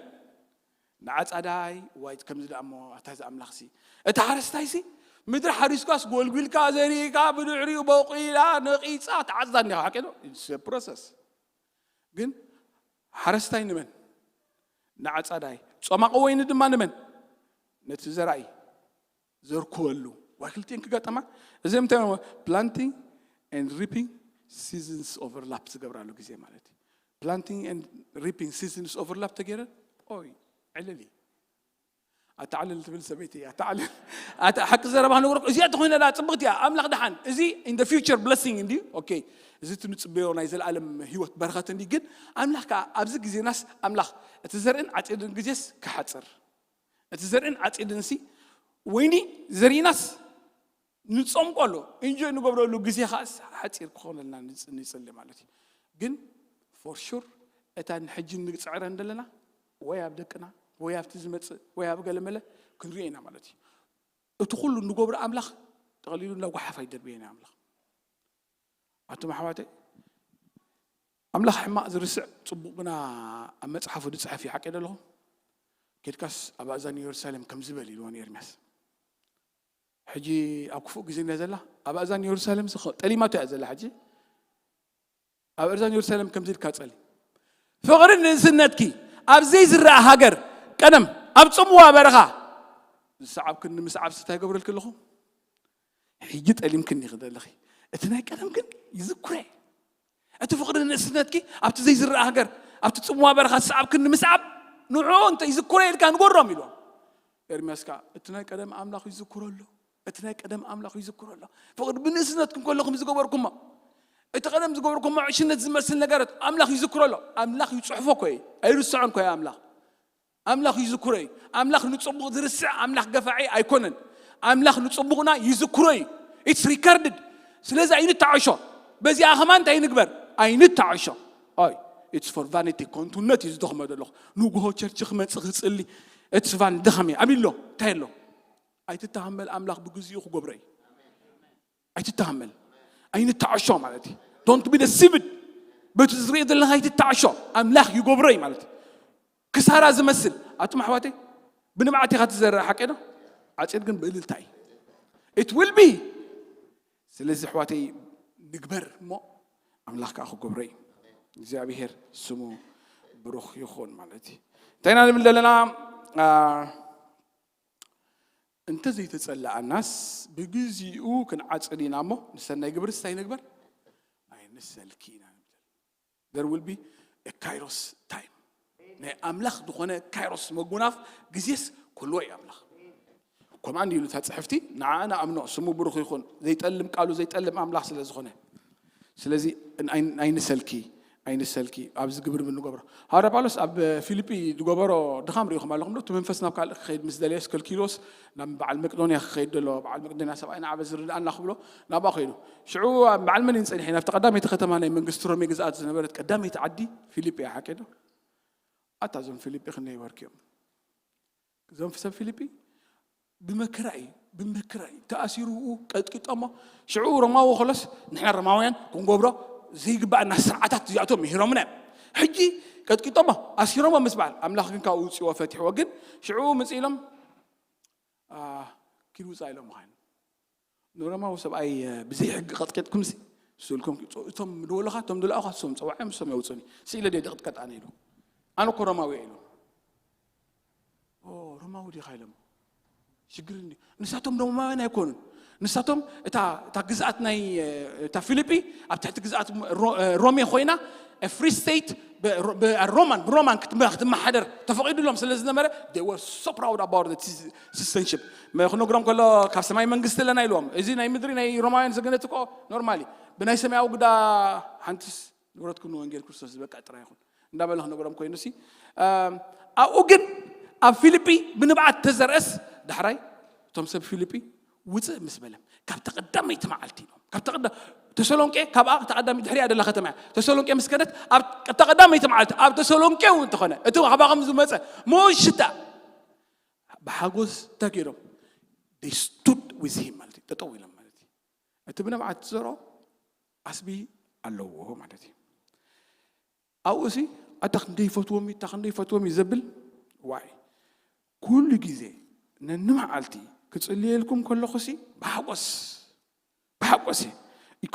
ንዓጻዳይ። ዋይ ከምዚ ደኣ እሞ ኣታ እዚ ኣምላኽሲ፣ እቲ ሓረስታይሲ ምድሪ ሓሪስካስ ጎልጒልካ ዘሪእካ ብድሕሪኡ በቑላ ነቒጻ ትዓጽዳ እኒኻ ሓቂ ዶ? ፕሮሰስ ግን ሓረስታይ ንመን? ንዓጻዳይ። ጾማቕ ወይኒ ድማ ንመን? ነቲ ዘራኢ ዘርክበሉ። ዋይ ክልቲኤን ክጋጠማ። እዚ እንታይ planting and reaping seasons overlap ዝገብራሉ ግዜ ማለት እዩ። Planting and reaping seasons overlap ተገይረ ኦይ ዕልል እዩ። ኣተዓልል ትብል ሰበይቲ እያ። ኣተዓልል ኣተ ሓቂ ዘረባ ክነግረኩም እዚኣ ተኾይነ ዳ ጽብቕቲ እያ። ኣምላኽ ደሓን እዚ in the future blessing እንድዩ። ኦኬ እዚ እቲ ንጽበዮ ናይ ዘለኣለም ህይወት በረኸት እንዲ ግን ኣምላኽ ከዓ ኣብዚ ግዜናስ ኣምላኽ እቲ ዘርእን ዓጺድን ግዜስ ክሓጽር እቲ ዘርእን ዓጺድን ሲ ወይኒ ዘሪእናስ ንጾም ከሎ እንጆይ ንገብረሉ ግዜ ከዓስ ሓጺር ክኾነልና ንጽ- ንጽሊ ማለት እዩ። ግን for sure እታ ንሕጂ ንጽዕረን ዘለና ወይ ኣብ ደቅና ወይ ኣብቲ ዝመጽእ ወይ ኣብ ገለመለ ክንሪኦ ኢና ማለት እዩ። እቲ ኩሉ ንገብሮ ኣምላኽ ጠቕሊሉ እንዳ ጓሓፍ ኣይደርብየና ኣምላኽ። ኣቱም ኣሕዋተይ ኣምላኽ ሕማቕ ዝርስዕ ጽቡቕ ግና ኣብ መጽሓፉ ዝጽሕፍ እዩ። ሓቂ ዶ ኣለኹም? ኬድካስ ኣብ ኣእዛን ኢየሩሳሌም ከምዚ በል ኢልዎ ንኤርምያስ። ሕጂ ኣብ ክፉእ ግዜ እንድያ ዘላ ኣብ ኣእዛን ኢየሩሳሌም ስኸ ጠሊማቶ እያ ዘላ። ሕጂ ኣብ ኣእዛን ኢየሩሳሌም ከምዚ ኢልካ ጸሊ። ፍቕርን ንእስነትኪ ኣብ ዘይዝረኣ ሃገር ቀደም ኣብ ጽምዋ በረኻ ዝሰዓብክኒ ምስዓብ ስታይ ገብረልኪ ኣለኹ። ሕጂ ጠሊምክኒ ክደለኺ እቲ ናይ ቀደም ግን ይዝኩረ እቲ ፍቕሪ ንእስነትኪ ኣብቲ ዘይዝረኣ ሃገር ኣብቲ ጽምዋ በረኻ ዝሰዓብክኒ ምስዓብ ንዑ እንተ ይዝኩረ ኢልካ ንገሮም ኢልዎም። ኤርምያስ ከኣ እቲ ናይ ቀደም ኣምላኽ ይዝክሮ ኣሎ። እቲ ናይ ቀደም ኣምላኽ ይዝክሮ ኣሎ። ፍቕሪ ብንእስነትኩም ከለኹም ዝገበርኩሞ እቲ ቀደም ዝገበርኩሞ ዕሽነት ዝመስል ነገራት ኣምላኽ ይዝክሮ ኣሎ። ኣምላኽ ይጽሕፎ እኮ እዩ። ኣይርስዖን እኮ እዩ ኣምላኽ። ኣምላኽ ይዝክሮ እዩ። ኣምላኽ ንጽቡቕ ዝርስዕ ኣምላኽ ገፋዒ ኣይኮነን። ኣምላኽ ንጽቡቕና ይዝክሮ እዩ። It's recorded። ስለዚ ኣይንተዓሾ። በዚኣ ከማን እንታይ ንግበር? ኣይንተዓሾ። ኦይ it's for vanity። ከንቱነት እዩ ዝደኽመ ዘለኹ። ንግሆ ቸርች ክመጽእ ክጽሊ it's van ድኸም እዩ። ኣቢሎ እንታይ ኣሎ? ኣይትተሃመል ኣምላኽ ብግዚኡ ክገብሮ እዩ። ኣይትተሃመል ኣይንተዓሾ ማለት እዩ። Don't be deceived። በቲ ዝርኢ ዘለኻ ኣይትተዓሾ ኣምላኽ ይገብሮ እዩ ማለት እዩ። ክሳራ ዝመስል ኣቱም ኣሕዋተይ ብንብዓት ኢኻ ትዘርእ ሓቂ ዶ? ዓፂድ ግን ብእልልታ እዩ። It will be። ስለዚ ኣሕዋተይ ንግበር እሞ ኣምላኽ ከዓ ክገብሮ እዩ። እግዚኣብሔር ስሙ ብሩኽ ይኹን ማለት እዩ። እንታይ ኢና ንብል ዘለና? እንተዘይተጸለኣናስ ብግዚኡ ክንዓጽድ ኢና እሞ ንሰናይ ግብርስ እንታይ ንግበር? ኣይንሰልኪ ኢና ንብል። There will be a kairos time። ናይ ኣምላኽ ዝኾነ ካይሮስ መጉናፍ ግዜስ ክህልዎ እዩ ኣምላኽ። ከምኣ እንዲሉ እታ ጽሕፍቲ ንዓኣ ንኣምኖ ስሙ ብሩኽ ይኹን ዘይጠልም ቃሉ ዘይጠልም ኣምላኽ ስለ ዝኾነ ስለዚ ኣይንሰልኪ ኣይንሰልኪ ኣብዚ ግብሪ ብንገብሮ። ሃዋርያ ጳውሎስ ኣብ ፊልጲ ዝገበሮ ድኻም ርኢኹም ኣለኹም ዶ? እቲ መንፈስ ናብ ካልእ ክኸይድ ምስ ደለየስ ከልኪሎስ ናብ በዓል መቅዶንያ ክኸይድ ደሎ በዓል መቅዶንያ ሰብኣይ ንዓበ ዝርድኣና ክብሎ ናብኣ ከይዱ። ሽዑ በዓል መን ንጸኒሕ ናብቲ ቀዳመይቲ ከተማ ናይ መንግስቲ ሮሜ ግዝኣት ዝነበረት ቀዳመይቲ ዓዲ ፊልጲ እያ። ሓቂ ዶ? ኣታ እዞም ፊልጲ ክንደይ ወርኪ እዮም። እዞም ሰብ ፊልጲ ብመከራ እዩ ብመከራ እዩ ተኣሲሩ ቀጥቂጦሞ። ሽዑ ሮማዊ ከሎስ ንሕና ሮማውያን ክንገብሮ ዘይግባኣና ስርዓታት እዚኣቶም ምሂሮምና እዮም። ሕጂ ቀጥቂጦሞ ኣሲሮሞ ምስ በዓል ኣምላኽ ግን ካብኡ ውፅዎ ፈትሕዎ። ግን ሽዑ ምፅ ኢሎም ኪድ ውፃ ኢሎም ምዃን ንሮማዊ ሰብኣይ ብዘይ ሕጊ ቀጥቂጥኩም ሲ ስልኮም እቶም ደወሉኻ፣ እቶም ደለኣኻ፣ እሶም ጸውዐ፣ እሶም የውጽኡኒ። ስኢለ ደይ ደቕጥቀጥ ኣነ ኢሉ። ኣነ እኮ ሮማዊ እየ ኢሉ። ኦ፣ ሮማዊ ዲኻ ኢሎም። ሽግር እንዲ-፣ ንሳቶም ሮማውያን ኣይኮኑን። ንሳቶም እታ፣ እታ ግዝኣት ናይ፣ እ፣ እታ ፊሊጲ ኣብ ትሕቲ ግዝኣት ሮ-፣ እ፣ ሮሜ ኮይና፣ እ፣ ፍሪ ስቴት ብ-፣ ሮ-፣ ብ-፣ ሮማን፣ ብሮማን ክትመ-፣ ክትመሓደር ተፈቒዱሎም ስለ ዝነበረ፣ they were so proud about the citizenship። መ-፣ ክነግሮም ከሎ፣ ካብ ሰማይ መንግስቲ ኣለና ኢልዎም። እዚ ናይ ምድሪ ናይ ሮማውያን ዜግነት እኮ ኖርማሊ ብናይ ሰማያዊ ግዳ ሓንትስ ንብረትኩም ንወንጌል ክርስቶስ ዝበቅዕ ጥራይ ይኹን እንዳበለ ክነግሮም ኮይኑ ሲ፣ እም፣ ኣብኡ ግን ኣብ ፊልጲ ብንብዓት ተዘርአስ ዳሕራይ እቶም ሰብ ፊልጲ ውፅእ ምስ በለ ካብቲ ቀዳመይቲ መዓልቲ ኢሎም። ካብቲ ቀዳ-፣ ተሰሎንቄ ካብኣ እታ ቀዳመይቲ ድሕሪኣ ደላ ከተማ እያ። ተሰሎንቄ ምስ ከደት ኣብ እታ ቀዳመይቲ መዓልቲ ኣብ ተሰሎንቄ እውን እንተኾነ እቲ ካባኹም ዝመፀ መወሽታ ብሓጎስ እንታይ ገይሮም? They stood with him ማለት እዩ። ጠጠው ኢሎም ማለት እዩ። እቲ ብንብዓት ዝዘርኦ ዓስቢ ኣለዎ ማለት እዩ። ኣብኡ ሲ ኣታ ክንደይ ይፈትዎም እዩ፣ እታ ክንደይ ይፈትዎም እዩ ዘብል ዋይ። ኩሉ ግዜ ነንመዓልቲ ክጽልየልኩም ከለኹ ሲ ብሓጎስ፣ ብሓጎስ እዩ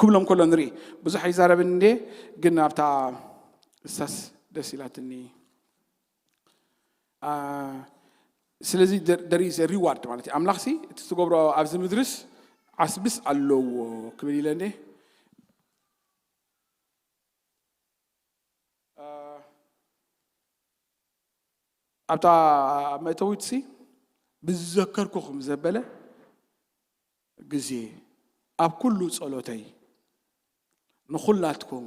ክብሎም ከሎ ንርኢ። ብዙሕ ኣይዛረብን እንዴ፣ ግን ኣብታ እሳስ ደስ ኢላትኒ። አ፣ ስለዚ there is a reward ማለት እዩ። ኣምላኽ ሲ እቲ ትገብሮ ኣብዚ ምድርስ ዓስብስ ኣለዎ ክብል ኢለ እንዴ። አ፣ ኣብታ መእተዊት ሲ ብዝዘከርኩኹም ዘበለ ግዜ ኣብ ኩሉ ጸሎተይ ንኹላትኩም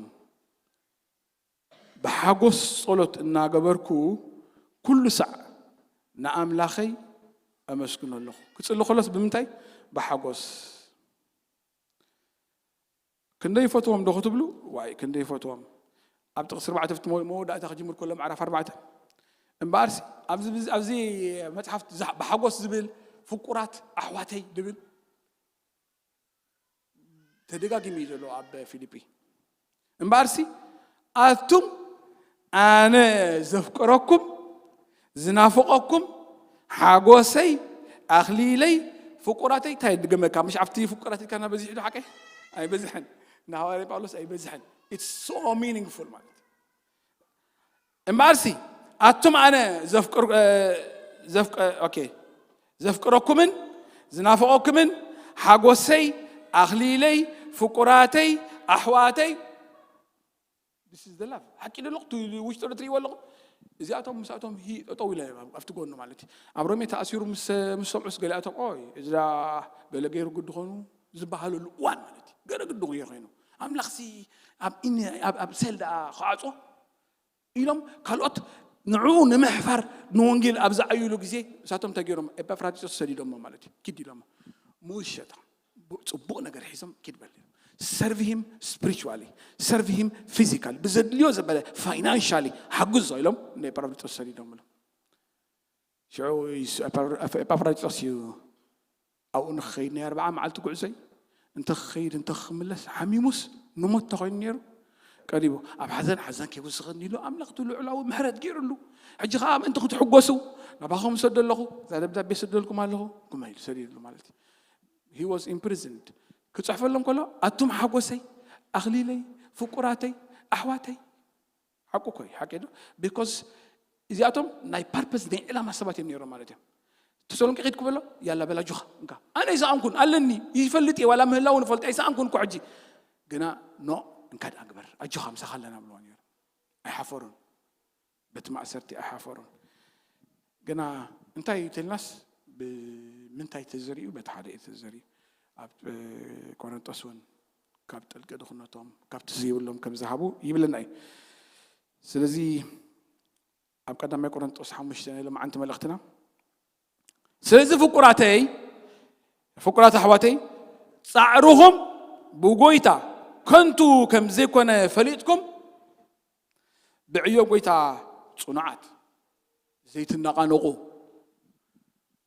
ብሓጎስ ጸሎት እናገበርኩ ኩሉ ሳዕ ንኣምላኸይ ኣመስግኖ ኣለኹ። ክጽሊ ከሎስ ብምንታይ? ብሓጎስ። ክንደይ ይፈትዎም ዶ ክትብሉ? ዋይ፣ ክንደይ ይፈትዎም። ኣብ ጥቕሲ ኣርባዕተ ኣብቲ መ-፣ መወዳእታ ክጅምር ከሎ ምዕራፍ ኣርባዕተ። እምበኣርሲ ኣብዚ፣ ኣብዚ መጽሓፍ ዝሓ-፣ ብሓጎስ ዝብል ፍቁራት ኣሕዋተይ ዝብል ተደጋጊሙ እዩ ዘሎ ኣብ ፊልጲ። እምበኣርሲ ኣቱም ኣነ ዘፍቅረኩም፣ ዝናፍቐኩም፣ ሓጎሰይ፣ ኣኽሊለይ፣ ፍቁራተይ፣ እንታይ ድገመካ? ምሽ ኣብቲ ፍቁራት ኢልካ እና በዚሑ ዶ ሓቀይ? ኣይበዝሕን። ንሃዋርያ ጳውሎስ ኣይበዝሕን። It's so meaningful ማለት እዩ። እምበኣርሲ ኣቱም ኣነ ዘፍቅር-፣ እ፣ ዘፍቅ-፣ ኦኬ፣ ዘፍቅረኩምን ዝናፍቐኩምን ሓጎሰይ፣ ኣኽሊለይ፣ ፍቁራተይ፣ ኣሕዋተይ፣ this is the love። ሓቂ ዶ ኣለኹ? እቲ ውሽጢ ዶ ትርእይዎ ኣለኹ? እዚኣቶም ምስኣቶም ሂ-፣ ጠጠው ኢለ ኣብቲ ጎኑ ማለት እዩ። ኣብ ሮሜ ተኣሲሩ ምስ፣ ምስ ሰምዑስ ገሊኣቶም፣ ኦይ፣ እዛ ገለ ገይሩ ግዲ ኾኑ ዝበሃለሉ እዋን ማለት እዩ። ገለ ግዲ ኾዮ ኮይኑ። ኣምላኽሲ ኣብ ኢን-፣ ኣብ፣ ኣብ ሴል ደኣ ክዓጾ ኢሎም ካልኦት ንዕኡ ንምሕፋር ንወንጌል ኣብ ዝዓዩሉ ግዜ እሳቶም እንታይ ገይሮም? ኤጳፍራዲጦስ ሰዲዶሞ ማለት እዩ። ኪድ ኢሎሞ። ምውሸታ ጽቡቕ ነገር ሒዞም ኪድ በል። Serve him spiritually, serve him physically፣ ብዘድልዮ ዘበለ ፋይናንሻሊ ሓግዞ ኢሎም ንኤጳፍራዲጦስ ሰዲዶምሉ። ሽዑ ይስ-፣ ኤጳፍራዲጦስ እዩ ኣብኡ ንክኸይድ ናይ ኣርብዓ መዓልቲ ጉዕዞ እዩ። እንተ ክኸይድ እንተ ክምለስ ሓሚሙስ ንሞት ተኾይኑ ነይሩ። ቀሪቡ ኣብ ሓዘን ሓዘን ከይውስኸኒ ኢሉ ኣምላኽ እቲ ልዑላዊ ምሕረት ገይሩሉ። ሕጂ ኸዓ ምእንቲ ክትሕጎሱ ናባኹም ሰዶ ኣለኹ፣ እዛ ደብዳቤ ሰደልኩም ኣለኹ፣ ኩማ ኢሉ ሰዲድሉ ማለት እዩ። He was imprisoned። ክጽሕፈሎም ከሎ ኣቱም ሓጎሰይ፣ ኣኽሊለይ፣ ፍቁራተይ፣ ኣሕዋተይ። ሓቁ እኮ እዩ፣ ሓቂ ዶ? ቢኮዝ እዚኣቶም ናይ ፐርፐስ ናይ ዕላማ ሰባት እዮም ነይሮም ማለት እዮም። ተሰሎንቄ ኪድ ክበሎ ያላ በላ ጆኻ እንካ ኣነ ኣይሰኣንኩን ኣለኒ ይፈልጥ እየ ዋላ ምህላውን ይፈልጥ ኣይሰኣንኩን እኮ ሕጂ ግና ኖ እንካ ደኣ ግበር ኣጆኻ ምሳኻ ኣለና ብለዎ ነይሮም። ኣይሓፈሩን። በቲ ማእሰርቲ ኣይሓፈሩን። ግና እንታይ እዩ ተልናስ ብምንታይ ተዘሪኡ? በቲ ሓደ እዩ ተዘሪኡ። ኣብ፣ እ፣ ቆረንጦስ እውን ካብ ጥልቂ ድኽነቶም ካብቲ ዘይብሎም ከም ዝሃቡ ይብለና እዩ። ስለዚ ኣብ ቀዳማይ ቆረንጦስ ሓሙሽተ ናይ ሎማዓንቲ መልእኽትና፣ ስለዚ ፍቁራተይ፣ ፍቁራት ኣሕዋተይ፣ ጻዕርኹም ብጎይታ ከንቱ ከም ዘይኮነ ፈሊጥኩም፣ ብዕዮ ጎይታ ጽኑዓት፣ ዘይትነቓነቑ፣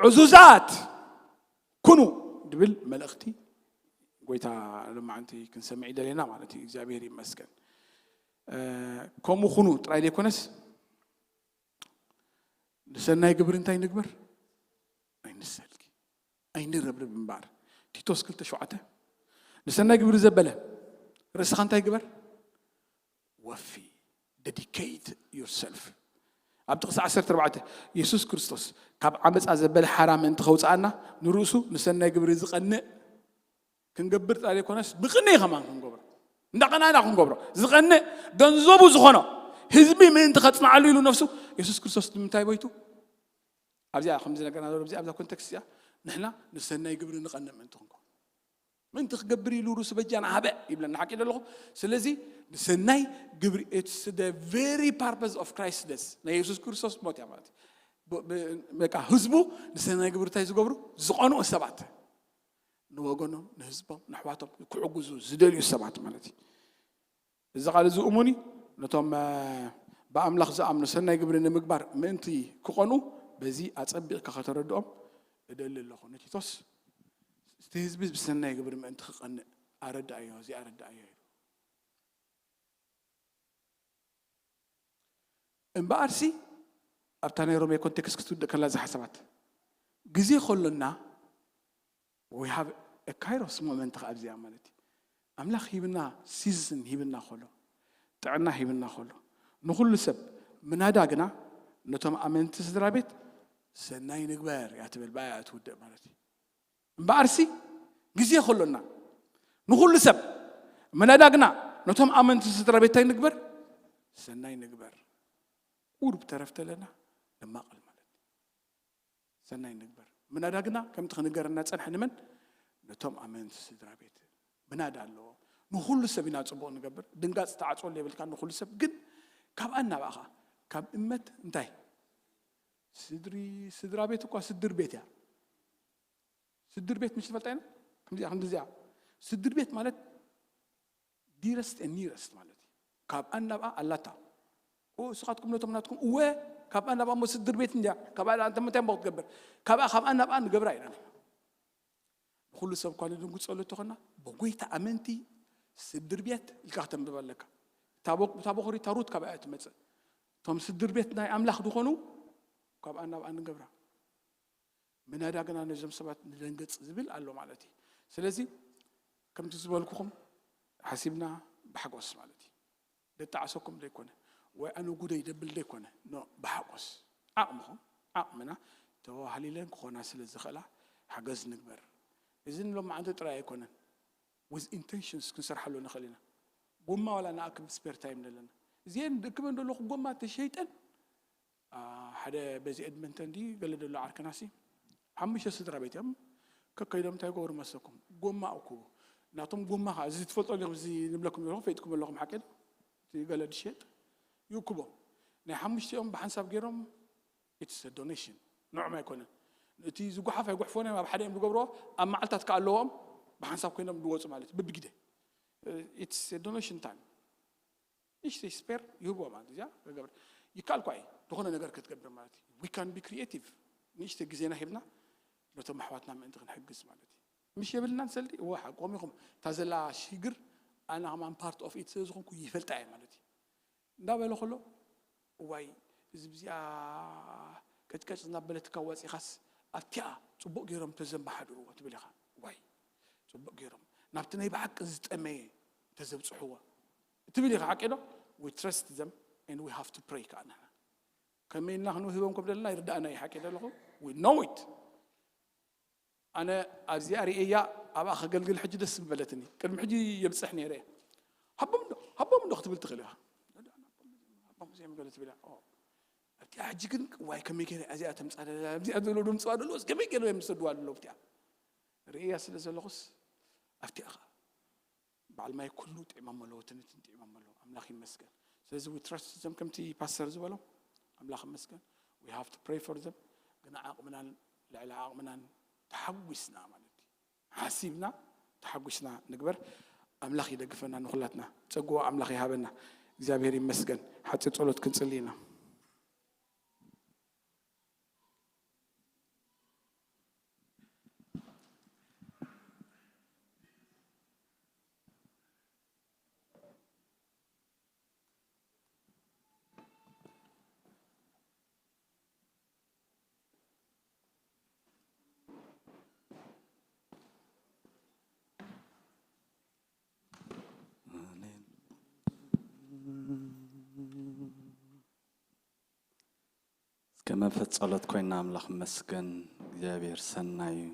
ዕዙዛት ኩኑ ድብል መልእኽቲ ጎይታ ሎማዓንቲ ክንሰምዕ ይደለና ማለት እዩ። እግዚኣብሔር ይመስገን። እ፣ ከምኡ ኩኑ ጥራይ ዘይኮነስ፣ ንሰናይ ግብሪ እንታይ ንግበር? ኣይንሰልኪ፣ ኣይንረብርብ እምበኣር። ቲቶስ ክልተ ሸውዓተ፣ ንሰናይ ግብሪ ዘበለ ርእስኻ እንታይ ግበር? ወፊ። Dedicate yourself። ኣብ ጥቕሲ ዓሰርተ ኣርባዕተ፣ የሱስ ክርስቶስ ካብ ዓመፃ ዘበለ ሓራ ምእንቲ ከውፅኣና፣ ንርእሱ ንሰናይ ግብሪ ዝቐንእ ክንገብር ጥራይ ዘይኮነስ ብቕንኢ ከማን ክንገብሮ፣ እንዳቐናእና ክንገብሮ፣ ዝቐንእ ገንዘቡ ዝኾኖ ህዝቢ ምእንቲ ከጽንዓሉ ኢሉ ነፍሱ፣ የሱስ ክርስቶስ ንምንታይ ቦይቱ? ኣብዚኣ ከምዚ ነገርና ዘሎ ኣብዚኣ ኣብዛ ኮንቴክስት እዚኣ ንሕና ንሰናይ ግብሪ ንቐንእ ምእንቲ ክንኮ ምእንቲ ክገብር ኢሉ ርእሱ በጃና ሃበ ይብለና ሓቂ ኣለኹ። ስለዚ ንሰናይ ግብሪ it's the very purpose of Christ death፣ ናይ የሱስ ክርስቶስ ሞት እያ ማለት እዩ። ብ- ብ- በቃ ህዝቡ ንሰናይ ግብሪ እንታይ ዝገብሩ ዝቐንኡ ሰባት፣ ንወገኖም ንህዝቦም ንኣሕዋቶም ክዕግዙ ዝደልዩ ሰባት ማለት እዩ። እዚ ቃል እዚ እሙን እዩ። ነቶም ብኣምላኽ ዝኣምኑ ሰናይ ግብሪ ንምግባር ምእንቲ ክቐንኡ በዚ ኣጸቢቕካ ከተረድኦም እደሊ ኣለኹ። ንቲቶስ እቲ ህዝቢ ብሰናይ ግብሪ ምእንቲ ክቐንእ ኣረድኣዮ፣ እዚ ኣረድኣዮ ኢሉ። እምበኣርሲ ኣብታ ናይ ሮሜ ኮንቴክስት ክትውድእ ከላ እዚ ሓሳባት ግዜ ከሎና we have a kairos moment ከኣ ኣብዚኣ ማለት እዩ። ኣምላኽ ሂብና ሲዝን ሂብና ከሎ ጥዕና ሂብና ከሎ ንኹሉ ሰብ ምናዳ ግና ነቶም ኣመንቲ ስድራ ቤት ሰናይ ንግበር እያ ትብል ብኣያ ትውድእ ማለት እዩ። እምበኣርሲ ግዜ ከሎና ንኹሉ ሰብ ምናዳ ግና ነቶም ኣመንቲ ስድራ ቤት እንታይ ንግበር? ሰናይ ንግበር። ቁሩብ ተረፍ ተለና ንማቐል ማለት እዩ። ሰናይ ንግበር። ምናዳ ግና ከምቲ ክንገረና ጸንሐ ንመን? ነቶም ኣመንቲ ስድራ ቤት ምናዳ ኣለዎ። ንኹሉ ሰብ ኢና ጽቡቕ ንገብር። ድንጋጽ ተዓጽወሉ የብልካ ንኹሉ ሰብ። ግን ካብ ኣናባእኻ ካብ እመት እንታይ? ስድሪ ስድራ ቤት እኳ ስድር ቤት እያ። ስድር ቤት ምሽ ትፈልጣ ኢና? ከምዚኣ ከምዚኣ ስድር ቤት ማለት ዲረስት ኒረስት ማለት እዩ። ካብ ኣናብኣ ኣላታ ንስኻትኩም ነቶም ናትኩም እወ ካብ ኣናብኣ ሞ ስድር ቤት እንዲያ ካብ ኣንተ ምንታይ እሞ ክትገብር ካብኣ ካብ ኣናብኣ ንገብራ ኢና። ንኩሉ ሰብ እኳ ንድንግፀሉ እንተኾና ብጎይታ ኣመንቲ ስድር ቤት ኢልካ ክተንብብ ኣለካ። እታ በኩሪ እታ ሩት ካብኣ እያ ትመፅእ። እቶም ስድር ቤት ናይ ኣምላኽ ዝኾኑ ካብ ኣናብኣ ንገብራ። ምናዳ ግና ነዞም ሰባት ንደንግጽ ዝብል ኣሎ ማለት እዩ። ስለዚ ከምቲ ዝበልኩኹም ሓሲብና ብሓጎስ ማለት እዩ። ደጣዕሰኩም ዘይኮነ ወይ ኣነ ጉደይ ደብል ዘይኮነ ኖ ብሓጎስ ዓቕምኹም ዓቕምና ተዋህሊለን ክኾና ስለ ዝኽእላ ሓገዝ ንግበር። እዚ ንሎማዓንቲ ጥራይ ኣይኮነን። With intentions ክንሰርሓሉ ንኽእል ኢና። ጎማ ዋላ ንኣክብ ስፔር ታይም ዘለና እዚአን ድክበን ዘለኹ ጎማ ተሸይጠን ሓደ በዚ ኤድመንተን ድዩ ገለ ዘሎ ዓርክናሲ ሓሙሽተ ስድራ ቤት እዮም። ከከይዶም እንታይ ይገብሩ መሰኩም ጎማ እኩቡ ናቶም ጎማ ከዓ እዚ ትፈልጦ ዲኹም እዚ ንብለኩም ዘለኹም ፈይጥኩም ኣለኹም ሓቂ ዶ? እቲ ገለ ድሸጥ ይእክቦም ናይ ሓሙሽቲኦም ብሓንሳብ ገይሮም ኢትስ ዶኔሽን ንዕም ኣይኮነን። እቲ ዝጉሓፍ ኣይጉሕፎን እዮም ኣብ ሓደ እዮም ዝገብርዎ ኣብ መዓልታት ከዓ ኣለዎም ብሓንሳብ ኮይኖም ዝወፁ ማለት እዩ ብብግደ ኢትስ ዶኔሽን ታይም ንእሽተይ ስፔር ይህብዎ ማለት እዚኣ ገገብር ይካል ኳ ዝኾነ ነገር ክትገብር ማለት እዩ we can be creative ንእሽተይ ግዜና ሂብና ነቶም ኣሕዋትና ምእንቲ ክንሕግዝ ማለት እዩ ምሽ የብልና ንሰልዲ እወ ሓቆም ኢኹም እታ ዘላ ሽግር ኣነ ከማን part of it ስለ ዝኾንኩ ይፈልጣ እየ ማለት እዩ እንዳበለ ከሎ እዋይ እዚ ብዚኣ ቀጭቀጭ እናበለትካ ወፂኻስ ኣብቲኣ ፅቡቅ ገይሮም ተዘንባሓድርዎ ትብል ኢኻ ዋይ ፅቡቅ ገይሮም ናብቲ ናይ ብሓቂ ዝጠመየ ተዘብፅሕዎ ትብል ኢኻ ሓቂ ዶ we trust them and we have to pray ከዓ ንሕና ከመይ ኢልና ክንውህቦም ከም ዘለና ይርዳእና እዩ ሓቂ ኣለኹ we know it ኣነ ኣብዚኣ ርእያ ኣብኣ ከገልግል ሕጂ ደስ ምበለትኒ ቅድሚ ሕጂ የብፅሕ ነይረ ሃቦም ዶ ሃቦም ዶ ክትብል ትኽእል ኢኻ ሃቦም እዚኦም ገለ ትብል ኣብቲኣ ሕጂ ግን ዋይ ከመይ ገይረ እዚኣ ተምፃ እዚኣ ዝብሎ ድምፅዋ ደለዎስ ከመይ ገይረ የምሰድዋ ደሎ ኣብቲኣ ርእያ ስለ ዘለኹስ ኣብቲኣ ኸ በዓል ማይ ኩሉ ጥዒሞም ኣለዎ ትንትን ጥዒሞም ኣለዎ ኣምላኽ ይመስገን ስለዚ we trust them ከምቲ ፓስተር ዝበሎ ኣምላኽ ይመስገን we have to pray for them ግን ዓቕምናን ልዕሊ ዓቕምናን ተሓጒስና ማለት እዩ ሓሲብና ተሓጒስና ንግበር ኣምላኽ ይደግፈና ንኹላትና ፀግዎ ኣምላኽ ይሃበና እግዚኣብሔር ይመስገን ሓፂር ፀሎት ክንፅሊ ኢና መንፈስ ጸሎት ኮይና ኣምላኽ መስገን እግዚኣብሔር ሰናይ እዩ።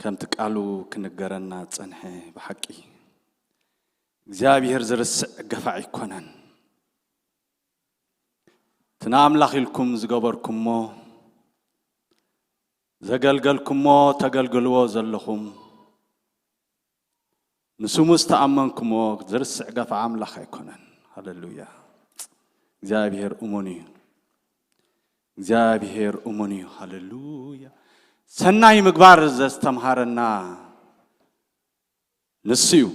ከምቲ ቃሉ ክንገረና ጸንሐ ብሓቂ እግዚኣብሔር ዝርስዕ ገፋዕ ኣይኮነን። እቲ ንኣምላኽ ኢልኩም ዝገበርኩሞ ዘገልገልኩሞ ተገልግልዎ ዘለኹም ንስሙ ዝተኣመንኩሞ ዝርስዕ ገፋዕ ኣምላኽ ኣይኮነን። ሃሌሉያ። እግዚኣብሔር እሙን እዩ። እግዚኣብሔር እሙን እዩ። ሃሌሉያ። ሰናይ ምግባር ዘስተምሃረና ንሱ እዩ።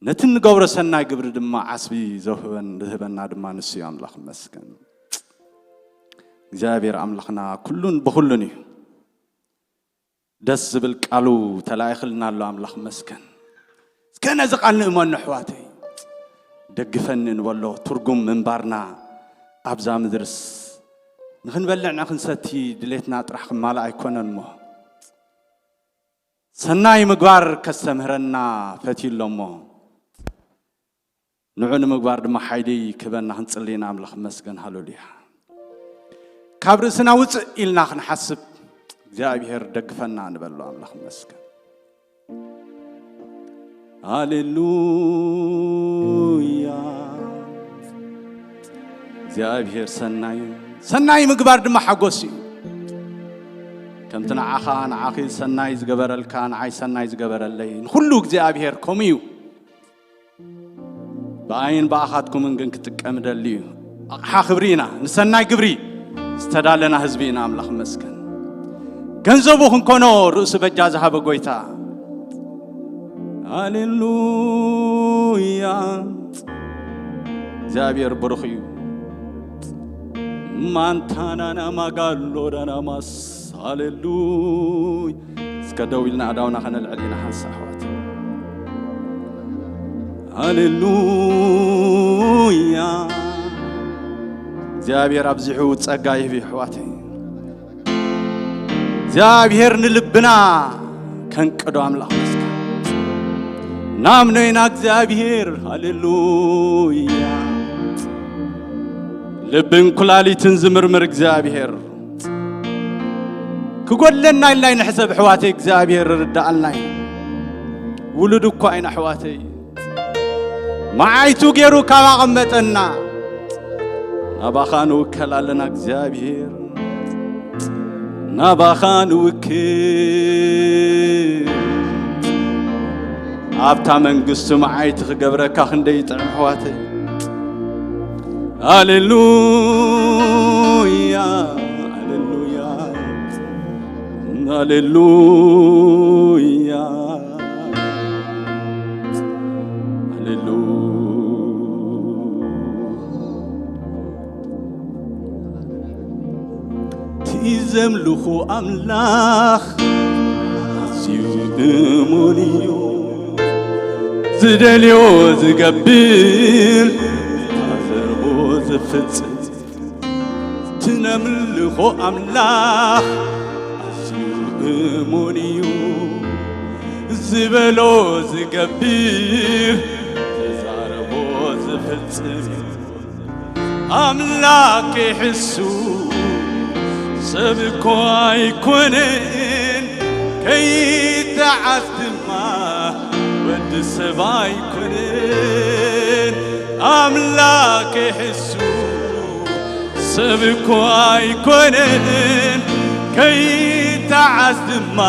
ነቲ እንገብሮ ሰናይ ግብሪ ድማ ዓስቢ ዘውህበን ዝህበና ድማ ንሱ እዩ። ኣምላኽ ይመስገን። እግዚኣብሔር ኣምላኽና ኩሉን ብኹሉን እዩ። ደስ ዝብል ቃሉ ተላኢኽልና ኣሎ። ኣምላኽ መስገን። እስከ ነዚ ቃል ንእመኖ ኣሕዋተይ። ደግፈኒ ንበሎ። ትርጉም ምንባርና ኣብዛ ምድርስ ንኽንበልዕ ንኽንሰቲ ድሌትና ጥራሕ ክማልእ ኣይኮነን እሞ ሰናይ ምግባር ከስተምህረና ፈትዩ ኣሎ እሞ ንዑ ንምግባር ድማ ሓይሊ ክበና ክንጽሊ ኢና። ኣምላኽ መስገን። ሃሌሉያ። ካብ ርእስና ውፅእ ኢልና ክንሓስብ እግዚኣብሔር ደግፈና ንበሎ። ኣምላኽ መስገን። ሃሌሉያ። እግዚኣብሔር ሰናይ እዩ። ሰናይ ምግባር ድማ ሓጎስ እዩ። ከምቲ ንዓኻ ንዓኺ ሰናይ ዝገበረልካ ንዓይ ሰናይ ዝገበረለይ ንኹሉ እግዚኣብሔር ከምኡ እዩ። ብኣይን ብኣኻትኩምን ግን ክጥቀም ደሊ እዩ። ኣቕሓ ክብሪ ኢና። ንሰናይ ግብሪ ዝተዳለና ህዝቢ ኢና። ኣምላኽ መስገን። ገንዘቡ ክንኮኖ ርእሱ በጃ ዝሃበ ጎይታ። ሃሌሉያ። እግዚኣብሔር ብሩኽ እዩ። ማንታናና ማጋሎ ዳናማስ። ሃሌሉይ። እስከ ደው ኢልና ኣዳውና ከነልዕል ኢና። ሓንሳ ኣሕዋት። ሃሌሉያ። እግዚኣብሔር ኣብዚሑ ጸጋ ይህብ ኣሕዋተይ። እግዚኣብሔር ንልብና ከንቅዶ ኣምላኽ መስገን። ናምኖ ኢና እግዚኣብሔር። ሃሌሉያ። ልብን ኩላሊትን ዝምርምር እግዚኣብሔር። ክጎድለና ኢልና ይንሕሰብ ኣሕዋተይ እግዚኣብሔር ርዳኣልና እዩ። ውሉድ እኳ ኢና ኣሕዋተይ። መዓይቱ ገይሩ ካብ ኣቐመጠና ናባኻ ንውከል ኣለና እግዚኣብሔር። ናባኻ ንውክል። ኣብታ መንግስቱ መዓይቲ ክገብረካ ክንደይ ይጥዕም ኣሕዋተይ። ሃሌሉያ። ሃሌሉያ። ሃሌሉያ። ሃሌሉያ። እቲ ዘምልኾ ኣምላኽ ኣዝዩ እሙን እዩ። ዝደልዮ ዝገብር፣ ዝታዘቦ ዝፍጽም። እቲ ነምልኾ ኣምላኽ ኣዝዩ እሙን እዩ። ዝበሎ ዝገብር፣ ዝዛረቦ ዝፍጽም። ኣምላኽ ክሕሱ ሰብ እኮ ኣይኮነን፣ ከይተዓስ ድማ ወዲ ሰብ ኣይኮነን። ኣምላኽ ክሕሱ ሰብ እኮ ኣይኮነን፣ ከይተዓስ ድማ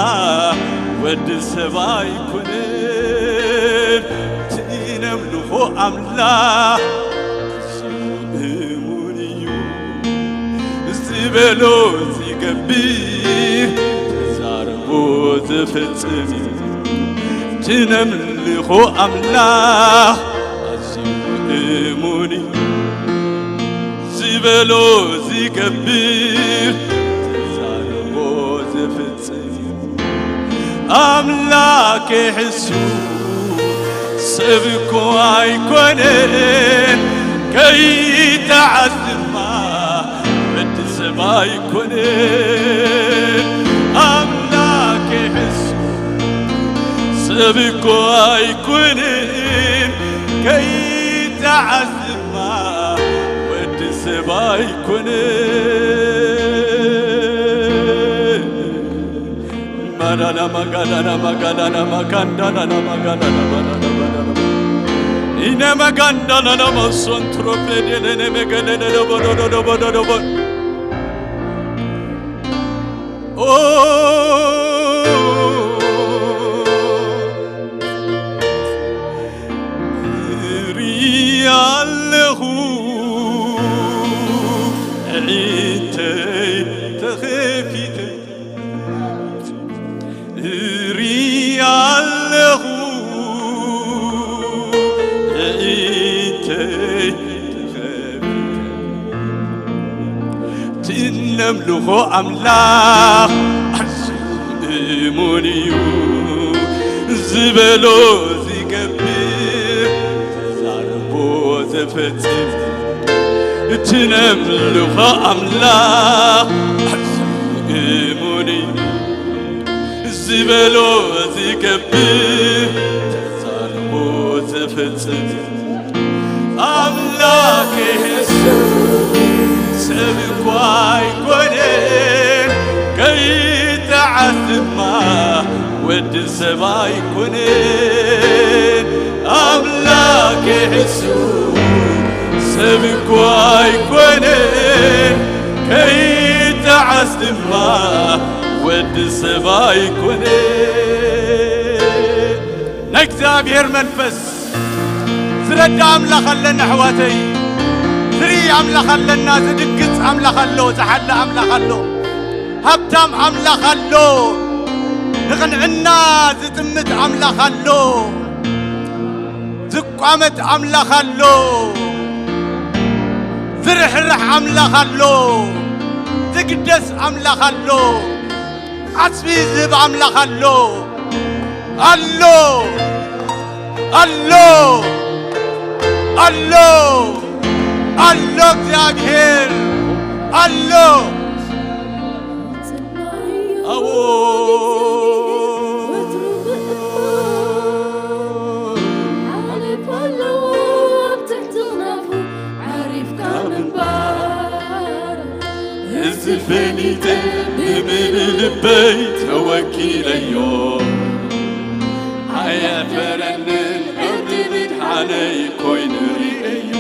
ወዲ ሰብ ኣይኮነን። እቲ ነምልኾ ኣምላኽ እሱ እሙን እዩ። ዝበሎ ዝገብር፣ ተዛርቦ ዝፍጽም እዩ። እቲ ነምልኾ ኣምላኽ ኣዝዩ እሙን እዩ። ዝበሎ ዝገብር፣ ተዛርቦ ዝፍጽም እዩ። ኣምላኽ ክሕሱ ሰብ እኮ ኣይኮነን፣ ከይተዓስ ድማ ወዲ ሰብ ኣይኮነን። ኣምላኽ ክሕሱ ሰብ እኮ ኣይኮነን፣ ከይተዓስ ድማ ወዲ ሰብ ኣይኮነ። ማዳና ማጋዳና ማጋዳና ማካንዳናና ማጋዳና ባዳና ባዳና ኢነ ማጋንዳናና ማሶን ትሮፕሌዴሌነ መገለነ ደቦዶዶዶቦዶዶቦ ኦ እርኢ ኣለኹ ኣዒንተይ ተኸፊተ፣ እርኢ ኣለኹ ኣዒንተይ ተኸፊተ። እቲ እነምልኾ ኣምላኽ ኣዝዩ እሙን እዩ፣ ዝበሎ ዝገብር፣ ተዛርቦ ዘፈጽም። እቲ ነምልኾ ኣምላኽ ኣዝዩ እሙን እዩ፣ ዝበሎ ዝገብር፣ ተዛርቦ ዘፈጽም። ኣምላኽ የሱስ ሰብ እኳ ኣይኮነን፣ ከይጠዓስ ድማ ወዲ ሰብ ኣይኮነን። ኣምላኽ የሱስ ሰብ እኳ ኣይኮነን፣ ከይጠዓስ ድማ ወዲ ሰብ ኣይኮነን። ናይ እግዚኣብሔር መንፈስ ዝረዳ ኣምላኽ ኣለና ኣሕዋተይ። ዝርኢ ኣምላኽ ኣለና፣ ዝድግጽ ኣምላኽ ኣሎ፣ ዝሓሊ ኣምላኽ ኣሎ፣ ሃብታም ኣምላኽ ኣሎ፣ ንቕንዕና ዝጥምት ኣምላኽ ኣሎ፣ ዝቋመት ኣምላኽ ኣሎ፣ ዝርሕርሕ ኣምላኽ ኣሎ፣ ዝግደስ ኣምላኽ ኣሎ፣ ዓስቢ ዝህብ ኣምላኽ ኣሎ። ኣሎ፣ ኣሎ፣ ኣሎ፣ ኣሎ፣ እግዚኣብሔር ኣሎ። ኣዎ። ዓሪፍካ ምንባር። እዚ ፈሊጠ ብምሉእ ልበይ ተወኪለዮ። ኣየፈረንን ዕርዲ ምድሓነይ ኮይኑ ርእዮ።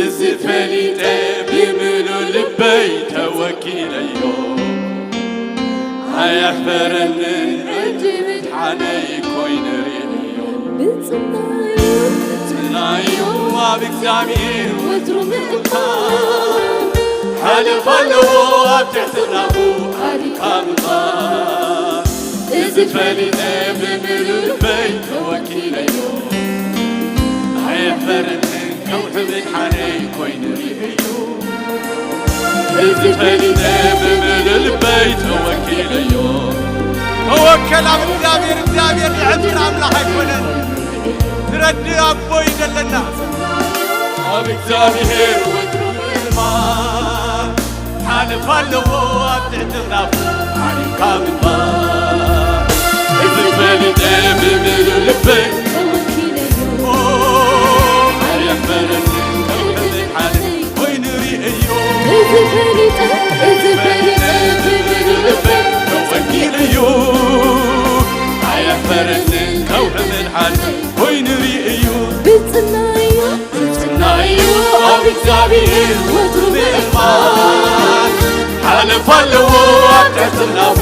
እዚ ፈሊጠ ብምሉእ ልበይ ተወኪለዮ። ኣየፈረንን ዕርዲ ምድሓነይ ኮይኑ ርእዮ። ብጽናዮ፣ ብጽናዮ ኣብ እግዚኣብሔር ወትሩ ምእንታን። ሓለፋ ኣለዎ ኣብ ትሕትናኹ ኣሪካ ምንባር። እዚ ፈሊጠ ብምሉእ ልበይ ተወኪለዮ። ኣየፈረንን ከውሒ ምድሓነይ ኮይኑ ርእዮ። እዚ ፈሊጠ ብምሉእ ልበይ ተወኪለዮ። ተወከል ኣብ እግዚኣብሔር፣ እግዚኣብሔር ዝሕብር ኣምላኽ ኣይኮነን። ዝረድእ ኣቦ እዩ ዘለና። ኣብ እግዚኣብሔር ወትሩ ምእማን። ሓለፋ ኣለዎ ኣብ ትሕቲ ኽናፉ ዓሪፍካ ምንባር። እዚ ፈሊጠ ብምሉእ ልበይ ተወኪለዮ። ኣየፈረንን ከውሒ ምድሓነይ ኮይኑ ርእዮ። እዚ ፈሊጠ፣ እዚ ፈሊጠ ብምሉእ ልበይ ተወኪለዮ። ኣየፈረንን ከውሒ ምድሓነይ ኮይኑ ርእዮ። ብጽናዮ፣ ብጽናዮ ኣብ እግዚኣብሔር ወትሩ ምእማን። ሓለፋ ኣለዎ ኣብ ትሕትናኹ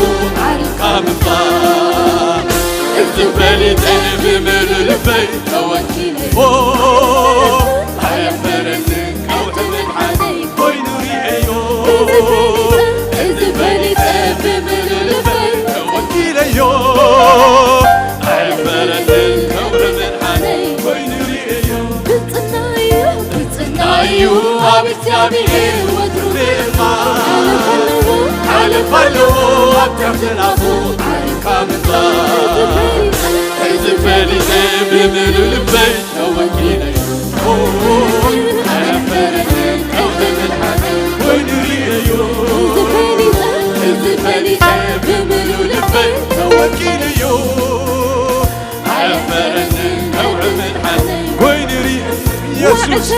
ዓሪፍካ ምንባር። እዚ ፈሊጠ ብምሉእ ልበይ ተወኪለዮ። ኣየፈረንን ከውሒ ምድሓነይ ኮይኑ ርእዮ። እዚ ፈሊጠ ብምሉእ ልበይ ተወኪለዮ። ኣየፈረንን ከውሒ ምድሓነይ ኮይኑ ርእዮ። ብጽናዮ፣ ብጽናዮ ኣብ እግዚኣብሔር ወትሩ ምእማን። ሓለፋ ኣለዎ ኣብ ትሕትናኹ ዓሪፍካ ምንባር። እዚ ፈሊጠ ብምሉእ ልበይ ተወኪለዮ። ኣየፈረንን ከውሒ ምድሓነይ ኮይኑ ርእዮ። እዚ ፈሊጠ ብምሉእ ልበይ ተወኪለዮ። ኣየፈረንን ከውሒ ምድሓነይ ኮይኑ ርእዮ። ኢየሱስ።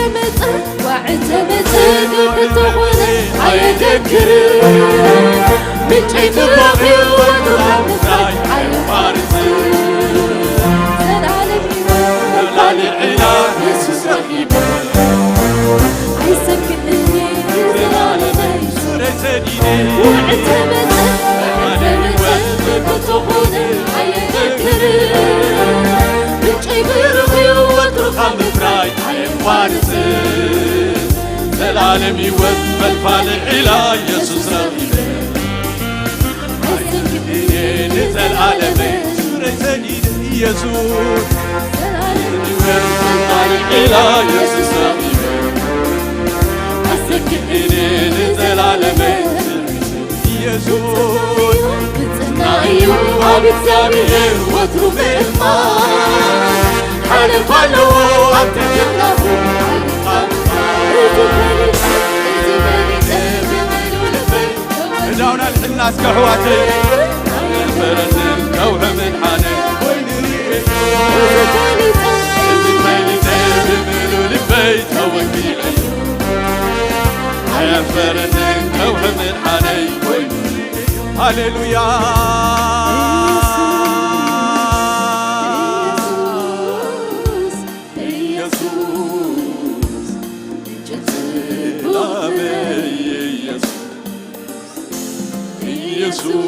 ዕተበተ ብሕቶ ኾነ ኣየደክር ምንጨይ ትባኺ ወትኻ ምፍራይ ኣየቋርጽ ዘላለም ሕይወት ላሊዕላ የሱስ ረኺበ ኣይሰክፍን ዘላለመይ ሱረይ ሰዲደ ዕተበተ ዕተበተ ብሕቶ ኾነ ኣየደክር ምንጨይ ብሩኽ እዩ ወትኻ ምፍራይ ኣየቋርጽ ዘላለም ሕይወት ፈልፋሊ ዒላ የሱስ ረኺበ ኣይሰክፍን ንዘላለም ሱረይ ሰዲደ ኢየሱስ ዘላለም ሕይወት ፈልፋሊ ዒላ የሱስ ረኺበ ኣይሰክፍን ንዘላለም ኢየሱስ ብጽና እዩ ኣብ እግዚኣብሔር ወትሩ ምእማን ሓለፋ ኣለዎ ኣብቲ ጀላፉ እዚ ፈሊጠ እዚ ፈሊጠ ብመሉ ልበይ እዳውና ልሕልና እስከ ኣሕዋተይ ኣይፈረንን ከውሒ ምድሓነ ኮይኑ ርእየ እዚ ፈሊጠ እዚ ፈሊጠ ብምሉ ልበይ ተወኪለ ኣየፈረንን ከውሒ ምድሓነይ ኮይኑ ሃሌሉያ ኢየሱስ ኢየሱስ ኢየሱስ ኢየሱስ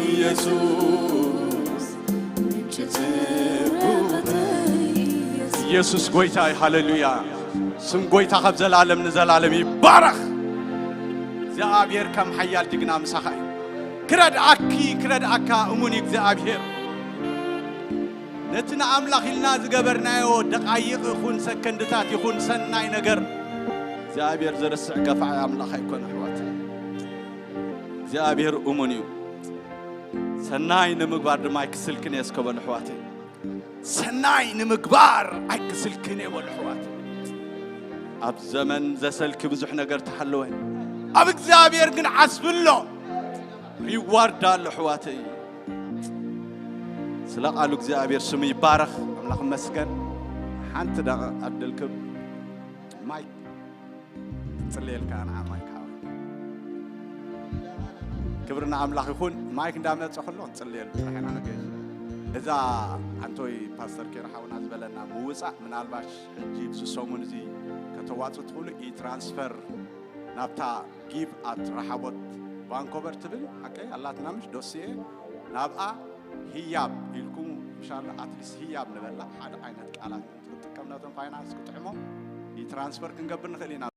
ኢየሱስ ኢየሱስ ጎይታ እዩ። ሃሌሉያ። ስም ጎይታ ካብ ዘላለም ንዘላለም ይባረኽ። እግዚኣብሔር ከም ሓያል ጅግና ምሳኻ እዩ። ክረድኣኪ ክረድኣካ እሙን እዩ እግዚኣብሔር። ነቲ ንኣምላኽ ኢልና ዝገበርናዮ ደቓይቕ ይኹን ሰከንድታት ይኹን ሰናይ ነገር እግዚኣብሔር ዝርስዕ ገፋዒ ኣምላኽ ኣይኮነ ኣሕዋት። እግዚኣብሔር እሙን እዩ። ሰናይ ንምግባር ድማ ኣይክስልክን እየ እስከ በሉ ኣሕዋተይ። ሰናይ ንምግባር ኣይክስልክን እየ በሉ ኣሕዋተይ። ኣብ ዘመን ዘሰልኪ ብዙሕ ነገር ተሃለወ፣ ኣብ እግዚኣብሔር ግን ዓስቢ ኣሎ፣ ሪዋርድ ኣሎ ኣሕዋተይ። ስለ ቃሉ እግዚኣብሔር ስሙ ይባረኽ። ኣምላኽ ይመስገን። ሓንቲ ደቂቕ ዕድል ክብ ማይክ ክንጽልየልካ ንዓ ማይክ ሓወይ። ክብሪ ንኣምላኽ ይኹን። ማይክ እንዳመጸ ከሎ ክንጽልየሉ ጥራሕ ኢና ንገ-፣ እዛ ኣንቶይ ፓስተር ኬር ሓውና ዝበለና ምውጻእ ምናልባሽ ሕጂ ብዚ ሰሙን እዚ ከተዋጽኡ ትኽእሉ ኢትራንስፈር ናብታ ጊቭ ኣት ረሓቦት ቫንኮቨር ትብል ሓቀይ ኣላትና ምሽ ዶስየ ናብኣ ህያብ ኢልኩም ኢንሻላ ኣትሊስት ህያብ ንበላ ሓደ ዓይነት ቃላት ክትጥቀም ነቶም ፋይናንስ ክጥዕሞ ኢትራንስፈር ክንገብር ንኽእል ኢና።